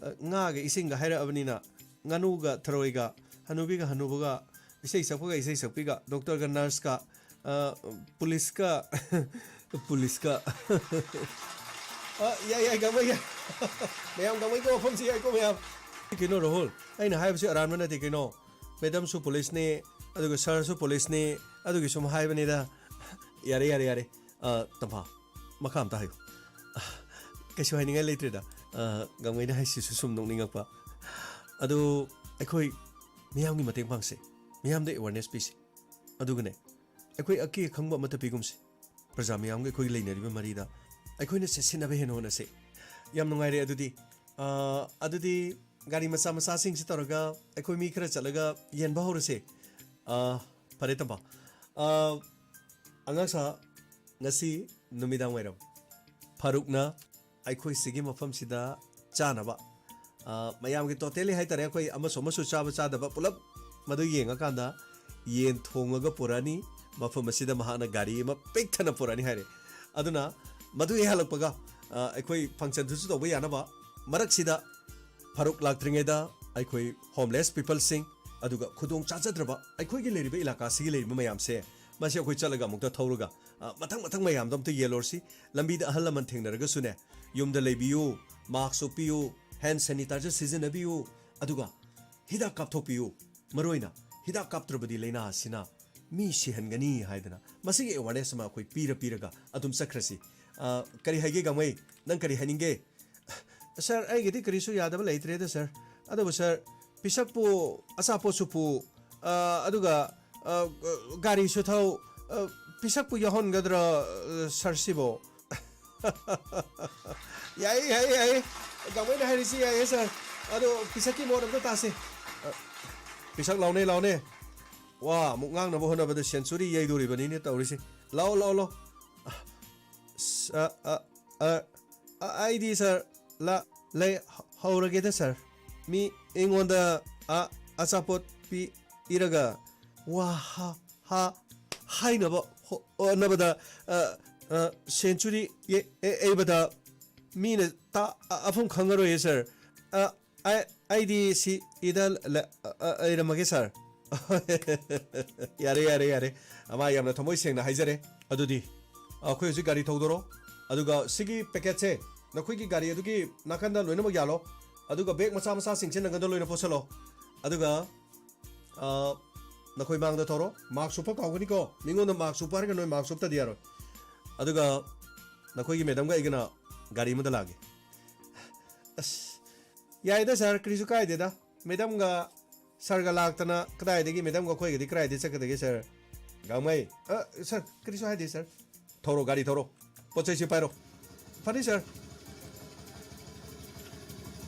ꯑ, ꯉꯥꯒ ꯏꯁꯤꯡꯒ ꯍꯥꯏꯔꯛꯑꯕꯅꯤꯅ, ꯉꯥꯅꯨꯒ ꯊꯔꯣꯏꯒ, ꯍꯅꯨꯕꯤꯒ ꯍꯅꯨꯕꯒ, ꯏꯁꯩ ꯁꯛꯄꯒ ꯏꯁꯩ ꯁꯛꯄꯤꯒ, ꯗꯣꯛꯇꯔꯒ ꯅꯔꯁꯀ, ꯑ, ꯄꯨꯂꯤꯁꯀ, ꯄꯨꯂꯤꯁꯀ꯫ ꯑ, ꯌꯥꯏ, ꯌꯥꯏ, ꯒꯥꯡꯃꯩ, ꯌꯥꯏ꯫ ꯃꯌꯥꯝ ꯒꯥꯡꯃꯩꯒꯤ ꯋꯥꯐꯝꯁꯤ ꯌꯥꯏꯀꯣ, ꯃꯌꯥꯝ? ꯀꯩꯅꯣ, ꯔꯥꯍꯨꯜ, ꯑꯩꯅ ꯍꯥꯏꯕꯁꯤ ꯑꯔꯥꯟꯕ ꯅꯠꯇꯦ ꯀꯩꯅꯣ꯫ ꯃꯦꯗꯥꯝꯁꯨ ꯄꯨꯂꯤꯁꯅꯤ, ꯑꯗꯨꯒ ꯁꯥꯔꯁꯨ ꯄꯨꯂꯤꯁꯅꯤ, ꯑꯗꯨꯒꯤ ꯁꯨꯝ ꯍꯥꯏꯕꯅꯤꯗ꯫ ꯌꯥꯔꯦ, ꯌꯥꯔꯦ, ꯌꯥꯔꯦ꯫ ꯑ, ꯇꯝꯐꯥ, ꯃꯈꯥ ꯑꯝꯇ ꯍꯥꯏꯌꯨ꯫ ꯑ, ꯀꯩꯁꯨ ꯍꯥꯏꯅꯤꯡꯉꯥꯏ ꯂꯩꯇ꯭ꯔꯦꯗ꯫ ꯑ, ꯒꯥꯡꯃꯩꯅ ꯍꯥꯏꯁꯤꯁꯨ ꯁꯨꯝ ꯅꯣꯛꯅꯤꯡꯉꯛꯄ꯫ ꯑꯗꯨ ꯑꯩꯈꯣꯏ ꯃꯤꯌꯥꯝꯒꯤ ꯃꯇꯦꯡ ꯄꯥꯡꯁꯤ, ꯃꯤꯌꯥꯝꯗ awareness ꯄꯤꯁꯤ꯫ ꯑꯗꯨꯒꯅꯦ, ꯑꯩꯈꯣꯏ ꯑꯀꯤ ꯑꯈꯪꯕ ꯑꯃꯠꯇ ꯄꯤꯒꯨꯝꯁꯤ꯫ ꯄ꯭ꯔꯖꯥ ꯃꯤꯌꯥꯝꯒ ꯑꯩꯈꯣꯏꯒꯤ ꯂꯩꯅꯔꯤꯕ ꯃꯔꯤꯗ ꯑꯩꯈꯣꯏꯅ ꯆꯦꯠꯁꯤꯟꯅꯕ ꯍꯦꯟꯅ ꯍꯣꯠꯅꯁꯤ꯫ ꯌꯥꯝ ꯅꯨꯡꯉꯥꯏꯔꯦ꯫ ꯑꯗꯨꯗꯤ, ꯑ, ꯑꯗꯨꯗꯤ ꯒꯥꯔꯤ ꯃꯆꯥ ꯃꯆꯥꯁꯤꯡꯁꯤ ꯇꯧꯔꯒ ꯑꯩꯈꯣꯏ ꯃꯤ ꯈꯔ ꯆꯠꯂꯒ ꯌꯦꯟꯕ ꯍꯧꯔꯁꯦ꯫ ꯑ, ꯐꯔꯦ, ꯇꯝꯐꯥ꯫ ꯑ, ꯑꯉꯥꯡꯁꯥ, ꯉꯁꯤ ꯅꯨꯃꯤꯗꯥꯡ ꯋꯥꯏꯔꯝ ꯐꯥꯔꯨꯛꯅ ꯑꯩꯈꯣꯏ ꯁꯤꯒꯤ ꯃꯐꯝꯁꯤꯗ ꯆꯥꯅꯕ, ꯑ, ꯃꯌꯥꯝꯒꯤ totally ꯍꯥꯏꯇꯥꯔꯦ, ꯑꯩꯈꯣꯏ ꯑꯃꯁꯨ ꯑꯃꯁꯨ ꯆꯥꯕ ꯆꯥꯗꯕ ꯄꯨꯂꯞ ꯃꯗꯨ ꯌꯦꯡꯉꯀꯥꯟꯗ ꯌꯦꯟ ꯊꯣꯡꯉꯒ ꯄꯨꯔꯛꯑꯅꯤ꯫ ꯃꯐꯝ ꯑꯁꯤꯗ ꯃꯍꯥꯛꯅ ꯒꯥꯔꯤ ꯑꯃ ꯄꯤꯛ ꯊꯟꯅ ꯄꯨꯔꯛꯑꯅꯤ ꯍꯥꯏꯔꯦ꯫ ꯑꯗꯨꯅ ꯃꯗꯨ ꯍꯦꯛ ꯍꯜꯂꯛꯄꯒ, ꯑ, ꯑꯩꯈꯣꯏ functionꯗꯨꯁꯨ ꯇꯧꯕ ꯌꯥꯅꯕ ꯃꯔꯛꯁꯤꯗ ꯐꯥꯔꯨꯛ ꯂꯥꯛꯇ꯭ꯔꯤꯉꯩꯗ ꯑꯩꯈꯣꯏ homeless peopleꯁꯤꯡ, ꯑꯗꯨꯒ ꯈꯨꯗꯣꯡ ꯆꯥꯖꯗ꯭ꯔꯕ ꯑꯩꯈꯣꯏꯒꯤ ꯂꯩꯔꯤꯕ ꯏꯂꯥꯀꯥꯁꯤꯒꯤ ꯂꯩꯔꯤꯕ ꯃꯌꯥꯝꯁꯦ, ꯃꯁꯤ ꯑꯩꯈꯣꯏ ꯆꯠꯂꯒ ꯑꯃꯨꯛꯇ ꯊꯧꯔꯒ, ꯑ, ꯃꯊꯪ ꯃꯊꯪ ꯃꯌꯥꯝꯗꯣ ꯑꯝꯇ ꯌꯦꯜꯂꯨꯔꯁꯤ꯫ ꯂꯝꯕꯤꯗ ꯑꯍꯜ ꯂꯃꯟ ꯊꯦꯡꯅꯔꯒꯁꯨꯅꯦ, "ꯌꯨꯝꯗ ꯂꯩꯕꯤꯌꯨ, mask ꯎꯞꯄꯤꯌꯨ, hand sanitizer ꯁꯤꯖꯤꯟꯅꯕꯤꯌꯨ, ꯑꯗꯨꯒ ꯍꯤꯗꯥꯛ ꯀꯥꯞꯊꯣꯛꯄꯤꯌꯨ꯫ ꯃꯔꯨꯑꯣꯏꯅ ꯍꯤꯗꯥꯛ ꯀꯥꯞꯇ꯭ꯔꯕꯗꯤ ꯂꯥꯏꯅꯥ ꯑꯁꯤꯅ ꯃꯤ ꯁꯤꯍꯟꯒꯅꯤ" ꯍꯥꯏꯗꯅ ꯃꯁꯤꯒꯤ awareness ꯑꯃ ꯑꯩꯈꯣꯏ ꯄꯤꯔ ꯄꯤꯔꯒ ꯑꯗꯨꯝ ꯆꯠꯈ꯭ꯔꯁꯤ꯫ ꯑ, ꯀꯔꯤ ꯍꯥꯏꯒꯦ ꯒꯥꯡꯃꯩ? ꯅꯪ ꯀꯔꯤ ꯍꯥꯏꯅꯤꯡꯒꯦ? Sir, ꯑꯩꯒꯤꯗꯤ ꯀꯔꯤꯁꯨ ꯌꯥꯗꯕ ꯂꯩꯇ꯭ꯔꯦꯗ, sir꯫ ꯑꯗꯨꯕꯨ, sir, ꯄꯤꯁꯛꯄꯨ ꯑꯆꯥꯄꯣꯠꯁꯨ ꯄꯨ, ꯑ, ꯑꯗꯨꯒ, ꯑ, ꯒꯥꯔꯤꯁꯨ ꯊꯧ, ꯑ, ꯄꯤꯁꯛꯄꯨ ꯌꯥꯎꯍꯟꯒꯗ꯭ꯔꯥ, ꯑ, sir ꯁꯤꯕꯣ? ꯌꯥꯏꯌꯦ, ꯌꯥꯏꯌꯦ, ꯌꯥꯏꯌꯦ꯫ ꯒꯥꯡꯃꯩꯅ ꯍꯥꯏꯔꯤꯁꯤ ꯌꯥꯏꯌꯦ, sir꯫ ꯑꯗꯣ ꯄꯤꯁꯛꯀꯤ ꯃꯣꯠ ꯑꯝꯇ ꯇꯥꯁꯦ꯫ ꯑ, ꯄꯤꯁꯛ ꯂꯥꯎꯅꯦ, ꯂꯥꯎꯅꯦ꯫ ꯋꯥ ꯑꯃꯨꯛ ꯉꯥꯡꯅꯕ ꯍꯣꯠꯅꯕꯗ century ꯌꯩꯗꯣꯔꯤꯕꯅꯤꯅꯦ ꯇꯧꯔꯤꯁꯤ꯫ ꯂꯥꯎ, ꯂꯥꯎ, ꯂꯥꯎ꯫ ꯑ, ꯑ, ꯑ, ꯑ, ꯑꯩꯗꯤ, sir, ꯂ-, ꯂꯩ ꯍꯧꯔꯒꯦꯗ, sir꯫ ꯃꯤ ꯑꯩꯉꯣꯟꯗ ꯑ-, ꯑꯆꯥꯄꯣꯠ ꯄꯤꯔꯒ ꯋꯥ ꯍꯥ ꯍꯥ ꯍꯥꯏꯅꯕ ꯍꯣ-, ꯍꯣꯠꯅꯕꯗ, ꯑ, ꯑ, century ꯌꯦ-, ꯑꯦ-, ꯌꯩꯕꯗ ꯃꯤꯅ ꯇꯥ-, ꯑ-, ꯑꯐꯝ ꯈꯪꯉꯔꯣꯏꯌꯦ, sir꯫ ꯑ, ꯑ-, ꯑꯩꯗꯤ ꯁꯤ ꯏꯗ ꯂ-, ꯑ-, ꯑ-, ꯂꯩꯔꯝꯃꯒꯦ, sir꯫ ꯌꯥꯔꯦ, ꯌꯥꯔꯦ, ꯌꯥꯔꯦ꯫ ꯑꯃ ꯌꯥꯝꯅ ꯊꯃꯣꯏ ꯁꯦꯡꯅ ꯍꯥꯏꯖꯔꯦ꯫ ꯑꯗꯨꯗꯤ ꯑꯩꯈꯣꯏ ꯍꯧꯖꯤꯛ ꯒꯥꯔꯤ ꯊꯧꯗꯣꯔꯣ꯫ ꯑꯗꯨꯒ ꯁꯤꯒꯤ packetꯁꯦ ꯅꯈꯣꯏꯒꯤ ꯒꯥꯔꯤ ꯑꯗꯨꯒꯤ ꯅꯥꯀꯟꯗ ꯂꯣꯏꯅꯃꯛ ꯌꯥꯜꯂꯣ꯫ ꯑꯗꯨꯒ bag ꯃꯆꯥ ꯃꯆꯥꯁꯤꯡꯁꯦ ꯅꯪꯒꯟꯗ ꯂꯣꯏꯅ ꯄꯣꯠꯁꯜꯂꯣ꯫ ꯑꯗꯨꯒ, ꯑ, ꯅꯈꯣꯏ ꯃꯥꯡꯗ ꯊꯧꯔꯣ꯫ Mask ꯎꯞꯄ ꯀꯥꯎꯒꯅꯤꯀꯣ꯫ ꯃꯤꯉꯣꯟꯗ mask ꯎꯞꯄ ꯍꯥꯏꯔꯒ ꯅꯣꯏ mask ꯎꯞꯇꯗꯤ ꯌꯥꯔꯣꯏ꯫ ꯑꯗꯨꯒ ꯅꯈꯣꯏꯒꯤ madamꯒ ꯑꯩꯒꯅ ꯒꯥꯔꯤ ꯑꯃꯗ ꯂꯥꯛꯑꯒꯦ꯫ ꯑꯁ, ꯌꯥꯏꯗ, sir, ꯀꯔꯤꯁꯨ ꯀꯥꯏꯗꯦꯗ꯫ Madamꯒ sirꯒ ꯂꯥꯛꯇꯅ ꯀꯗꯥꯏꯗꯒꯤ madamꯒ ꯑꯩꯈꯣꯏꯒꯗꯤ ꯀꯗꯥꯏꯗꯒꯤ ꯆꯠꯀꯗꯒꯦ, sir? ꯒꯥꯡꯃꯩ, ꯑ, sir, ꯀꯔꯤꯁꯨ ꯍꯥꯏꯗꯦ, sir꯫ ꯊꯧꯔꯣ, ꯒꯥꯔꯤ ꯊꯧꯔꯣ꯫ ꯄꯣꯠ ꯆꯩꯁꯤ ꯄꯥꯏꯔꯣ꯫ ꯐꯅꯤ, sir꯫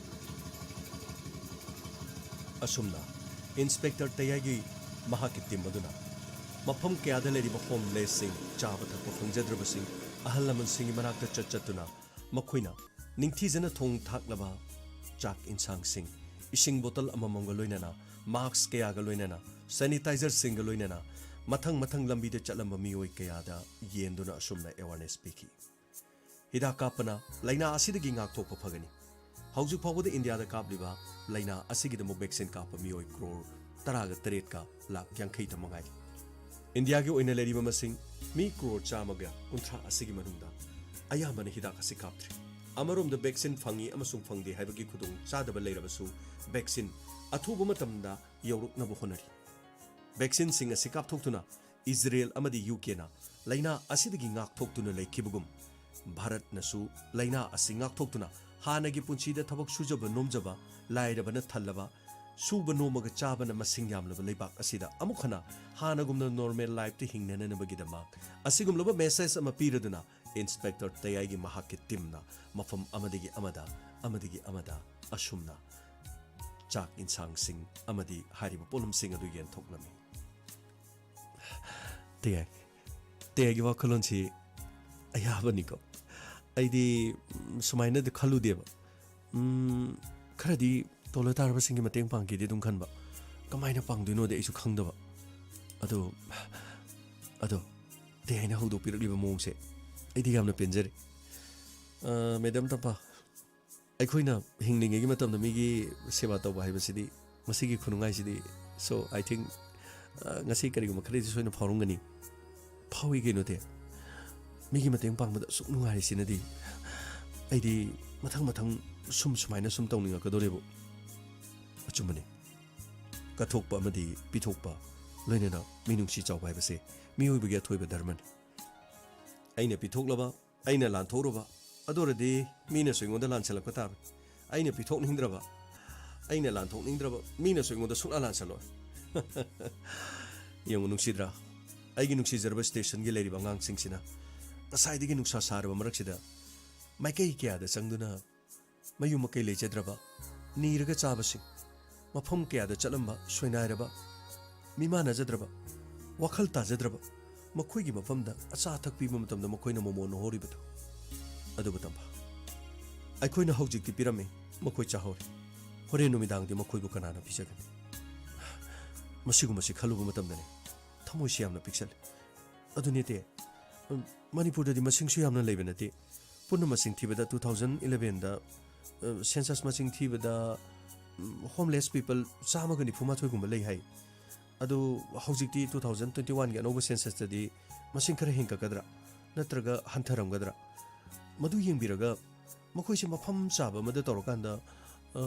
ꯑꯁꯨꯝꯅ Inspector ꯇꯌꯥꯏꯒꯤ ꯃꯍꯥꯛꯀꯤ team ꯑꯗꯨꯅ ꯃꯐꯝ ꯀꯌꯥꯗ ꯂꯩꯔꯤꯕ homelessꯁꯤꯡ, ꯆꯥꯕ ꯊꯛꯄ ꯐꯪꯖꯗ꯭ꯔꯕꯁꯤꯡ, ꯑꯍꯜ ꯂꯃꯟꯁꯤꯡꯒꯤ ꯃꯅꯥꯛꯇ ꯆꯠ ꯆꯠꯇꯨꯅ ꯃꯈꯣꯏꯅ ꯅꯤꯡꯊꯤꯖꯅ ꯊꯣꯡ ꯊꯥꯛꯂꯕ ꯆꯥꯛ ꯏꯟꯁꯥꯡꯁꯤꯡ, ꯏꯁꯤꯡ bottle ꯑꯃꯃꯝꯒ ꯂꯣꯏꯅꯅ, mask ꯀꯌꯥꯒ ꯂꯣꯏꯅꯅ, sanitizerꯁꯤꯡꯒ ꯂꯣꯏꯅꯅ ꯃꯊꯪ ꯃꯊꯪ ꯂꯝꯕꯤꯗ ꯆꯠꯂꯝꯕ ꯃꯤꯑꯣꯏ ꯀꯌꯥꯗ ꯌꯦꯟꯗꯨꯅ ꯑꯁꯨꯝꯅ awareness ꯄꯤꯈꯤ꯫ ꯍꯤꯗꯥꯛ ꯀꯥꯞꯄꯅ ꯂꯥꯏꯅꯥ ꯑꯁꯤꯗꯒꯤ ꯉꯥꯛꯊꯣꯛꯄ ꯐꯒꯅꯤ꯫ ꯍꯧꯖꯤꯛ ꯐꯥꯎꯕꯗ ꯏꯟꯗꯤꯌꯥꯗ ꯀꯥꯞꯂꯤꯕ ꯂꯥꯏꯅꯥ ꯑꯁꯤꯒꯤꯗꯃꯛ vaccine ꯀꯥꯞꯄ ꯃꯤꯑꯣꯏ ꯀ꯭ꯔꯣꯔ ꯇꯔꯥꯒ ꯇꯔꯦꯠꯀ ꯂꯥꯛ ꯌꯥꯡꯈꯩ ꯇ ꯃꯉꯥꯏꯔꯤ꯫ ꯏꯟꯗꯤꯌꯥꯒꯤ ꯑꯣꯏꯅ ꯂꯩꯔꯤꯕ ꯃꯁꯤꯡ ꯃꯤ ꯀ꯭ꯔꯣꯔ ꯆꯥꯝꯃꯒ ꯀꯨꯟꯊ꯭ꯔꯥ ꯑꯁꯤꯒꯤ ꯃꯅꯨꯡꯗ ꯑꯌꯥꯝꯕꯅ ꯍꯤꯗꯥꯛ ꯑꯁꯤ ꯀꯥꯞꯇ꯭ꯔꯤ꯫ ꯑꯃꯔꯣꯝꯗ vaccine ꯐꯪꯏ ꯑꯃꯁꯨꯡ ꯐꯪꯗꯦ ꯍꯥꯏꯕꯒꯤ ꯈꯨꯗꯣꯡ ꯆꯥꯗꯕ ꯂꯩꯔꯕꯁꯨ vaccine ꯑꯊꯨꯕ ꯃꯇꯝꯗ ꯌꯧꯔꯛꯅꯕ ꯍꯣꯠꯅꯔꯤ꯫ Vaccineꯁꯤꯡ ꯑꯁꯤ ꯀꯥꯞꯊꯣꯛꯇꯨꯅ ꯏꯖꯔꯦꯜ ꯑꯃꯗꯤ ꯌꯨ ꯀꯦꯅ ꯂꯥꯏꯅꯥ ꯑꯁꯤꯗꯒꯤ ꯉꯥꯛꯊꯣꯛꯇꯨꯅ ꯂꯩꯈꯤꯕꯒꯨꯝ, ꯚꯥꯔꯠꯅꯁꯨ ꯂꯥꯏꯅꯥ ꯑꯁꯤ ꯉꯥꯛꯊꯣꯛꯇꯨꯅ ꯍꯥꯟꯅꯒꯤ ꯄꯨꯟꯁꯤꯗ ꯊꯕꯛ ꯁꯨꯖꯕ ꯅꯣꯝꯖꯕ, ꯂꯥꯏꯔꯕꯅ ꯊꯜꯂꯕ, ꯁꯨꯕ ꯅꯣꯝꯃꯒ ꯆꯥꯕꯅ ꯃꯁꯤꯡ ꯌꯥꯝꯂꯕ ꯂꯩꯕꯥꯛ ꯑꯁꯤꯗ ꯑꯃꯨꯛ ꯍꯟꯅ ꯍꯥꯟꯅꯒꯨꯝꯅ normal lifeꯇ ꯍꯤꯡꯅꯅꯅꯕꯒꯤꯗꯃꯛ ꯑꯁꯤꯒꯨꯝꯂꯕ message ꯑꯃ ꯄꯤꯔꯗꯨꯅ Inspector ꯇꯌꯥꯏꯒꯤ ꯃꯍꯥꯛꯀꯤ teamꯅ ꯃꯐꯝ ꯑꯃꯗꯒꯤ ꯑꯃꯗ, ꯑꯃꯗꯒꯤ ꯑꯃꯗ ꯑꯁꯨꯝꯅ ꯆꯥꯛ ꯏꯟꯁꯥꯡꯁꯤꯡ ꯑꯃꯗꯤ ꯍꯥꯏꯔꯤꯕ ꯄꯣꯠꯂꯝꯁꯤꯡ ꯑꯗꯨ ꯌꯦꯟꯊꯣꯛꯂꯝꯃꯤ꯫ ꯇꯌꯥꯏ, ꯇꯌꯥꯏꯒꯤ ꯋꯥꯈꯜꯂꯣꯟꯁꯤ ꯑꯌꯥꯕꯅꯤꯀꯣ꯫ ꯑꯩꯗꯤ, ꯎꯝ, ꯁꯨꯃꯥꯏꯅꯗꯤ ꯈꯜꯂꯨꯗꯦꯕ꯫ ꯎꯝ, ꯈꯔꯗꯤ ꯇꯣꯜꯂ ꯇꯥꯔꯕꯁꯤꯡꯒꯤ ꯃꯇꯦꯡ ꯄꯥꯡꯒꯦꯗꯤ ꯑꯗꯨꯝ ꯈꯟꯕ꯫ ꯀꯃꯥꯏꯅ ꯄꯥꯡꯗꯣꯏꯅꯣꯗꯤ ꯑꯩꯁꯨ ꯈꯪꯗꯕ꯫ ꯑꯗꯣ, ꯑꯗꯣ, ꯇꯌꯥꯏꯅ ꯍꯧꯗꯣꯛꯄꯤꯔꯛꯂꯤꯕ ꯃꯑꯣꯡꯁꯦ ꯑꯩꯗꯤ ꯌꯥꯝꯅ ꯄꯦꯟꯖꯔꯦ꯫ ꯑ, Madam ꯇꯝꯐꯥ, ꯑꯩꯈꯣꯏꯅ ꯍꯤꯡꯂꯤꯉꯩꯒꯤ ꯃꯇꯝꯗ ꯃꯤꯒꯤ ꯁꯦꯕꯥ ꯇꯧꯕ ꯍꯥꯏꯕꯁꯤꯗꯤ, ꯃꯁꯤꯒꯤ ꯈꯨꯅꯨꯡꯉꯥꯏꯁꯤꯗꯤ, so, I think, ꯑ, ꯉꯁꯤ ꯀꯔꯤꯒꯨꯝꯕ ꯈꯔꯗꯤ ꯁꯣꯏꯅ ꯐꯥꯎꯔꯝꯒꯅꯤ꯫ ꯐꯥꯎꯏ ꯀꯩꯅꯣ ꯇꯦ? ꯃꯤꯒꯤ ꯃꯇꯦꯡ ꯄꯥꯡꯕꯗ ꯑꯁꯨꯛ ꯅꯨꯡꯉꯥꯏꯔꯤꯁꯤꯅꯗꯤ꯫ ꯑꯩꯗꯤ ꯃꯊꯪ ꯃꯊꯪ ꯁꯨꯝ ꯁꯨꯃꯥꯏꯅ ꯁꯨꯝ ꯇꯧꯅꯤꯡꯉꯛꯀꯗꯣꯔꯦꯕꯨ꯫ ꯑꯆꯨꯝꯕꯅꯤ꯫ ꯀꯠꯊꯣꯛꯄ ꯑꯃꯗꯤ ꯄꯤꯊꯣꯛꯄ, ꯂꯣꯏꯅꯅ ꯃꯤꯅꯨꯡꯁꯤ ꯆꯥꯎꯕ ꯍꯥꯏꯕꯁꯦ ꯃꯤꯑꯣꯏꯕꯒꯤ ꯑꯊꯣꯏꯕ ꯙꯔꯃꯅꯤ꯫ ꯑꯩꯅ ꯄꯤꯊꯣꯛꯂꯕ, ꯑꯩꯅ ꯂꯥꯟꯊꯣꯛꯎꯔꯕ, ꯑꯗꯨ ꯑꯣꯏꯔꯗꯤ ꯃꯤꯅꯁꯨ ꯑꯩꯉꯣꯟꯗ ꯂꯥꯟꯁꯜꯂꯛꯄ ꯇꯥꯕꯅꯤ꯫ ꯑꯩꯅ ꯄꯤꯊꯣꯛꯅꯤꯡꯗ꯭ꯔꯕ, ꯑꯩꯅ ꯂꯥꯟꯊꯣꯛꯅꯤꯡꯗ꯭ꯔꯕ, ꯃꯤꯅꯁꯨ ꯑꯩꯉꯣꯟꯗ ꯁꯨꯡꯂꯥꯟ ꯂꯥꯟꯁꯜꯂꯣꯏ꯫ ꯌꯦꯡꯉꯨ, ꯅꯨꯡꯁꯤꯗ꯭ꯔꯥ? ꯑꯩꯒꯤ ꯅꯨꯡꯁꯤꯖꯔꯕ stationꯒꯤ ꯂꯩꯔꯤꯕ ꯑꯉꯥꯡꯁꯤꯡꯁꯤꯅ ꯉꯁꯥꯏꯗꯒꯤ ꯅꯨꯡꯁꯥ ꯁꯥꯔꯕ ꯃꯔꯛꯁꯤꯗ ꯃꯥꯏꯀꯩ ꯀꯌꯥꯗ ꯆꯪꯗꯨꯅ ꯃꯌꯨꯝ ꯃꯀꯩ ꯂꯩꯖꯗ꯭ꯔꯕ, ꯅꯤꯔꯒ ꯆꯥꯕꯁꯤꯡ, ꯃꯐꯝ ꯀꯌꯥꯗ ꯆꯠꯂꯝꯕ ꯁꯣꯏꯅꯥꯏꯔꯕ, ꯃꯤꯃꯥꯟꯅꯖꯗ꯭ꯔꯕ, ꯋꯥꯈꯜ ꯇꯥꯖꯗ꯭ꯔꯕ, ꯃꯈꯣꯏꯒꯤ ꯃꯐꯝꯗ ꯑꯆꯥ ꯑꯊꯛ ꯄꯤꯕ ꯃꯇꯝꯗ ꯃꯈꯣꯏꯅ ꯃꯣꯃꯣꯟ ꯍꯣꯔꯤꯕꯗꯨ, ꯑꯗꯨꯕꯨ ꯇꯝꯐꯥ, ꯑꯩꯈꯣꯏꯅ ꯍꯧꯖꯤꯛꯇꯤ ꯄꯤꯔꯝꯃꯤ, ꯃꯈꯣꯏ ꯆꯥꯍꯧꯔꯦ꯫ ꯍꯣꯔꯦꯟ ꯅꯨꯃꯤꯗꯥꯡꯗꯤ ꯃꯈꯣꯏꯕꯨ ꯀꯅꯥꯅ ꯄꯤꯖꯒꯅꯤ? ꯃꯁꯤꯒꯨꯝꯕꯁꯤ ꯈꯜꯂꯨꯕ ꯃꯇꯝꯗꯅꯦ ꯊꯃꯣꯏꯁꯤ ꯌꯥꯝꯅ ꯄꯤꯛꯁꯜꯂꯦ꯫ ꯑꯗꯨꯅꯦ ꯇꯦ, ꯎꯝ, ꯃꯅꯤꯄꯨꯔꯗꯗꯤ ꯃꯁꯤꯡꯁꯨ ꯌꯥꯝꯅ ꯂꯩꯕ ꯅꯠꯇꯦ꯫ ꯄꯨꯟꯅ ꯃꯁꯤꯡ ꯊꯤꯕꯗ two thousand elevenꯗ, ꯑ, census ꯃꯁꯤꯡ ꯊꯤꯕꯗ, ꯎꯝ, homeless people ꯆꯥꯝꯃꯒ ꯅꯤꯐꯨ ꯃꯥꯊꯣꯏꯒꯨꯝꯕ ꯂꯩ ꯍꯥꯏ꯫ ꯑꯗꯨ ꯍꯧꯖꯤꯛꯇꯤ two thousand twenty oneꯒꯤ ꯑꯅꯧꯕ censusꯇꯗꯤ ꯃꯁꯤꯡ ꯈꯔ ꯍꯦꯟꯒꯠꯀꯗ꯭ꯔꯥ? ꯅꯠꯇ꯭ꯔꯒ ꯍꯟꯊꯔꯝꯒꯗ꯭ꯔꯥ? ꯃꯗꯨ ꯌꯦꯡꯕꯤꯔꯒ ꯃꯈꯣꯏꯁꯦ ꯃꯐꯝ ꯆꯥꯕ ꯑꯃꯗ ꯇꯧꯔꯀꯥꯟꯗ, ꯑ,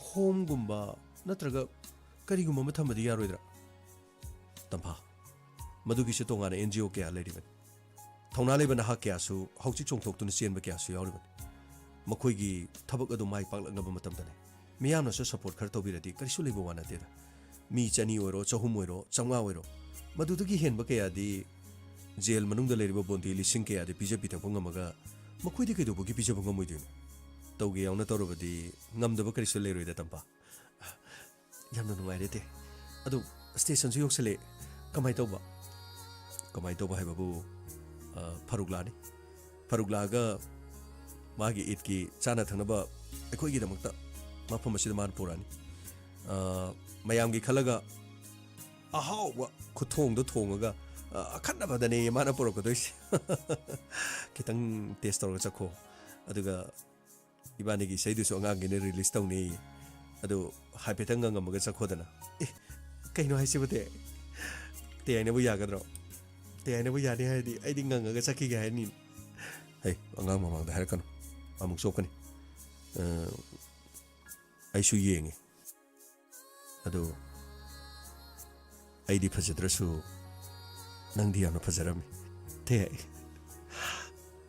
homeꯒꯨꯝꯕ ꯅꯠꯇ꯭ꯔꯒ ꯀꯔꯤꯒꯨꯝꯕ ꯑꯃ ꯊꯝꯕꯗꯤ ꯌꯥꯔꯣꯏꯗ꯭ꯔꯥ? ꯇꯝꯐꯥ, ꯃꯗꯨꯒꯤꯁꯨ ꯇꯣꯉꯥꯟꯅ NGO ꯀꯌꯥ ꯂꯩꯔꯤꯕꯅꯤ꯫ ꯊꯧꯅꯥ ꯂꯩꯕ ꯅꯍꯥ ꯀꯌꯥꯁꯨ ꯍꯧꯖꯤꯛ ꯆꯣꯡꯊꯣꯛꯇꯨꯅ ꯆꯦꯟꯕ ꯀꯌꯥꯁꯨ ꯌꯥꯎꯔꯤꯕꯅꯤ꯫ ꯃꯈꯣꯏꯒꯤ ꯊꯕꯛ ꯑꯗꯨ ꯃꯥꯏ ꯄꯥꯛꯂꯛꯅꯕ ꯃꯇꯝꯗꯅꯤ꯫ ꯃꯤꯌꯥꯝꯅꯁꯨ support ꯈꯔ ꯇꯧꯕꯤꯔꯗꯤ ꯀꯔꯤꯁꯨ ꯂꯩꯕ ꯋꯥ ꯅꯠꯇꯦꯗ꯫ ꯃꯤ ꯆꯅꯤ ꯑꯣꯏꯔꯣ, ꯆꯍꯨꯝ ꯑꯣꯏꯔꯣ, ꯆꯥꯝꯃꯉꯥ ꯑꯣꯏꯔꯣ, ꯃꯗꯨꯗꯒꯤ ꯍꯦꯟꯕ ꯀꯌꯥꯗꯤ ꯖꯦꯜ ꯃꯅꯨꯡꯗ ꯂꯩꯔꯤꯕ ꯕꯣꯟꯗꯤ ꯂꯤꯁꯤꯡ ꯀꯌꯥꯗꯤ ꯄꯤꯖ ꯄꯤꯊꯛꯄ ꯉꯝꯃꯒ ꯃꯈꯣꯏꯗꯤ ꯀꯩꯗꯧꯕꯒꯤ ꯄꯤꯖꯕ ꯉꯝꯃꯣꯏꯗꯣꯏꯅꯣ? ꯇꯧꯒꯦ ꯌꯥꯎꯅ ꯇꯧꯔꯕꯗꯤ ꯉꯝꯗꯕ ꯀꯔꯤꯁꯨ ꯂꯩꯔꯣꯏꯗ, ꯇꯝꯄꯥ꯫ ꯌꯥꯝꯅ ꯅꯨꯡꯉꯥꯏꯔꯦ ꯇꯦ꯫ ꯑꯗꯨ stationꯁꯨ ꯌꯧꯁꯜꯂꯛꯑꯦ꯫ ꯀꯃꯥꯏ ꯇꯧꯕ? ꯀꯃꯥꯏ ꯇꯧꯕ ꯍꯥꯏꯕꯕꯨ, ꯑ, ꯐꯥꯔꯨꯛ ꯂꯥꯛꯑꯅꯤ꯫ ꯐꯥꯔꯨꯛ ꯂꯥꯛꯑꯒ ꯃꯥꯒꯤ ꯏꯗꯀꯤ ꯆꯥꯅ ꯊꯛꯅꯕ ꯑꯩꯈꯣꯏꯒꯤꯗꯃꯛꯇ ꯃꯐꯝ ꯑꯁꯤꯗ ꯃꯥꯅ ꯄꯨꯔꯛꯑꯅꯤ꯫ ꯑ, ꯃꯌꯥꯝꯒꯤ ꯈꯜꯂꯒ ꯑꯍꯥꯎꯕ ꯈꯨꯊꯣꯡꯗꯣ ꯊꯣꯡꯉꯒ, ꯑ, ꯑꯈꯟꯅꯕꯗꯅꯦ ꯃꯥꯅ ꯄꯨꯔꯛꯀꯗꯣꯏꯁꯦ꯫ ꯈꯤꯇꯪ taste ꯇꯧꯔꯒ ꯆꯠꯈꯣ꯫ ꯑꯗꯨꯒ ꯏꯕꯥꯅꯤꯒꯤ ꯏꯁꯩꯗꯨꯁꯨ ꯑꯉꯥꯡꯒꯤꯅ release ꯇꯧꯅꯦꯌꯦ꯫ ꯑꯗꯨ ꯍꯥꯏꯐꯦꯠꯇꯪ ꯉꯪꯉꯝꯃꯒ ꯆꯠꯈꯣꯗꯅ꯫ ꯑꯦ, ꯀꯩꯅꯣ ꯍꯥꯏꯁꯤꯕꯨ ꯇꯦ? ꯇꯦ ꯍꯥꯏꯅꯕꯨ ꯌꯥꯒꯗ꯭ꯔꯣ? ꯇꯦ ꯍꯥꯏꯅꯕꯨ ꯌꯥꯅꯤ ꯍꯥꯏꯔꯗꯤ ꯑꯩꯗꯤ ꯉꯪꯉꯒ ꯆꯠꯈꯤꯒꯦ ꯍꯥꯏꯅꯤ꯫ ꯍꯩ, ꯑꯉꯥꯡ ꯃꯃꯥꯡꯗ ꯍꯥꯏꯔꯛꯀꯅꯨ꯫ ꯑꯃꯨꯛ ꯆꯣꯞꯀꯅꯤ꯫ ꯑ, ꯑꯩꯁꯨ ꯌꯦꯡꯉꯦ꯫ ꯑꯗꯨ ꯑꯩꯗꯤ ꯐꯖꯗ꯭ꯔꯁꯨ ꯅꯪꯗꯤ ꯌꯥꯝꯅ ꯐꯖꯔꯝꯃꯤ꯫ ꯇꯦ,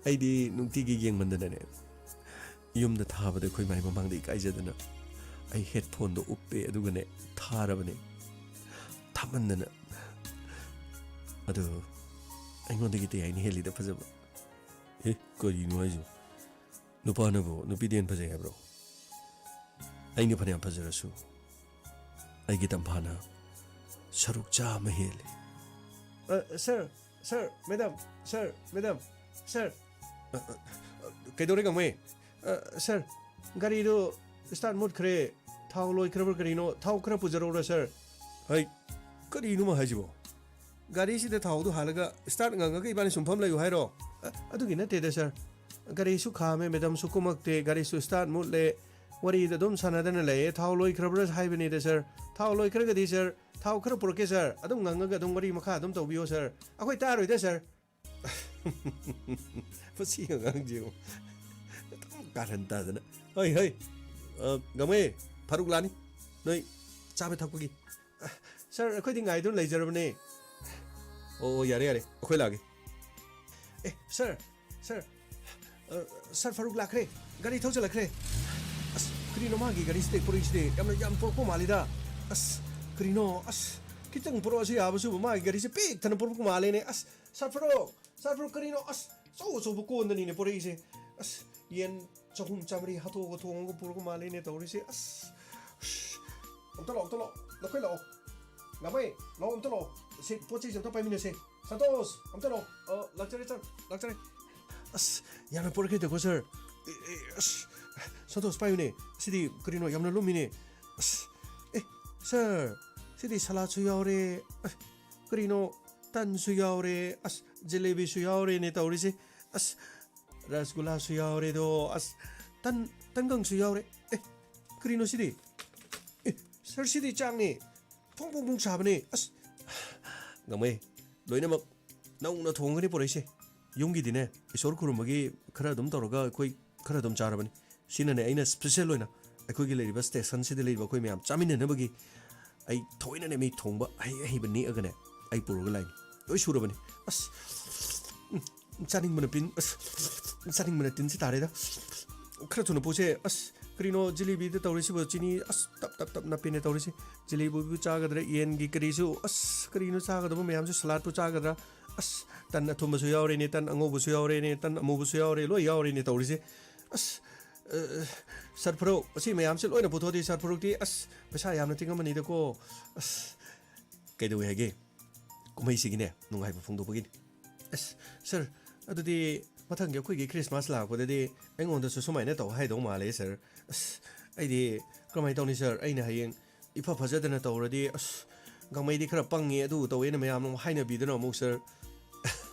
ꯑꯩꯗꯤ ꯅꯨꯡꯇꯤꯒꯤ ꯌꯦꯡꯃꯟꯗꯅꯅꯦ, ꯌꯨꯝꯗ ꯊꯥꯕꯗ ꯑꯩꯈꯣꯏ ꯃꯥꯏ ꯃꯃꯥꯡꯗ ꯏꯀꯥꯏꯖꯗꯅ ꯑꯩ headphoneꯗꯣ ꯎꯞꯄꯦ, ꯑꯗꯨꯒꯅꯦ ꯊꯥꯔꯕꯅꯦ꯫ ꯊꯥꯃꯟꯗꯅ꯫ ꯑꯗꯨ ꯑꯩꯉꯣꯟꯗꯒꯤ ꯇꯦ ꯍꯥꯏꯅ ꯍꯦꯜꯂꯤꯗ ꯐꯖꯕ꯫ ꯑꯦ, ꯀꯔꯤꯅꯣ ꯍꯥꯏꯁꯤꯕꯣ? ꯅꯨꯄꯥꯅꯕꯨ ꯅꯨꯄꯤꯗ ꯍꯦꯟꯅ ꯐꯖꯩ ꯍꯥꯏꯕ꯭ꯔꯣ? ꯑꯩꯅ ꯐꯅꯌꯥꯝ ꯐꯖꯔꯁꯨ ꯑꯩꯒꯤ ꯇꯝꯐꯥꯅ ꯁꯔꯨꯛ ꯆꯥꯝꯃ ꯍꯦꯜꯂꯤ꯫ ꯑ, sir, sir, madam, sir, madam, sir. ꯑ, ꯑ, ꯑ, ꯀꯩꯗꯧꯔꯦ, ꯒꯥꯡꯃꯩ? ꯑ, sir, ꯒꯥꯔꯤꯗꯣ start ꯃꯨꯠꯈ꯭ꯔꯦ꯫ ꯊꯥꯎ ꯂꯣꯏꯈ꯭ꯔꯕ꯭ꯔꯥ ꯀꯔꯤꯅꯣ? ꯊꯥꯎ ꯈꯔ ꯄꯨꯖꯔꯛꯎꯔꯥ, sir? ꯍꯩ, ꯀꯔꯤꯅꯣ ꯃꯥ ꯍꯥꯏꯁꯤꯕꯣ? ꯒꯥꯔꯤꯁꯤꯗ ꯊꯥꯎꯗꯨ ꯍꯥꯜꯂꯒ start ꯉꯪꯉꯒ ꯏꯕꯥꯅꯤ ꯁꯨꯝ ꯐꯝ ꯂꯩꯌꯨ ꯍꯥꯏꯔꯣ? ꯑ, ꯑꯗꯨꯒꯤ ꯅꯠꯇꯦꯗ, sir꯫ ꯒꯥꯔꯤꯁꯨ ꯈꯥꯝꯃꯦ, madamꯁꯨ ꯀꯨꯝꯃꯛꯇꯦ, ꯒꯥꯔꯤꯁꯨ start ꯃꯨꯠꯂꯦ, ꯋꯥꯔꯤꯗ ꯑꯗꯨꯝ ꯁꯥꯟꯅꯗꯅ ꯂꯩꯌꯦ꯫ ꯊꯥꯎ ꯂꯣꯏꯈ꯭ꯔꯕ꯭ꯔꯥ ꯍꯥꯏꯕꯅꯤꯗ, sir꯫ ꯊꯥꯎ ꯂꯣꯏꯈ꯭ꯔꯒꯗꯤ, sir, ꯊꯥꯎ ꯈꯔ ꯄꯨꯔꯛꯀꯦ, sir꯫ ꯑꯗꯨꯝ ꯉꯪꯉꯒ ꯑꯗꯨꯝ ꯋꯥꯔꯤ ꯃꯈꯥ ꯑꯗꯨꯝ ꯇꯧꯕꯤꯌꯣ, sir꯫ ꯑꯩꯈꯣꯏ ꯇꯥꯔꯣꯏꯗ, sir꯫ ꯃꯁꯤ ꯑꯉꯥꯡꯁꯦ ꯌꯦꯡꯉꯨ꯫ ꯑꯗꯨꯝ ꯀꯥꯔꯟ ꯇꯥꯗꯅ꯫ ꯍꯣꯏ, ꯍꯣꯏ꯫ ꯑ, ꯒꯥꯡꯃꯩ, ꯐꯥꯔꯨꯛ ꯂꯥꯛꯑꯅꯤ꯫ ꯅꯣꯏ ꯆꯥꯕ ꯊꯛꯄꯒꯤ꯫ ꯑ, sir, ꯑꯩꯈꯣꯏꯗꯤ ꯉꯥꯏꯗꯨꯅ ꯂꯩꯖꯔꯕꯅꯦ꯫ ꯑꯣ, ꯑꯣ, ꯌꯥꯔꯦ, ꯌꯥꯔꯦ꯫ ꯑꯩꯈꯣꯏ ꯂꯥꯛꯑꯒꯦ꯫ ꯑꯦ, sir, sir, ꯑ, sir ꯐꯥꯔꯨꯛ ꯂꯥꯛꯈ꯭ꯔꯦ꯫ ꯒꯥꯔꯤ ꯊꯧꯖꯤꯜꯂꯛꯈ꯭ꯔꯦ꯫ ꯑꯁ, ꯀꯔꯤꯅꯣ ꯃꯥꯒꯤ ꯒꯥꯔꯤꯁꯤꯗꯤ ꯄꯨꯔꯛꯏꯁꯤꯗꯤ? ꯌꯥꯝꯅ ꯌꯥꯝ ꯄꯨꯔꯛꯄ ꯃꯥꯜꯂꯤꯗ꯫ ꯑꯁ, ꯀꯔꯤꯅꯣ? ꯑꯁ, ꯈꯤꯇꯪ ꯄꯨꯔꯛꯑꯁꯨ ꯌꯥꯕꯁꯤꯕꯨ ꯃꯥꯒꯤ ꯒꯥꯔꯤꯁꯦ ꯄꯤꯛ ꯊꯟꯅ ꯄꯨꯔꯛꯄ ꯃꯥꯜꯂꯦꯅꯦ꯫ ꯑꯁ, sir ꯐꯥꯔꯨꯛ! Sir ꯐꯥꯔꯨꯛ, ꯀꯔꯤꯅꯣ? ꯑꯁ, ꯑꯆꯧ ꯑꯆꯧꯕ ꯀꯣꯟꯗꯅꯤꯅꯦ ꯄꯨꯔꯛꯏꯁꯦ꯫ ꯑꯁ, ꯌꯦꯟ ꯆꯍꯨꯝ ꯆꯥꯃꯔꯤ ꯍꯥꯠꯇꯣꯛꯑꯒ ꯊꯣꯡꯉꯒ ꯄꯨꯔꯛꯄ ꯃꯥꯜꯂꯦꯅꯦ ꯇꯧꯔꯤꯁꯦ꯫ ꯑꯁ, ꯑꯁ, ꯑꯝꯇ ꯂꯥꯛꯑꯣ, ꯑꯝꯇ ꯂꯥꯛꯑꯣ, ꯅꯈꯣꯏ ꯂꯥꯛꯑꯣ꯫ ꯒꯥꯡꯃꯩ, ꯂꯥꯛꯑꯣ, ꯑꯝꯇ ꯂꯥꯛꯑꯣ꯫ ꯁꯤ ꯄꯣꯠ ꯆꯩꯁꯦ ꯑꯝꯇ ꯄꯥꯏꯃꯤꯟꯅꯁꯦ꯫ ꯁꯟꯇꯣꯁ, ꯑꯝꯇ ꯂꯥꯛꯑꯣ꯫ ꯑ, ꯂꯥꯛꯆꯔꯦ, sir, ꯂꯥꯛꯆꯔꯦ꯫ ꯑꯁ, ꯌꯥꯝꯅ ꯄꯨꯔꯛꯈꯤꯗꯀꯣ, sir꯫ ꯑꯦ, ꯑꯦ, ꯑꯁ, ꯁꯟꯇꯣꯁ, ꯄꯥꯏꯌꯨꯅꯦ꯫ ꯁꯤꯗꯤ ꯀꯔꯤꯅꯣ, ꯌꯥꯝꯅ ꯂꯨꯝꯃꯤꯅꯦ꯫ ꯑꯁ, ꯑꯦ, sir, ꯁꯤꯗꯤ ꯁꯂꯥꯠꯁꯨ ꯌꯥꯎꯔꯦ꯫ ꯑꯁ, ꯀꯔꯤꯅꯣ, ꯇꯟꯁꯨ ꯌꯥꯎꯔꯦ꯫ ꯑꯁ, ꯖꯤꯂꯦꯕꯤꯁꯨ ꯌꯥꯎꯔꯦꯅꯦ ꯇꯧꯔꯤꯁꯦ꯫ ꯑꯁ, ꯔꯁꯒꯨꯂꯥꯁꯨ ꯌꯥꯎꯔꯦꯗꯣ꯫ ꯑꯁ, ꯇꯟ, ꯇꯟꯒꯪꯁꯨ ꯌꯥꯎꯔꯦ꯫ ꯑꯦ, ꯀꯔꯤꯅꯣ ꯁꯤꯗꯤ? ꯑꯦ, sir, ꯁꯤꯗꯤ ꯆꯥꯛꯅꯦ꯫ ꯐꯣꯡ ꯐꯣꯡ ꯐꯣꯡ ꯁꯥꯕꯅꯦ꯫ ꯑꯁ, ꯒꯥꯡꯃꯩ, ꯂꯣꯏꯅꯃꯛ ꯅꯧꯅ ꯊꯣꯡꯒꯅꯤ ꯄꯨꯔꯛꯏꯁꯦ꯫ ꯌꯨꯝꯒꯤꯗꯤꯅꯦ, ꯏꯁꯣꯔ ꯈꯨꯔꯨꯝꯕꯒꯤ ꯈꯔ ꯑꯗꯨꯝ ꯇꯧꯔꯒ ꯑꯩꯈꯣꯏ ꯈꯔ ꯑꯗꯨꯝ ꯆꯥꯔꯕꯅꯤ꯫ ꯁꯤꯅꯅꯦ, ꯑꯩꯅ special ꯑꯣꯏꯅ ꯑꯩꯈꯣꯏꯒꯤ ꯂꯩꯔꯤꯕ stationꯁꯤꯗ ꯂꯩꯔꯤꯕ ꯑꯩꯈꯣꯏ ꯃꯌꯥꯝ ꯆꯥꯃꯤꯟꯅꯅꯕꯒꯤ ꯑꯩ ꯊꯑꯣꯏꯅꯅꯦ ꯃꯤ ꯊꯣꯡꯕ ꯑꯍꯩ ꯑꯍꯩꯕ ꯅꯦꯛꯑꯒꯅꯦ ꯑꯩ ꯄꯨꯔꯒ ꯂꯥꯛꯏꯅꯤ꯫ ꯂꯣꯏ ꯁꯨꯔꯕꯅꯤ꯫ ꯑꯁ, ꯎꯝ, ꯆꯥꯅꯤꯡꯕꯅ ꯄꯤꯟ-, ꯑꯁ, ꯆꯥꯅꯤꯡꯕꯅ ꯇꯤꯟꯁꯤ ꯇꯥꯔꯦꯗ꯫ ꯈꯔ ꯊꯨꯅ ꯄꯨꯁꯦ꯫ ꯑꯁ, ꯀꯔꯤꯅꯣ ꯖꯤꯂꯤꯕꯤꯗ ꯇꯧꯔꯤꯁꯤꯕꯨ? ꯆꯤꯅꯤ ꯑꯁ ꯇꯞ ꯇꯞ ꯇꯞ ꯅꯞꯄꯦꯅꯦ ꯇꯧꯔꯤꯁꯤ꯫ ꯖꯤꯂꯤꯕꯤꯕꯨ ꯆꯥꯒꯗ꯭ꯔꯥ, ꯌꯦꯟꯒꯤ ꯀꯔꯤꯁꯨ, ꯑꯁ, ꯀꯔꯤꯅꯣ ꯆꯥꯒꯗꯕ ꯃꯌꯥꯝꯁꯨ? ꯁꯂꯥꯠꯄꯨ ꯆꯥꯒꯗ꯭ꯔꯥ? ꯑꯁ, ꯇꯟ ꯑꯊꯨꯝꯕꯁꯨ ꯌꯥꯎꯔꯦꯅꯦ, ꯇꯟ ꯑꯉꯧꯕꯁꯨ ꯌꯥꯎꯔꯦꯅꯦ, ꯇꯟ ꯑꯃꯨꯕꯁꯨ ꯌꯥꯎꯔꯦ, ꯂꯣꯏ ꯌꯥꯎꯔꯦꯅꯦ ꯇꯧꯔꯤꯁꯦ꯫ ꯑꯁ, ꯑ, sir ꯐꯥꯔꯨꯛ, ꯑꯁꯤ ꯃꯌꯥꯝꯁꯦ ꯂꯣꯏꯅ ꯄꯨꯊꯣꯛꯑꯗꯤ sir ꯐꯥꯔꯨꯛꯇꯤ, ꯑꯁ, ꯄꯩꯁꯥ ꯌꯥꯝꯅ ꯇꯤꯡꯉꯝꯃꯅꯤꯗꯀꯣ꯫ ꯑꯁ, ꯀꯩꯗꯧꯋꯦ ꯍꯥꯏꯒꯦ? ꯀꯨꯝꯍꯩꯁꯤꯒꯤꯅꯦ ꯅꯨꯡꯉꯥꯏꯕ ꯐꯣꯡꯗꯣꯛꯄꯒꯤꯅꯤ꯫ ꯑꯁ, sir, ꯑꯗꯨꯗꯤ ꯃꯊꯪꯒꯤ ꯑꯩꯈꯣꯏꯒꯤ Christmas ꯂꯥꯛꯄꯗꯗꯤ ꯑꯩꯉꯣꯟꯗꯁꯨ ꯁꯨꯃꯥꯏꯅ ꯇꯧ ꯍꯥꯏꯗꯧ ꯃꯥꯜꯂꯦ, sir꯫ ꯑꯁ, ꯑꯩꯗꯤ ꯀꯃꯥꯏꯅ ꯇꯧꯅꯤ, sir? ꯑꯩꯅ ꯍꯌꯦꯡ ꯏꯐ ꯐꯖꯗꯅ ꯇꯧꯔꯗꯤ, ꯑꯁ, ꯒꯥꯡꯃꯩꯗꯤ ꯈꯔ ꯄꯪꯉꯦ, ꯑꯗꯨ ꯇꯧꯋꯦꯅ ꯃꯌꯥꯝꯅ ꯑꯃꯨꯛ ꯍꯥꯏꯅꯕꯤꯗꯅ ꯑꯃꯨꯛ, ꯁꯥꯔ꯫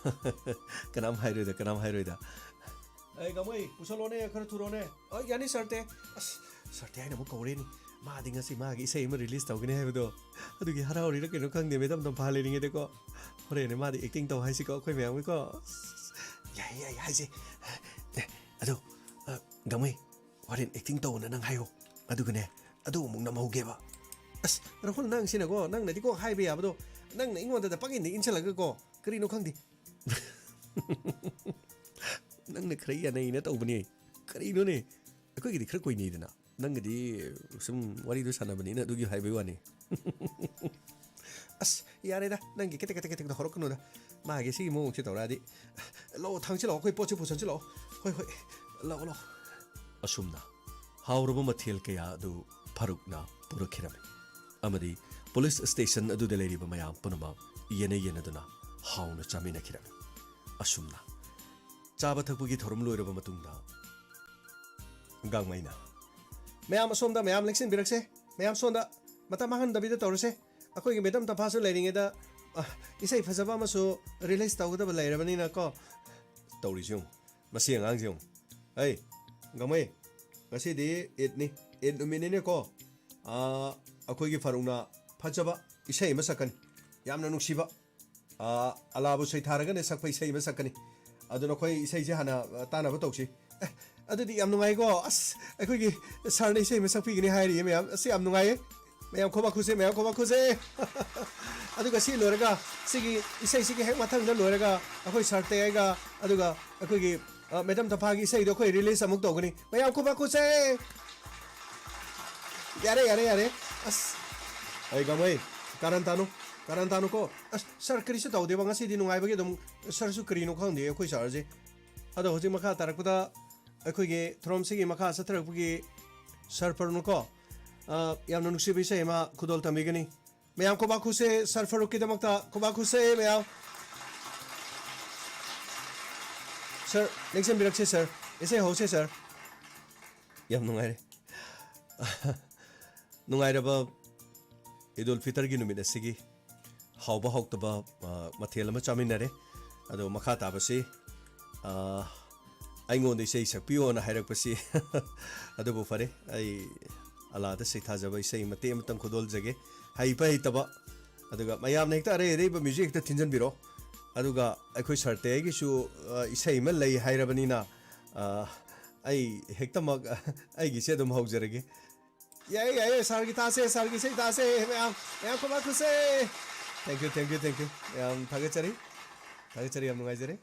ꯀꯅꯥꯝ ꯍꯥꯏꯔꯣꯏꯗ, ꯀꯅꯥꯝ ꯍꯥꯏꯔꯣꯏꯗ꯫ ꯑꯦ, ꯒꯥꯡꯃꯩ, ꯄꯨꯁꯜꯂꯣꯅꯦ, ꯈꯔ ꯊꯨꯔꯣꯅꯦ꯫ ꯑ, ꯌꯥꯅꯤ, ꯁꯥꯔ, ꯇꯦ꯫ ꯑꯁ, ꯁꯥꯔ ꯇꯦ ꯍꯥꯏꯅ ꯑꯃꯨꯛ ꯀꯧꯔꯦꯅꯦ꯫ ꯃꯥꯗꯤ ꯉꯁꯤ ꯃꯥꯒꯤ ꯏꯁꯩ ꯑꯃ release ꯇꯧꯒꯅꯤ ꯍꯥꯏꯕꯗꯣ, ꯑꯗꯨꯒꯤ ꯍꯔꯥꯎꯔꯤꯔ ꯀꯩꯅꯣ ꯈꯪꯗꯦ, ꯃꯦꯗꯥꯝ ꯇꯝꯐꯥ ꯂꯩꯔꯤꯉꯩꯗꯀꯣ꯫ ꯍꯣꯔꯦꯟꯅꯦ ꯃꯥꯗꯤ acting ꯇꯧ ꯍꯥꯏꯁꯤꯀꯣ, ꯑꯩꯈꯣꯏ ꯃꯌꯥꯝꯒꯤꯀꯣ꯫ ꯑꯁ, ꯌꯥꯏ, ꯌꯥꯏ, ꯍꯥꯏꯁꯦ꯫ ꯑꯦ, ꯑꯗꯣ, ꯑ, ꯒꯥꯡꯃꯩ, ꯍꯣꯔꯦꯟ acting ꯇꯧꯅ ꯅꯪ ꯍꯥꯏꯌꯣ꯫ ꯑꯗꯨꯒꯅꯦ, ꯑꯗꯨ ꯑꯃꯨꯛ ꯅꯝꯍꯧꯒꯦꯕ꯫ ꯑꯁ, ꯔꯥꯍꯨꯜ, ꯅꯪꯁꯤꯅꯀꯣ, ꯅꯪꯅꯗꯤꯀꯣ ꯍꯥꯏꯕ ꯌꯥꯕꯗꯣ, ꯅꯪꯅ ꯑꯩꯉꯣꯟꯗꯗ ꯄꯪꯏꯟꯗ ꯏꯟꯁꯤꯜꯂꯒꯀꯣ, ꯀꯔꯤꯅꯣ ꯈꯪꯗꯦ꯫ ꯅꯪꯅ ꯈꯔ ꯌꯥꯅꯩꯅ ꯇꯧꯕꯅꯦ꯫ ꯀꯔꯤꯅꯣꯅꯦ? ꯑꯩꯈꯣꯏꯒꯤꯗꯤ ꯈꯔ ꯀꯨꯏꯅꯩꯗꯅ꯫ ꯅꯪꯒꯤꯗꯤ ꯁꯨꯝ ꯋꯥꯔꯤꯗꯣ ꯁꯥꯟꯅꯕꯅꯤꯅ ꯑꯗꯨꯒꯤ ꯍꯥꯏꯕꯩ ꯋꯥꯅꯤ꯫ ꯑꯁ, ꯌꯥꯔꯦꯗ, ꯅꯪꯒꯤ ꯀꯦꯇꯦꯛ ꯀꯦꯇꯦꯛ ꯀꯦꯇꯦꯛꯇ ꯍꯧꯔꯛꯀꯅꯨꯗ꯫ ꯃꯥꯒꯤ ꯁꯤꯒꯤ ꯃꯑꯣꯡꯁꯦ ꯇꯧꯔꯛꯑꯗꯤ꯫ ꯂꯥꯛꯑꯣ, ꯊꯥꯡꯁꯤ ꯂꯥꯛꯑꯣ, ꯑꯩꯈꯣꯏ ꯄꯣꯠꯁꯤ ꯄꯨꯁꯟꯁꯤ ꯂꯥꯛꯑꯣ꯫ ꯍꯣꯏ, ꯍꯣꯏ, ꯂꯥꯛꯑꯣ, ꯂꯥꯛꯑꯣ꯫ ꯑꯁꯨꯝꯅ ꯍꯥꯎꯔꯕ ꯃꯊꯦꯜ ꯀꯌꯥ ꯑꯗꯨ ꯐꯥꯔꯨꯛꯅ ꯄꯨꯔꯛꯈꯤꯔꯝꯃꯤ꯫ ꯑꯃꯗꯤ ꯄꯨꯂꯤꯁ ꯁ꯭ꯇꯦꯁꯟ ꯑꯗꯨꯗ ꯂꯩꯔꯤꯕ ꯃꯌꯥꯝ ꯄꯨꯝꯅꯃꯛ ꯌꯦꯟꯅ ꯌꯦꯟꯅꯗꯨꯅ ꯍꯥꯎꯅ ꯆꯥꯃꯤꯟꯅꯈꯤꯔꯝꯃꯤ꯫ ꯑꯁꯨꯝꯅ ꯆꯥꯕ ꯊꯛꯄꯒꯤ ꯊꯧꯔꯝ ꯂꯣꯏꯔꯕ ꯃꯇꯨꯡꯗ ꯒꯥꯡꯃꯩꯅ, "ꯃꯌꯥꯝ ꯑꯁꯣꯝꯗ ꯃꯌꯥꯝ ꯂꯦꯡꯁꯤꯟꯕꯤꯔꯛꯁꯦ, ꯃꯌꯥꯝ ꯁꯣꯝꯗ ꯃꯇꯝ ꯃꯥꯡꯍꯟꯗꯕꯤꯗ ꯇꯧꯔꯁꯦ꯫ ꯑꯩꯈꯣꯏꯒꯤ ꯃꯦꯗꯥꯝ ꯇꯝꯐꯥꯁꯨ ꯂꯩꯔꯤꯉꯩꯗ, ꯑ, ꯏꯁꯩ ꯐꯖꯕ ꯑꯃꯁꯨ release ꯇꯧꯒꯗꯕ ꯂꯩꯔꯕꯅꯤꯅꯀꯣ, ꯇꯧꯔꯤꯁꯤ ꯌꯦꯡꯉꯨ, ꯃꯁꯤ ꯑꯉꯥꯡꯁꯤ ꯌꯦꯡꯉꯨ꯫ ꯑꯩ, ꯒꯥꯡꯃꯩ, ꯉꯁꯤꯗꯤ ꯏꯗꯅꯤ, ꯏꯗ ꯅꯨꯃꯤꯠꯅꯤꯅꯦꯀꯣ꯫ ꯑ, ꯑꯩꯈꯣꯏꯒꯤ ꯐꯥꯔꯨꯛꯅ ꯐꯖꯕ ꯏꯁꯩ ꯑꯃ ꯁꯛꯀꯅꯤ, ꯌꯥꯝꯅ ꯅꯨꯡꯁꯤꯕ꯫ ꯑ, ꯑꯂꯥꯕꯨ ꯁꯩꯊꯥꯔꯒꯅꯦ ꯁꯛꯄ ꯏꯁꯩ ꯑꯃ ꯁꯛꯀꯅꯤ꯫ ꯑꯗꯨ ꯅꯈꯣꯏ ꯏꯁꯩꯁꯦ ꯍꯥꯟꯅ, ꯑ, ꯇꯥꯅꯕ ꯇꯧꯁꯤ꯫ ꯑꯦ, ꯑꯗꯨꯗꯤ ꯌꯥꯝ ꯅꯨꯡꯉꯥꯏꯀꯣ꯫ ꯑꯁ, ꯑꯩꯈꯣꯏꯒꯤ ꯁꯥꯔꯅ ꯏꯁꯩ ꯑꯃ ꯁꯛꯄꯤꯒꯅꯤ ꯍꯥꯏꯔꯤꯌꯦ ꯃꯌꯥꯝ꯫ ꯑꯁ, ꯌꯥꯝ ꯅꯨꯡꯉꯥꯏꯌꯦ꯫ ꯃꯌꯥꯝ ꯈꯨꯕꯥꯛ ꯈꯨꯁꯦ, ꯃꯌꯥꯝ ꯈꯨꯕꯥꯛ ꯈꯨꯁꯦ꯫ ꯑꯗꯨꯒ ꯁꯤ ꯂꯣꯏꯔꯒ, ꯁꯤꯒꯤ ꯏꯁꯩꯁꯤꯒꯤ ꯍꯦꯛ ꯃꯊꯪꯗ ꯂꯣꯏꯔꯒ, ꯑꯩꯈꯣꯏ ꯁꯥꯔ ꯇꯦꯒ, ꯑꯗꯨꯒ ꯑꯩꯈꯣꯏꯒꯤ, ꯑ, ꯃꯦꯗꯥꯝ ꯇꯝꯐꯥꯒꯤ ꯏꯁꯩꯗꯣ ꯑꯩꯈꯣꯏ release ꯑꯃꯨꯛ ꯇꯧꯒꯅꯤ꯫ ꯃꯌꯥꯝ ꯈꯨꯕꯥꯛ ꯈꯨꯁꯦ꯫ ꯌꯥꯔꯦ, ꯌꯥꯔꯦ, ꯌꯥꯔꯦ꯫ ꯑꯁ, ꯑꯩ ꯒꯥꯡꯃꯩ, ꯀꯥꯔꯟ ꯇꯥꯅꯨ, ꯀꯥꯔꯟ ꯇꯥꯅꯨꯀꯣ꯫ ꯑꯁ, ꯁꯥꯔ, ꯀꯔꯤꯁꯨ ꯇꯧꯗꯦꯕ, ꯉꯁꯤꯗꯤ ꯅꯨꯡꯉꯥꯏꯕꯒꯤ ꯑꯗꯨꯝ, ꯁꯥꯔꯁꯨ ꯀꯔꯤꯅꯣ ꯈꯪꯗꯦ ꯑꯩꯈꯣꯏ ꯁꯥꯔꯁꯦ꯫ ꯑꯗꯣ ꯍꯧꯖꯤꯛ ꯃꯈꯥ ꯇꯥꯔꯛꯄꯗ ꯑꯩꯈꯣꯏꯒꯤ ꯊꯧꯔꯝꯁꯤꯒꯤ ꯃꯈꯥ ꯆꯠꯊꯔꯛꯄꯒꯤ ꯁꯥꯔ ꯐꯥꯔꯨꯛꯅꯀꯣ, ꯑ, ꯌꯥꯝꯅ ꯅꯨꯡꯁꯤꯕ ꯏꯁꯩ ꯑꯃ ꯈꯨꯗꯣꯜ ꯇꯝꯕꯤꯒꯅꯤ꯫ ꯃꯌꯥꯝ ꯈꯨꯕꯥꯛ ꯈꯨꯁꯦ, ꯁꯥꯔ ꯐꯥꯔꯨꯛꯀꯤꯗꯃꯛꯇ ꯈꯨꯕꯥꯛ ꯈꯨꯁꯦ, ꯃꯌꯥꯝ꯫ ꯁꯥꯔ, ꯂꯦꯡꯁꯤꯟꯕꯤꯔꯛꯁꯦ, ꯁꯥꯔ꯫ ꯏꯁꯩ ꯍꯧꯁꯦ, ꯁꯥꯔ꯫ ꯌꯥꯝ ꯅꯨꯡꯉꯥꯏꯔꯦ꯫ ꯅꯨꯡꯉꯥꯏꯔꯕ ꯏꯗꯨꯜ ꯐꯤꯇꯔꯒꯤ ꯅꯨꯃꯤꯠ ꯑꯁꯤꯒꯤ ꯍꯥꯎꯕ ꯍꯥꯎꯇꯕ, ꯑ, ꯃꯊꯦꯜ ꯑꯃ ꯆꯥꯃꯤꯟꯅꯔꯦ꯫ ꯑꯗꯣ ꯃꯈꯥ ꯇꯥꯕꯁꯤ, ꯑ, ꯑꯩꯉꯣꯟꯗ ꯏꯁꯩ ꯁꯛꯄꯤꯌꯣꯅ ꯍꯥꯏꯔꯛꯄꯁꯤ꯫ ꯑꯗꯨꯕꯨ ꯐꯔꯦ, ꯑꯩ ꯑꯂꯥꯗ ꯁꯩꯊꯥꯖꯕ ꯏꯁꯩ ꯃꯇꯦꯛ ꯑꯃꯇꯪ ꯈꯨꯗꯣꯜꯖꯒꯦ꯫ ꯍꯩꯕ ꯍꯩꯇꯕ, ꯑꯗꯨꯒ ꯃꯌꯥꯝꯅ ꯍꯦꯛꯇ ꯑꯔꯩ ꯑꯔꯩꯕ ꯃ꯭ꯌꯨꯖꯤꯛ ꯍꯦꯛꯇ ꯊꯤꯟꯖꯟꯕꯤꯔꯣ꯫ ꯑꯗꯨꯒ ꯑꯩꯈꯣꯏ ꯁꯥꯔ ꯇꯦꯒꯤꯁꯨ, ꯑ, ꯏꯁꯩ ꯑꯃ ꯂꯩ ꯍꯥꯏꯔꯕꯅꯤꯅ, ꯑ, ꯑꯩ ꯍꯦꯛꯇꯃꯛ ꯑꯩꯒꯤꯁꯦ ꯑꯗꯨꯝ ꯍꯧꯖꯔꯒꯦ꯫ ꯌꯥꯏꯌꯦ, ꯌꯥꯏꯌꯦ, ꯁꯥꯔꯒꯤ ꯇꯥꯁꯦ, ꯁꯥꯔꯒꯤ ꯏꯁꯩ ꯇꯥꯁꯦ, ꯃꯌꯥꯝ, ꯃꯌꯥꯝ ꯈꯨꯕꯥꯛ ꯈꯨꯁꯦ꯫ Thank you, thank you, thank you꯫ ꯌꯥꯝ ꯊꯥꯒꯠꯆꯔꯤ, ꯊꯥꯒꯠꯆꯔꯤ, ꯌꯥꯝ ꯅꯨꯡꯉꯥꯏꯖꯔꯦ꯫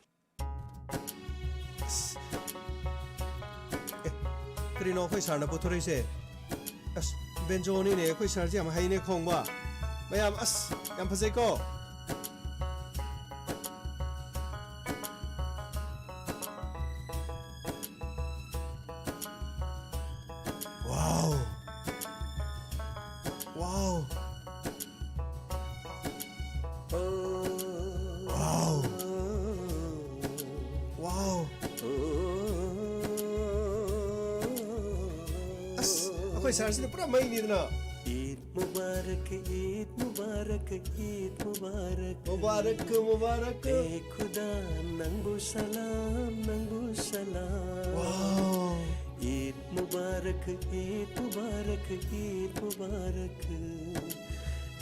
ꯑꯁ, ꯑꯦ, ꯀꯔꯤꯅꯣ ꯑꯩꯈꯣꯏ ꯁꯥꯔꯅ ꯄꯨꯊꯣꯔꯛꯏꯁꯦ? ꯑꯁ, ꯕꯦꯟꯖꯣꯅꯤꯅꯦ, ꯑꯩꯈꯣꯏ ꯁꯥꯔꯁꯦ ꯌꯥꯝ ꯍꯩꯅꯦ ꯈꯣꯡꯕ꯫ ꯃꯌꯥꯝ, ꯑꯁ, ꯌꯥꯝ ꯐꯖꯩꯀꯣ? Wow! Wow! Wow! Wow! ꯑꯁ, ꯑꯩꯈꯣꯏ ꯁꯥꯔꯁꯤꯗꯤ ꯄꯨꯔꯥ ꯃꯩꯅꯤꯗꯅ꯫ ꯏꯗ ꯃꯨꯕꯥꯔꯛ, ꯏꯗ ꯃꯨꯕꯥꯔꯛ, ꯏꯗ ꯃꯨꯕꯥꯔꯛ꯫ ꯃꯨꯕꯥꯔꯛ, ꯃꯨꯕꯥꯔꯛ꯫ ꯑꯦ ꯈꯨꯗꯥ, ꯅꯪꯕꯨ ꯁꯂꯥꯝ, ꯅꯪꯕꯨ ꯁꯂꯥꯝ꯫ Wow! ꯏꯗ ꯃꯨꯕꯥꯔꯛ, ꯏꯗ ꯃꯨꯕꯥꯔꯛ, ꯏꯗ ꯃꯨꯕꯥꯔꯛ꯫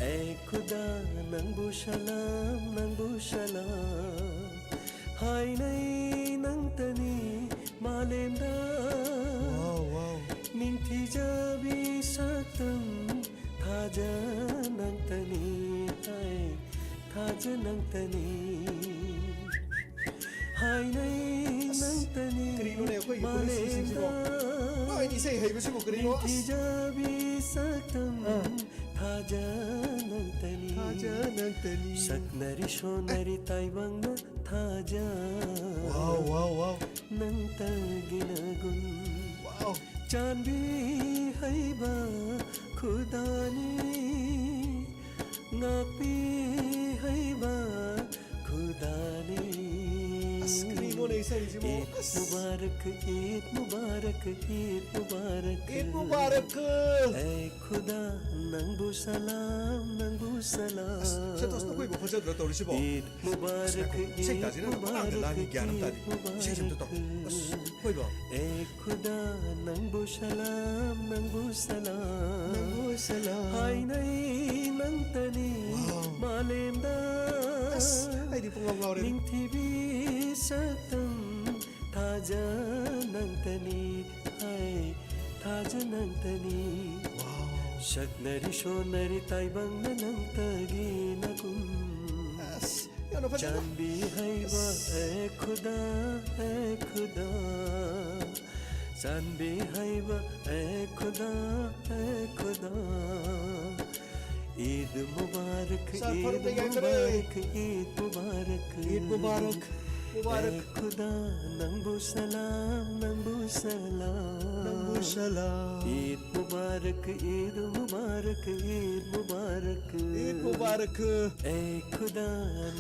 ꯑꯦ ꯈꯨꯗꯥ, ꯅꯪꯕꯨ ꯁꯂꯥꯝ, ꯅꯪꯕꯨ ꯁꯂꯥꯝ꯫ ꯍꯥꯏꯅꯩ ꯅꯪꯇꯅꯤ ꯃꯥꯂꯦꯝꯗ꯫ Wow, wow. ꯅꯤꯡꯊꯤꯖꯕꯤ ꯁꯛꯇꯝ ꯊꯥꯖ ꯅꯪꯇꯅꯤ, ꯍꯥꯏ, ꯊꯥꯖ ꯅꯪꯇꯅꯤ꯫ ꯍꯥꯏꯅꯩ ꯑꯁ, ꯅꯪꯇꯅꯤ ꯀꯔꯤꯅꯣꯅꯦ ꯑꯩꯈꯣꯏꯒꯤ ꯃꯥꯂꯦꯝꯗ꯫ ꯄꯨꯂꯤꯁꯁꯤꯡꯁꯤꯕꯣ? ꯂꯣꯏꯅ ꯏꯁꯩ ꯍꯩꯕꯁꯤꯕꯨ ꯀꯔꯤꯅꯣ? ꯑꯁ꯫ ꯅꯤꯡꯊꯤꯖꯕꯤ ꯁꯛꯇꯝ ꯑꯥ꯫ ꯊꯥꯖ ꯅꯪꯇꯅꯤ꯫ ꯊꯥꯖ ꯅꯪꯇꯅꯤ꯫ ꯁꯛꯅꯔꯤ ꯁꯣꯟꯅꯔꯤ ꯇꯥꯏꯕꯪꯅ ꯊꯥꯖ꯫ Wow, wow, wow. ꯅꯪꯇꯒꯤꯅꯒꯨꯟ꯫ Wow. ꯆꯥꯟꯕꯤ ꯍꯩꯕ ꯈꯨꯗꯥꯅꯤ꯫ ꯉꯥꯛꯄꯤ ꯍꯩꯕ ꯈꯨꯗꯥꯅꯤ꯫ ꯑꯁ, ꯀꯔꯤꯅꯣꯅꯦ? ꯏꯁꯩꯁꯤꯕꯨ, ईद ꯑꯁ꯫ मुबारक, ईद मुबारक, ईद मुबारक। ईद मुबारक꯫ ऐ खुदा, नंगबु सलाम, नंगबु सलाम। ꯑꯁ, ꯁꯟꯇꯣꯁ, ꯅꯈꯣꯏꯕꯨ ꯐꯖꯗ꯭ꯔꯣ ꯇꯧꯔꯤꯁꯤꯕꯣ? ईद मुबारक, ꯏꯁꯩ ईद ꯇꯥꯁꯤ, ꯅꯪ ꯄꯪꯂꯥꯡꯗ मुबारक, ꯂꯥꯡꯉꯤ, ꯒ꯭ꯌꯥꯟ ꯑꯃ ईद ꯇꯥꯗꯦ꯫ ꯏꯁꯩꯁꯦ ꯑꯝꯇ ꯇꯧ꯫ ꯑꯁ, मुबारक। ꯍꯣꯏꯕ꯫ ऐ खुदा, नंगबु सलाम, नंगबु सलाम। ꯅꯪꯕꯨ ꯁꯂꯥꯝ꯫ ꯍꯥꯏꯅꯩ ꯅꯪꯇꯅꯤ Wow. ꯃꯥꯂꯦꯝꯗ꯫ ꯑꯁ, ꯑꯩꯗꯤ ꯄꯨꯡꯉꯥꯎ ꯉꯥꯎꯔꯦ꯫ ꯅꯤꯡꯊꯤꯕꯤ ꯁꯛꯇꯝ ꯊꯥꯖ ꯅꯪꯇꯅꯤ꯫ ꯍꯥꯏ ꯊꯥꯖ ꯅꯪꯇꯅꯤ꯫ Wow. ꯁꯛꯅꯔꯤ ꯁꯣꯟꯅꯔꯤ ꯇꯥꯏꯕꯪꯅ ꯅꯪꯇꯒꯤ ꯅꯒꯨꯝ꯫ ꯑꯁ, ꯌꯥꯝꯅ ꯐꯖꯅ꯫ ꯆꯥꯟꯕꯤ ꯍꯩꯕ ꯑꯦ ꯈꯨꯗꯥ, ꯑꯦ ꯈꯨꯗꯥ꯫ ꯆꯥꯟꯕꯤ ꯍꯩꯕ ꯑꯦ ꯈꯨꯗꯥ, ꯑꯦ ꯈꯨꯗꯥ꯫ ईद मुबारक, ꯁꯥꯔ, ꯐꯔꯨꯛ ईद ꯂꯩ ꯌꯥꯏꯐꯔꯦ꯫ मुबारक, ईद मुबारक। ईद मुबारक, मुबारक। ꯑꯦ ꯈꯨꯗꯥ, ꯅꯪꯕꯨ ꯁꯂꯥꯝ, ꯅꯪꯕꯨ ꯁꯂꯥꯝ꯫ ꯅꯪꯕꯨ ꯁꯂꯥꯝ꯫ ईद मुबारक, ईद मुबारक, ईद मुबारक। ईद मुबारक। ꯑꯦ ꯈꯨꯗꯥ,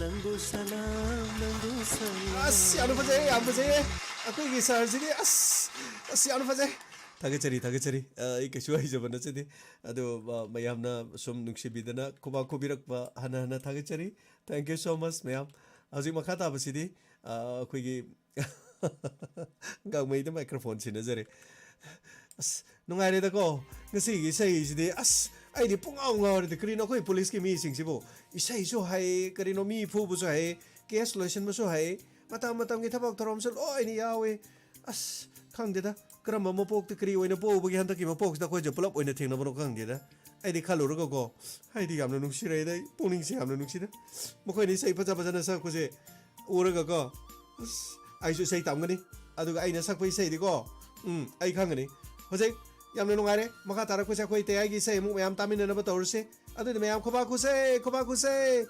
ꯅꯪꯕꯨ ꯁꯂꯥꯝ, ꯅꯪꯕꯨ ꯁꯂꯥꯝ꯫ ꯑꯁ, ꯌꯥꯝꯅ ꯐꯖꯩ, ꯌꯥꯝ ꯐꯖꯩꯌꯦ꯫ ꯑꯩꯈꯣꯏꯒꯤ ꯁꯥꯔꯁꯤꯗꯤ, ꯑꯁ, ꯑꯁ, ꯌꯥꯝꯅ ꯐꯖꯩ꯫ ꯊꯥꯒꯠꯆꯔꯤ, ꯊꯥꯒꯠꯆꯔꯤ꯫ ꯑ, ꯑꯩ ꯀꯩꯁꯨ ꯍꯩꯖꯕ ꯅꯠꯆꯗꯦ꯫ ꯑꯗꯣ, ꯑ, ꯃꯌꯥꯝꯅ ꯁꯨꯝ ꯅꯨꯡꯁꯤꯕꯤꯗꯅ ꯈꯨꯕꯥꯛ ꯈꯨꯕꯤꯔꯛꯄ ꯍꯟꯅ ꯍꯟꯅ ꯊꯥꯒꯠꯆꯔꯤ꯫ Thank you so much, ꯃꯌꯥꯝ꯫ ꯍꯧꯖꯤꯛ ꯃꯈꯥ ꯇꯥꯕꯁꯤꯗꯤ, ꯑ, ꯑꯩꯈꯣꯏꯒꯤ ꯒꯥꯡꯃꯩꯗ microphone ꯁꯤꯟꯅꯖꯔꯦ꯫ ꯑꯁ, ꯅꯨꯡꯉꯥꯏꯔꯦꯗꯀꯣ ꯉꯁꯤꯒꯤ ꯏꯁꯩꯁꯤꯗꯤ꯫ ꯑꯁ, ꯑꯩꯗꯤ ꯄꯨꯡꯉꯥꯎ ꯉꯥꯎꯔꯦꯗ꯫ ꯀꯔꯤꯅꯣ ꯑꯩꯈꯣꯏ ꯄꯨꯂꯤꯁꯀꯤ ꯃꯤꯁꯤꯡꯁꯤꯕꯨ? ꯏꯁꯩꯁꯨ ꯍꯩ, ꯀꯔꯤꯅꯣ ꯃꯤ ꯐꯨꯕꯁꯨ ꯍꯩ, case ꯂꯣꯏꯁꯤꯟꯕꯁꯨ ꯍꯩ, ꯃꯇꯝ ꯃꯇꯝꯒꯤ ꯊꯕꯛ ꯊꯧꯔꯝꯁꯨ ꯂꯣꯏꯅ ꯌꯥꯎꯏ꯫ ꯑꯁ, ꯈꯪꯗꯦꯗ, ꯀꯔꯝꯕ ꯃꯄꯣꯛꯇ ꯀꯔꯤ ꯑꯣꯏꯅ ꯄꯣꯛꯎꯕꯒꯤ ꯍꯟꯗꯛꯀꯤ ꯃꯄꯣꯛꯁꯤꯗ ꯑꯩꯈꯣꯏꯁꯦ ꯄꯨꯂꯞ ꯑꯣꯏꯅ ꯊꯦꯡꯅꯕꯅꯣ ꯈꯪꯗꯦꯗ꯫ ꯑꯩꯗꯤ ꯈꯜꯂꯨꯔꯒꯀꯣ, ꯑꯩꯗꯤ ꯌꯥꯝꯅ ꯅꯨꯡꯁꯤꯔꯛꯑꯦꯗ, ꯑꯩ ꯄꯨꯛꯅꯤꯡꯁꯦ ꯌꯥꯝꯅ ꯅꯨꯡꯁꯤꯗ꯫ ꯃꯈꯣꯏꯅ ꯏꯁꯩ ꯐꯖ ꯐꯖꯅ ꯁꯛꯄꯁꯦ ꯎꯔꯒꯀꯣ, ꯑꯁ, ꯑꯩꯁꯨ ꯏꯁꯩ ꯇꯝꯒꯅꯤ꯫ ꯑꯗꯨꯒ ꯑꯩꯅ ꯁꯛꯄ ꯏꯁꯩꯗꯤꯀꯣ, ꯎꯝ, ꯑꯩ ꯈꯪꯒꯅꯤ꯫ ꯍꯧꯖꯤꯛ ꯌꯥꯝꯅ ꯅꯨꯡꯉꯥꯏꯔꯦ꯫ ꯃꯈꯥ ꯇꯥꯔꯛꯄꯁꯦ ꯑꯩꯈꯣꯏ ꯇꯌꯥꯏꯒꯤ ꯏꯁꯩ ꯑꯃꯨꯛ ꯃꯌꯥꯝ ꯇꯥꯃꯤꯟꯅꯅꯕ ꯇꯧꯔꯁꯦ꯫ ꯑꯗꯨꯗꯤ ꯃꯌꯥꯝ ꯈꯨꯕꯥꯛ ꯈꯨꯁꯦ, ꯈꯨꯕꯥꯛ ꯈꯨꯁꯦ꯫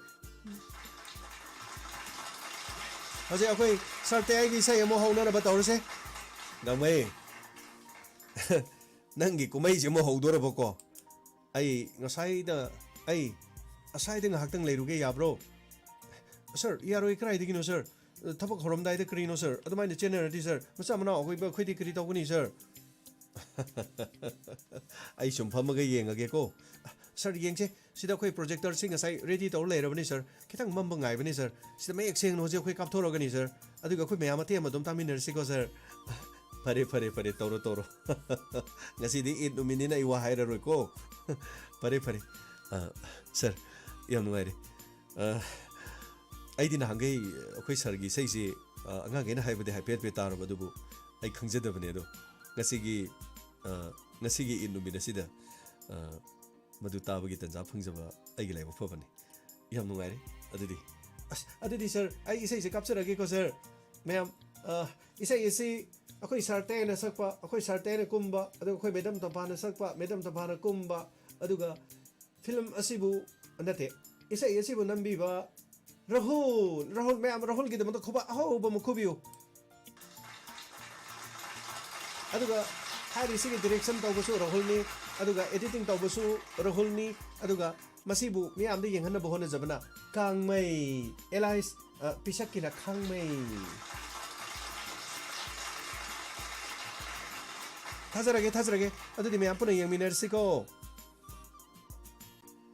ꯍꯧꯖꯤꯛ ꯑꯩꯈꯣꯏ ꯁꯥꯔ ꯇꯌꯥꯏꯒꯤ ꯏꯁꯩ ꯑꯃꯨꯛ ꯍꯧꯅꯅꯕ ꯇꯧꯔꯁꯦ꯫ ꯒꯥꯡꯃꯩ, ꯅꯪꯒꯤ ꯀꯨꯝꯍꯩꯁꯦ ꯑꯃꯨꯛ ꯍꯧꯗꯣꯔꯕꯀꯣ? ꯑꯩ ꯉꯁꯥꯏꯗ, ꯑꯩ ꯑꯁꯥꯏꯗ ꯉꯥꯏꯍꯥꯛꯇꯪ ꯂꯩꯔꯨꯒꯦ, ꯌꯥꯕ꯭ꯔꯣ? ꯁꯥꯔ, ꯌꯥꯔꯣꯏ, ꯀꯗꯥꯏꯗꯒꯤꯅꯣ ꯁꯥꯔ? ꯊꯕꯛ ꯍꯧꯔꯝꯗꯥꯏꯗ ꯀꯔꯤꯅꯣ ꯁꯥꯔ? ꯑꯗꯨꯃꯥꯏꯅ ꯆꯦꯟꯅꯔꯗꯤ ꯁꯥꯔ, ꯃꯆꯥ ꯃꯅꯥꯎ ꯑꯩꯈꯣꯏ, ꯑꯩꯈꯣꯏꯗꯤ ꯀꯔꯤ ꯇꯧꯒꯅꯤ ꯁꯥꯔ? ꯑꯩ ꯁꯨꯝ ꯐꯝꯃꯒ ꯌꯦꯡꯉꯒꯦꯀꯣ꯫ ꯁꯥꯔ, ꯌꯦꯡꯁꯦ꯫ ꯁꯤꯗ ꯑꯩꯈꯣꯏ ꯄ꯭ꯔꯣꯖꯦꯛꯇꯔꯁꯤ ꯉꯁꯥꯏ ꯔꯦꯗꯤ ꯇꯧꯔ ꯂꯩꯔꯕꯅꯤ ꯁꯥꯔ꯫ ꯈꯤꯇꯪ ꯃꯝꯕ ꯉꯥꯏꯕꯅꯤ ꯁꯥꯔ꯫ ꯁꯤꯗ ꯃꯌꯦꯛ ꯁꯦꯡꯅ ꯍꯧꯖꯤꯛ ꯑꯩꯈꯣꯏ ꯀꯥꯞꯊꯣꯔꯛꯀꯅꯤ ꯁꯥꯔ꯫ ꯑꯗꯨꯒ ꯑꯩꯈꯣꯏ ꯃꯌꯥꯝ ꯑꯇꯦꯝꯕ ꯑꯗꯨꯝ ꯇꯥꯃꯤꯟꯅꯔꯁꯤꯀꯣ ꯁꯥꯔ꯫ ꯐꯔꯦ, ꯐꯔꯦ, ꯐꯔꯦ, ꯇꯧꯔꯣ, ꯇꯧꯔꯣ꯫ ꯉꯁꯤꯗꯤ ꯏꯗ ꯅꯨꯃꯤꯠꯅꯤꯅ ꯑꯩ ꯋꯥ ꯍꯥꯏꯔꯔꯣꯏꯀꯣ꯫ ꯐꯔꯦ, ꯐꯔꯦ꯫ ꯑ, ꯁꯥꯔ, ꯌꯥꯝ ꯅꯨꯡꯉꯥꯏꯔꯦ꯫ ꯑ, ꯑꯩꯗꯤ ꯅꯍꯥꯟꯈꯩ ꯑꯩꯈꯣꯏ ꯁꯥꯔꯒꯤ ꯏꯁꯩꯁꯤ, ꯑ, ꯑꯉꯥꯡꯈꯩꯅ ꯍꯥꯏꯕꯗꯤ ꯍꯥꯏꯐꯦꯠ ꯍꯥꯏꯐꯦꯠ ꯇꯥꯔꯕ, ꯑꯗꯨꯕꯨ ꯑꯩ ꯈꯪꯖꯗꯕꯅꯦ꯫ ꯑꯗꯣ ꯉꯁꯤꯒꯤ, ꯑ, ꯉꯁꯤꯒꯤ ꯏꯗ ꯅꯨꯃꯤꯠ ꯑꯁꯤꯗ, ꯑ, ꯃꯗꯨ ꯇꯥꯕꯒꯤ ꯇꯟꯖꯥ ꯐꯪꯖꯕ ꯑꯩꯒꯤ ꯂꯥꯏꯕꯛ ꯐꯕꯅꯤ꯫ ꯌꯥꯝ ꯅꯨꯡꯉꯥꯏꯔꯦ꯫ ꯑꯗꯨꯗꯤ, ꯑꯁ, ꯑꯗꯨꯗꯤ ꯁꯥꯔ, ꯑꯩ ꯏꯁꯩꯁꯦ ꯀꯥꯞꯆꯔꯒꯦꯀꯣ ꯁꯥꯔ꯫ ꯃꯌꯥꯝ, ꯑ, ꯏꯁꯩ ꯑꯁꯤ ꯑꯩꯈꯣꯏ ꯁꯥꯔ ꯇꯦꯅ ꯁꯛꯄ, ꯑꯩꯈꯣꯏ ꯁꯥꯔ ꯇꯦꯅ ꯀꯨꯝꯕ, ꯑꯗꯨꯒ ꯑꯩꯈꯣꯏ ꯃꯦꯗꯝ ꯇꯝꯐꯥꯅ ꯁꯛꯄ, ꯃꯦꯗꯝ ꯇꯝꯐꯥꯅ ꯀꯨꯝꯕ, ꯑꯗꯨꯒ ꯐꯤꯂꯝ ꯑꯁꯤꯕꯨ, ꯅꯠꯇꯦ, ꯏꯁꯩ ꯑꯁꯤꯕꯨ ꯅꯝꯕꯤꯕ ꯔꯥꯍꯨꯜ, ꯔꯥꯍꯨꯜ, ꯃꯌꯥꯝ ꯔꯥꯍꯨꯜꯒꯤꯗꯃꯛꯇ ꯈꯨꯕꯥꯛ ꯑꯍꯧꯕ ꯑꯃ ꯈꯨꯕꯤꯌꯨ꯫ ꯑꯗꯨꯒ ꯍꯥꯏꯔꯤꯁꯤꯒꯤ ꯗꯤꯔꯦꯛꯁꯟ ꯇꯧꯕꯁꯨ ꯔꯥꯍꯨꯜꯅꯤ, ꯑꯗꯨꯒ ꯑꯦꯗꯤꯇꯤꯡ ꯇꯧꯕꯁꯨ ꯔꯥꯍꯨꯜꯅꯤ, ꯑꯗꯨꯒ ꯃꯁꯤꯕꯨ ꯃꯤꯌꯥꯝꯗ ꯌꯦꯡꯍꯟꯅꯕ ꯍꯣꯠꯅꯖꯕꯅ ꯀꯥꯡꯃꯩ, ꯑꯦꯂꯥꯏꯁ, ꯑ, ꯄꯤꯁꯛꯀꯤꯅ ꯈꯥꯡꯃꯩ꯫ ꯊꯥꯖꯔꯒꯦ, ꯊꯥꯖꯔꯒꯦ꯫ ꯑꯗꯨꯗꯤ ꯃꯌꯥꯝ ꯄꯨꯟꯅ ꯌꯦꯡꯃꯤꯟꯅꯔꯁꯤꯀꯣ꯫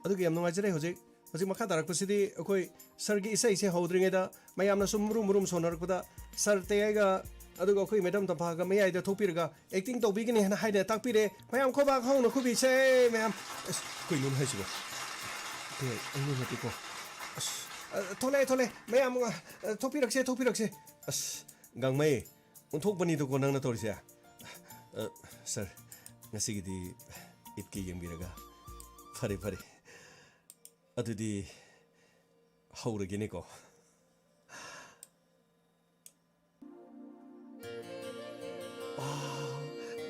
ꯑꯗꯨꯒ ꯌꯥꯝ ꯅꯨꯡꯉꯥꯏꯖꯔꯦ꯫ ꯍꯧꯖꯤꯛ, ꯍꯧꯖꯤꯛ ꯃꯈꯥ ꯇꯥꯔꯛꯄꯁꯤꯗꯤ ꯑꯩꯈꯣꯏ ꯁꯥꯔꯒꯤ ꯏꯁꯩꯁꯦ ꯍꯧꯗ꯭ꯔꯤꯉꯩꯗ ꯃꯌꯥꯝꯅ ꯁꯨꯝ ꯃꯨꯔꯨꯝ ꯃꯨꯔꯨꯝ ꯁꯣꯟꯅꯔꯛꯄꯗ ꯁꯥꯔ ꯇꯦꯒ ꯑꯗꯨꯒ ꯑꯩꯈꯣꯏ ꯃꯦꯗꯝ ꯇꯝꯐꯥꯒ ꯃꯌꯥꯏꯗ ꯊꯣꯛꯄꯤꯔꯒ ꯑꯦꯛꯇꯤꯡ ꯇꯧꯕꯤꯒꯅꯤ ꯍꯥꯏꯅ ꯍꯥꯏꯅ ꯇꯥꯛꯄꯤꯔꯦ꯫ ꯃꯌꯥꯝ ꯈꯨꯕꯥꯛ ꯍꯧꯅ ꯈꯨꯕꯤꯁꯦ, ꯃꯌꯥꯝ꯫ ꯑꯁ, ꯀꯩꯅꯣꯅꯦ ꯍꯥꯏꯁꯤꯕꯣ? ꯇꯦ, ꯑꯩꯉꯣꯟꯗ ꯅꯠꯇꯦꯀꯣ꯫ ꯑꯁ, ꯑ, ꯊꯣꯛꯂꯛꯑꯦ, ꯊꯣꯛꯂꯛꯑꯦ꯫ ꯃꯌꯥꯝ, ꯑ, ꯊꯣꯛꯄꯤꯔꯛꯁꯦ, ꯊꯣꯛꯄꯤꯔꯛꯁꯦ꯫ ꯑꯁ, ꯒꯥꯡꯃꯩ, ꯑꯣꯟꯊꯣꯛꯄꯅꯤꯗꯀꯣ ꯅꯪꯅ ꯇꯧꯔꯤꯁꯦ꯫ ꯑ, ꯁꯥꯔ, ꯉꯁꯤꯒꯤꯗꯤ ꯏꯗꯀꯤ ꯌꯦꯡꯕꯤꯔꯒ꯫ ꯐꯔꯦ, ꯐꯔꯦ꯫ ꯑꯗꯨꯗꯤ ꯍꯧꯔꯒꯦꯅꯦꯀꯣ꯫ ꯋꯥꯎ,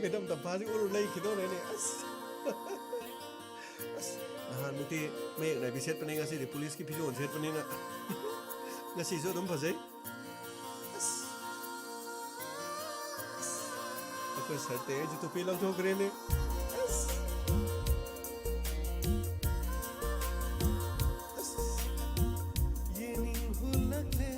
ꯃꯦꯗꯝ ꯇꯝꯐꯥꯁꯤ ꯎꯔꯨ ꯂꯩꯈꯤꯗꯧꯔꯦꯅꯦ꯫ ꯑꯁ꯫ ꯑꯁ, ꯅꯍꯥꯟꯃꯨꯛꯇꯤ ꯃꯌꯦꯛ ꯅꯥꯏꯕꯤ ꯁꯦꯠꯄꯅꯤ, ꯉꯁꯤꯗꯤ ꯄꯨꯂꯤꯁꯀꯤ ꯐꯤꯖꯣꯜ ꯁꯦꯠꯄꯅꯤꯅ꯫ ꯉꯁꯤꯁꯨ ꯑꯗꯨꯝ ꯐꯖꯩ꯫ ꯑꯁ꯫ ꯑꯁ꯫ ꯑꯩꯈꯣꯏ ꯁꯥꯔ ꯇꯦ ꯑꯩꯁꯨ ꯇꯨꯄꯤ ꯂꯧꯊꯣꯛꯈ꯭ꯔꯦꯅꯦ꯫ ꯑꯁ꯫ ꯑꯁ꯫ ꯌꯦꯡꯅꯤꯡ ꯍꯨꯜꯂꯛꯂꯦ꯫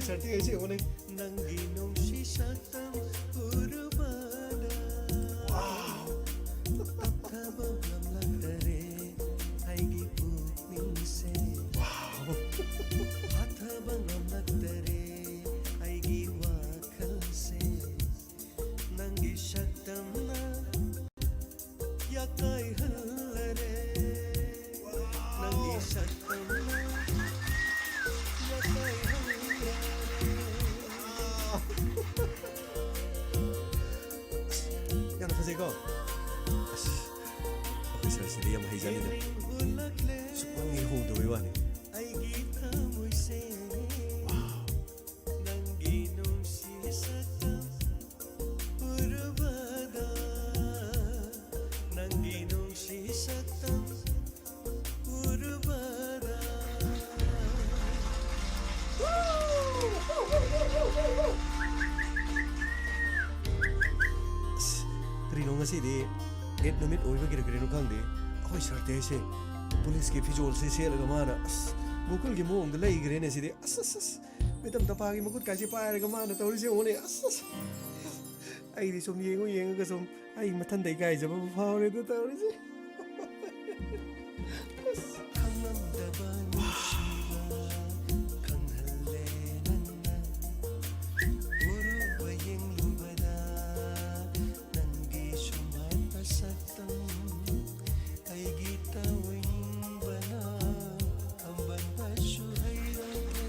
ꯁꯔꯇꯤ ꯑꯩꯁꯦ ꯌꯦꯡꯉꯨꯅꯦ꯫ ꯅꯪꯒꯤ ꯅꯨꯡꯁꯤ ꯁꯛꯇꯝ ꯎꯔꯨꯕꯗ ꯇꯞꯊꯕ ꯉꯝꯂꯛꯇꯔꯦ ꯑꯩꯒꯤ ꯄꯨꯛꯅꯤꯡꯁꯦ꯫ ꯐꯥꯊꯕ ꯉꯝꯂꯛꯇꯔꯦ ꯑꯩꯒꯤ ꯋꯥꯈꯜꯁꯦ꯫ ꯅꯪꯒꯤ ꯁꯛꯇꯝꯅ ꯌꯥꯀꯥꯏꯍꯜꯂꯔꯦ꯫ ꯅꯪꯒꯤ ꯁꯛꯇꯝꯅ ꯌꯥꯀꯥꯏꯍꯜꯂꯔꯦ꯫ ꯌꯥꯝꯅ ꯐꯖꯩꯀꯣ? ꯑꯁ, ꯑꯩꯈꯣꯏ ꯁꯥꯔꯁꯤꯗꯤ ꯌꯥꯝ ꯍꯩꯖꯅꯤꯗ꯫ ꯁꯨꯛꯍꯣꯡ ꯍꯦꯛ ꯍꯣꯡꯗꯕꯩ ꯋꯥꯅꯤ꯫ ꯑꯩꯒꯤ ꯊꯃꯣꯏꯁꯦ ꯅꯪꯒꯤ ꯅꯨꯡꯁꯤ ꯁꯛꯇꯝ ꯎꯔꯨꯕꯗ, ꯅꯪꯒꯤ ꯅꯨꯡꯁꯤ ꯁꯛꯇꯝ ꯎꯔꯨꯕꯗ꯫ ꯑꯁ, ꯀꯔꯤꯅꯣ ꯉꯁꯤꯗꯤ ꯏꯗ ꯅꯨꯃꯤꯠ ꯑꯣꯏꯕꯒꯤꯔ ꯀꯔꯤꯅꯣ ꯈꯪꯗꯦ, ꯑꯩꯈꯣꯏ ꯁꯥꯔꯇꯤ ꯍꯥꯏꯁꯦ ꯄꯨꯂꯤꯁꯀꯤ ꯐꯤꯖꯣꯜꯁꯦ ꯁꯦꯠꯂꯒ ꯃꯥꯅ ꯑꯁ ꯒꯣꯀꯨꯜꯒꯤ ꯃꯑꯣꯡꯗ ꯂꯩꯈ꯭ꯔꯦꯅꯦ ꯁꯤꯗꯤ꯫ ꯑꯁ ꯑꯁ ꯑꯁ, ꯃꯦꯗꯝ ꯇꯄꯥꯒꯤ ꯃꯈꯨꯠ ꯀꯥꯏꯁꯦ ꯄꯥꯏꯔꯒ ꯃꯥꯅ ꯇꯧꯔꯤꯁꯦ ꯌꯦꯡꯉꯨꯅꯦ꯫ ꯑꯁ ꯑꯁ, ꯑꯩꯗꯤ ꯁꯨꯝ ꯌꯦꯡꯉꯨ ꯌꯦꯡꯉꯒ ꯁꯨꯝ ꯑꯩ ꯃꯊꯟꯗ ꯏꯀꯥꯏꯖꯕꯕꯨ ꯐꯥꯎꯔꯦꯗ ꯇꯧꯔꯤꯁꯦ꯫ ꯑꯁ꯫ ꯈꯪꯂꯝꯗꯕ ꯅꯨꯡꯁꯤꯕ ꯈꯪꯍꯜꯂꯦ ꯅꯪꯅ꯫ ꯎꯔꯨꯕ ꯌꯦꯡꯂꯨꯕꯗ ꯅꯪꯒꯤ ꯁꯨꯝꯍꯠꯄ ꯁꯛꯇꯝ ꯑꯩꯒꯤ ꯇꯧꯅꯤꯡꯕꯅ ꯈꯝꯕꯟꯕꯁꯨ ꯍꯩꯔꯛꯂꯦ꯫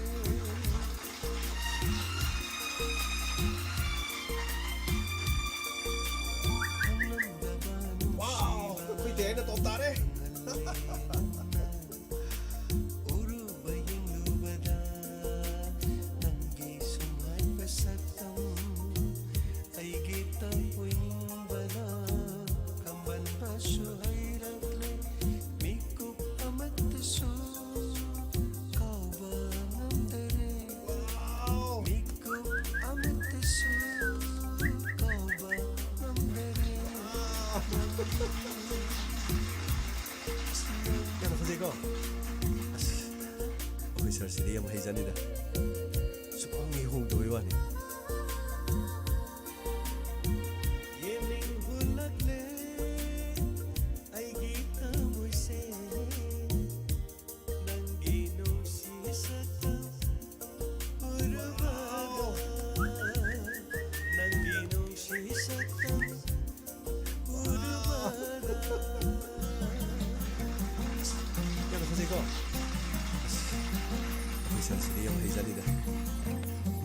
ꯈꯪꯂꯝꯗꯕ ꯋꯥꯎ! ꯅꯨꯡꯁꯤꯕ ꯑꯩꯈꯣꯏ ꯗꯦ ꯑꯩꯅ ꯇꯣꯞ ꯇꯥꯔꯦ꯫ ꯈꯪꯍꯜꯂꯦ ꯅꯪꯅ꯫ ꯎꯔꯨꯕ ꯌꯦꯡꯂꯨꯕꯗ ꯅꯪꯒꯤ ꯁꯨꯝꯍꯠꯄ ꯁꯛꯇꯝ ꯑꯩꯒꯤ ꯇꯧꯅꯤꯡꯕꯅ ꯈꯝꯕꯟꯕꯁꯨ ꯍꯩꯔꯛꯂꯦ꯫ ꯃꯤꯀꯨꯞ ꯑꯃꯠꯇꯁꯨ ꯀꯥꯎꯕ ꯉꯝꯗꯔꯦ꯫ ꯃꯤꯀꯨꯞ ꯑꯃꯠꯇꯁꯨ ꯀꯥꯎꯕ ꯉꯝꯗꯔꯦ꯫ ꯌꯥꯝ ꯐꯖꯩꯀꯣ? ꯑꯁ, ꯑꯩꯈꯣꯏ ꯁꯥꯔꯁꯤꯗꯤ ꯌꯥꯝ ꯍꯩꯖꯅꯤꯗ꯫ ꯁꯨꯛ ꯌꯥꯝ ꯐꯖꯩꯀꯣ? ꯑꯁ, ꯑꯩꯈꯣꯏ ꯁꯟꯁꯤꯗꯤ ꯌꯥꯝ ꯍꯩꯖꯅꯤꯗ꯫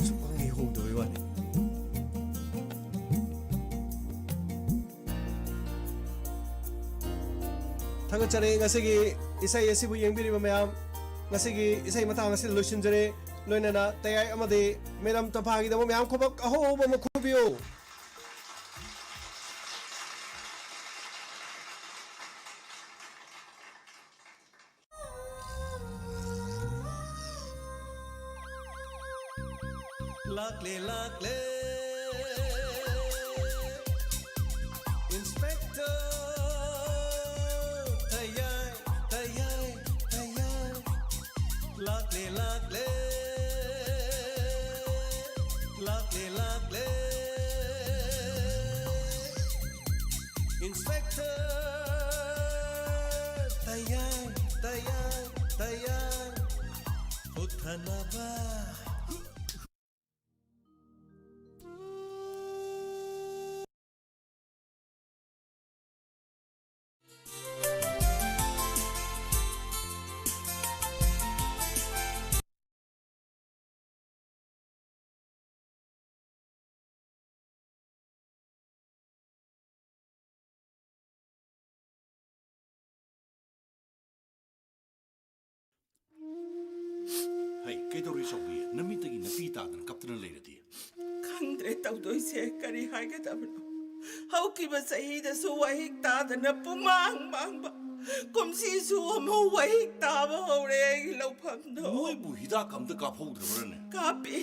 ꯁꯨꯝ ꯄꯪꯍꯩ ꯍꯧꯗꯕꯩ ꯋꯥꯅꯤ꯫ ꯊꯥꯒꯠꯆꯔꯤ ꯉꯁꯤꯒꯤ ꯏꯁꯩ ꯑꯁꯤꯕꯨ ꯌꯦꯡꯕꯤꯔꯤꯕ ꯃꯌꯥꯝ꯫ ꯉꯁꯤꯒꯤ ꯏꯁꯩ ꯃꯇꯥꯡ ꯑꯁꯤꯗ ꯂꯣꯏꯁꯤꯟꯖꯔꯦ꯫ ꯂꯣꯏꯅꯅ ꯇꯌꯥꯏ ꯑꯃꯗꯤ ꯃꯦꯗꯥꯝ ꯇꯝꯐꯥꯒꯤꯗꯃꯛ ꯃꯌꯥꯝ ꯈꯨꯕꯛ ꯑꯍꯧꯕ ꯑꯃ ꯈꯨꯕꯤꯌꯨ꯫ ꯂꯥꯛꯂꯦ, ꯂꯥꯛꯂꯦ, Inspector ꯇꯌꯥꯏ, ꯇꯌꯥꯏ, ꯇꯌꯥꯏ꯫ ꯂꯥꯛꯂꯦ, ꯂꯥꯛꯂꯦ, ꯂꯥꯛꯂꯦ, ꯂꯥꯛꯂꯦ, Inspector ꯇꯌꯥꯏ, ꯇꯌꯥꯏ, ꯇꯌꯥꯏ꯫ ꯍꯨꯊꯅꯕ꯫ ꯍꯩ, ꯀꯩꯗꯧꯔꯤ ꯆꯥꯎꯕꯤ? ꯅꯃꯤꯠꯇꯒꯤ ꯅꯄꯤ ꯇꯥꯗꯅ ꯀꯞꯇꯅ ꯂꯩꯔꯗꯤ? ꯈꯪꯗ꯭ꯔꯦ ꯇꯧꯗꯣꯏꯁꯦ, ꯀꯔꯤ ꯍꯥꯏꯒꯗꯕꯅꯣ? ꯍꯧꯈꯤꯕ ꯆꯍꯤꯗꯁꯨ ꯋꯥꯍꯤꯛ ꯇꯥꯗꯅ ꯄꯨꯡꯃꯥꯡ ꯃꯥꯡꯕ, ꯀꯨꯝꯁꯤꯁꯨ ꯑꯃꯨꯛ ꯋꯥꯍꯤꯛ ꯇꯥꯕ ꯍꯧꯔꯦ ꯑꯩꯒꯤ ꯂꯧꯐꯝꯗꯣ꯫ ꯃꯣꯏꯕꯨ ꯍꯤꯗꯥꯛ ꯑꯝꯇ ꯀꯥꯞꯍꯧꯗ꯭ꯔꯕ꯭ꯔꯅꯦ? ꯀꯥꯞꯄꯤ꯫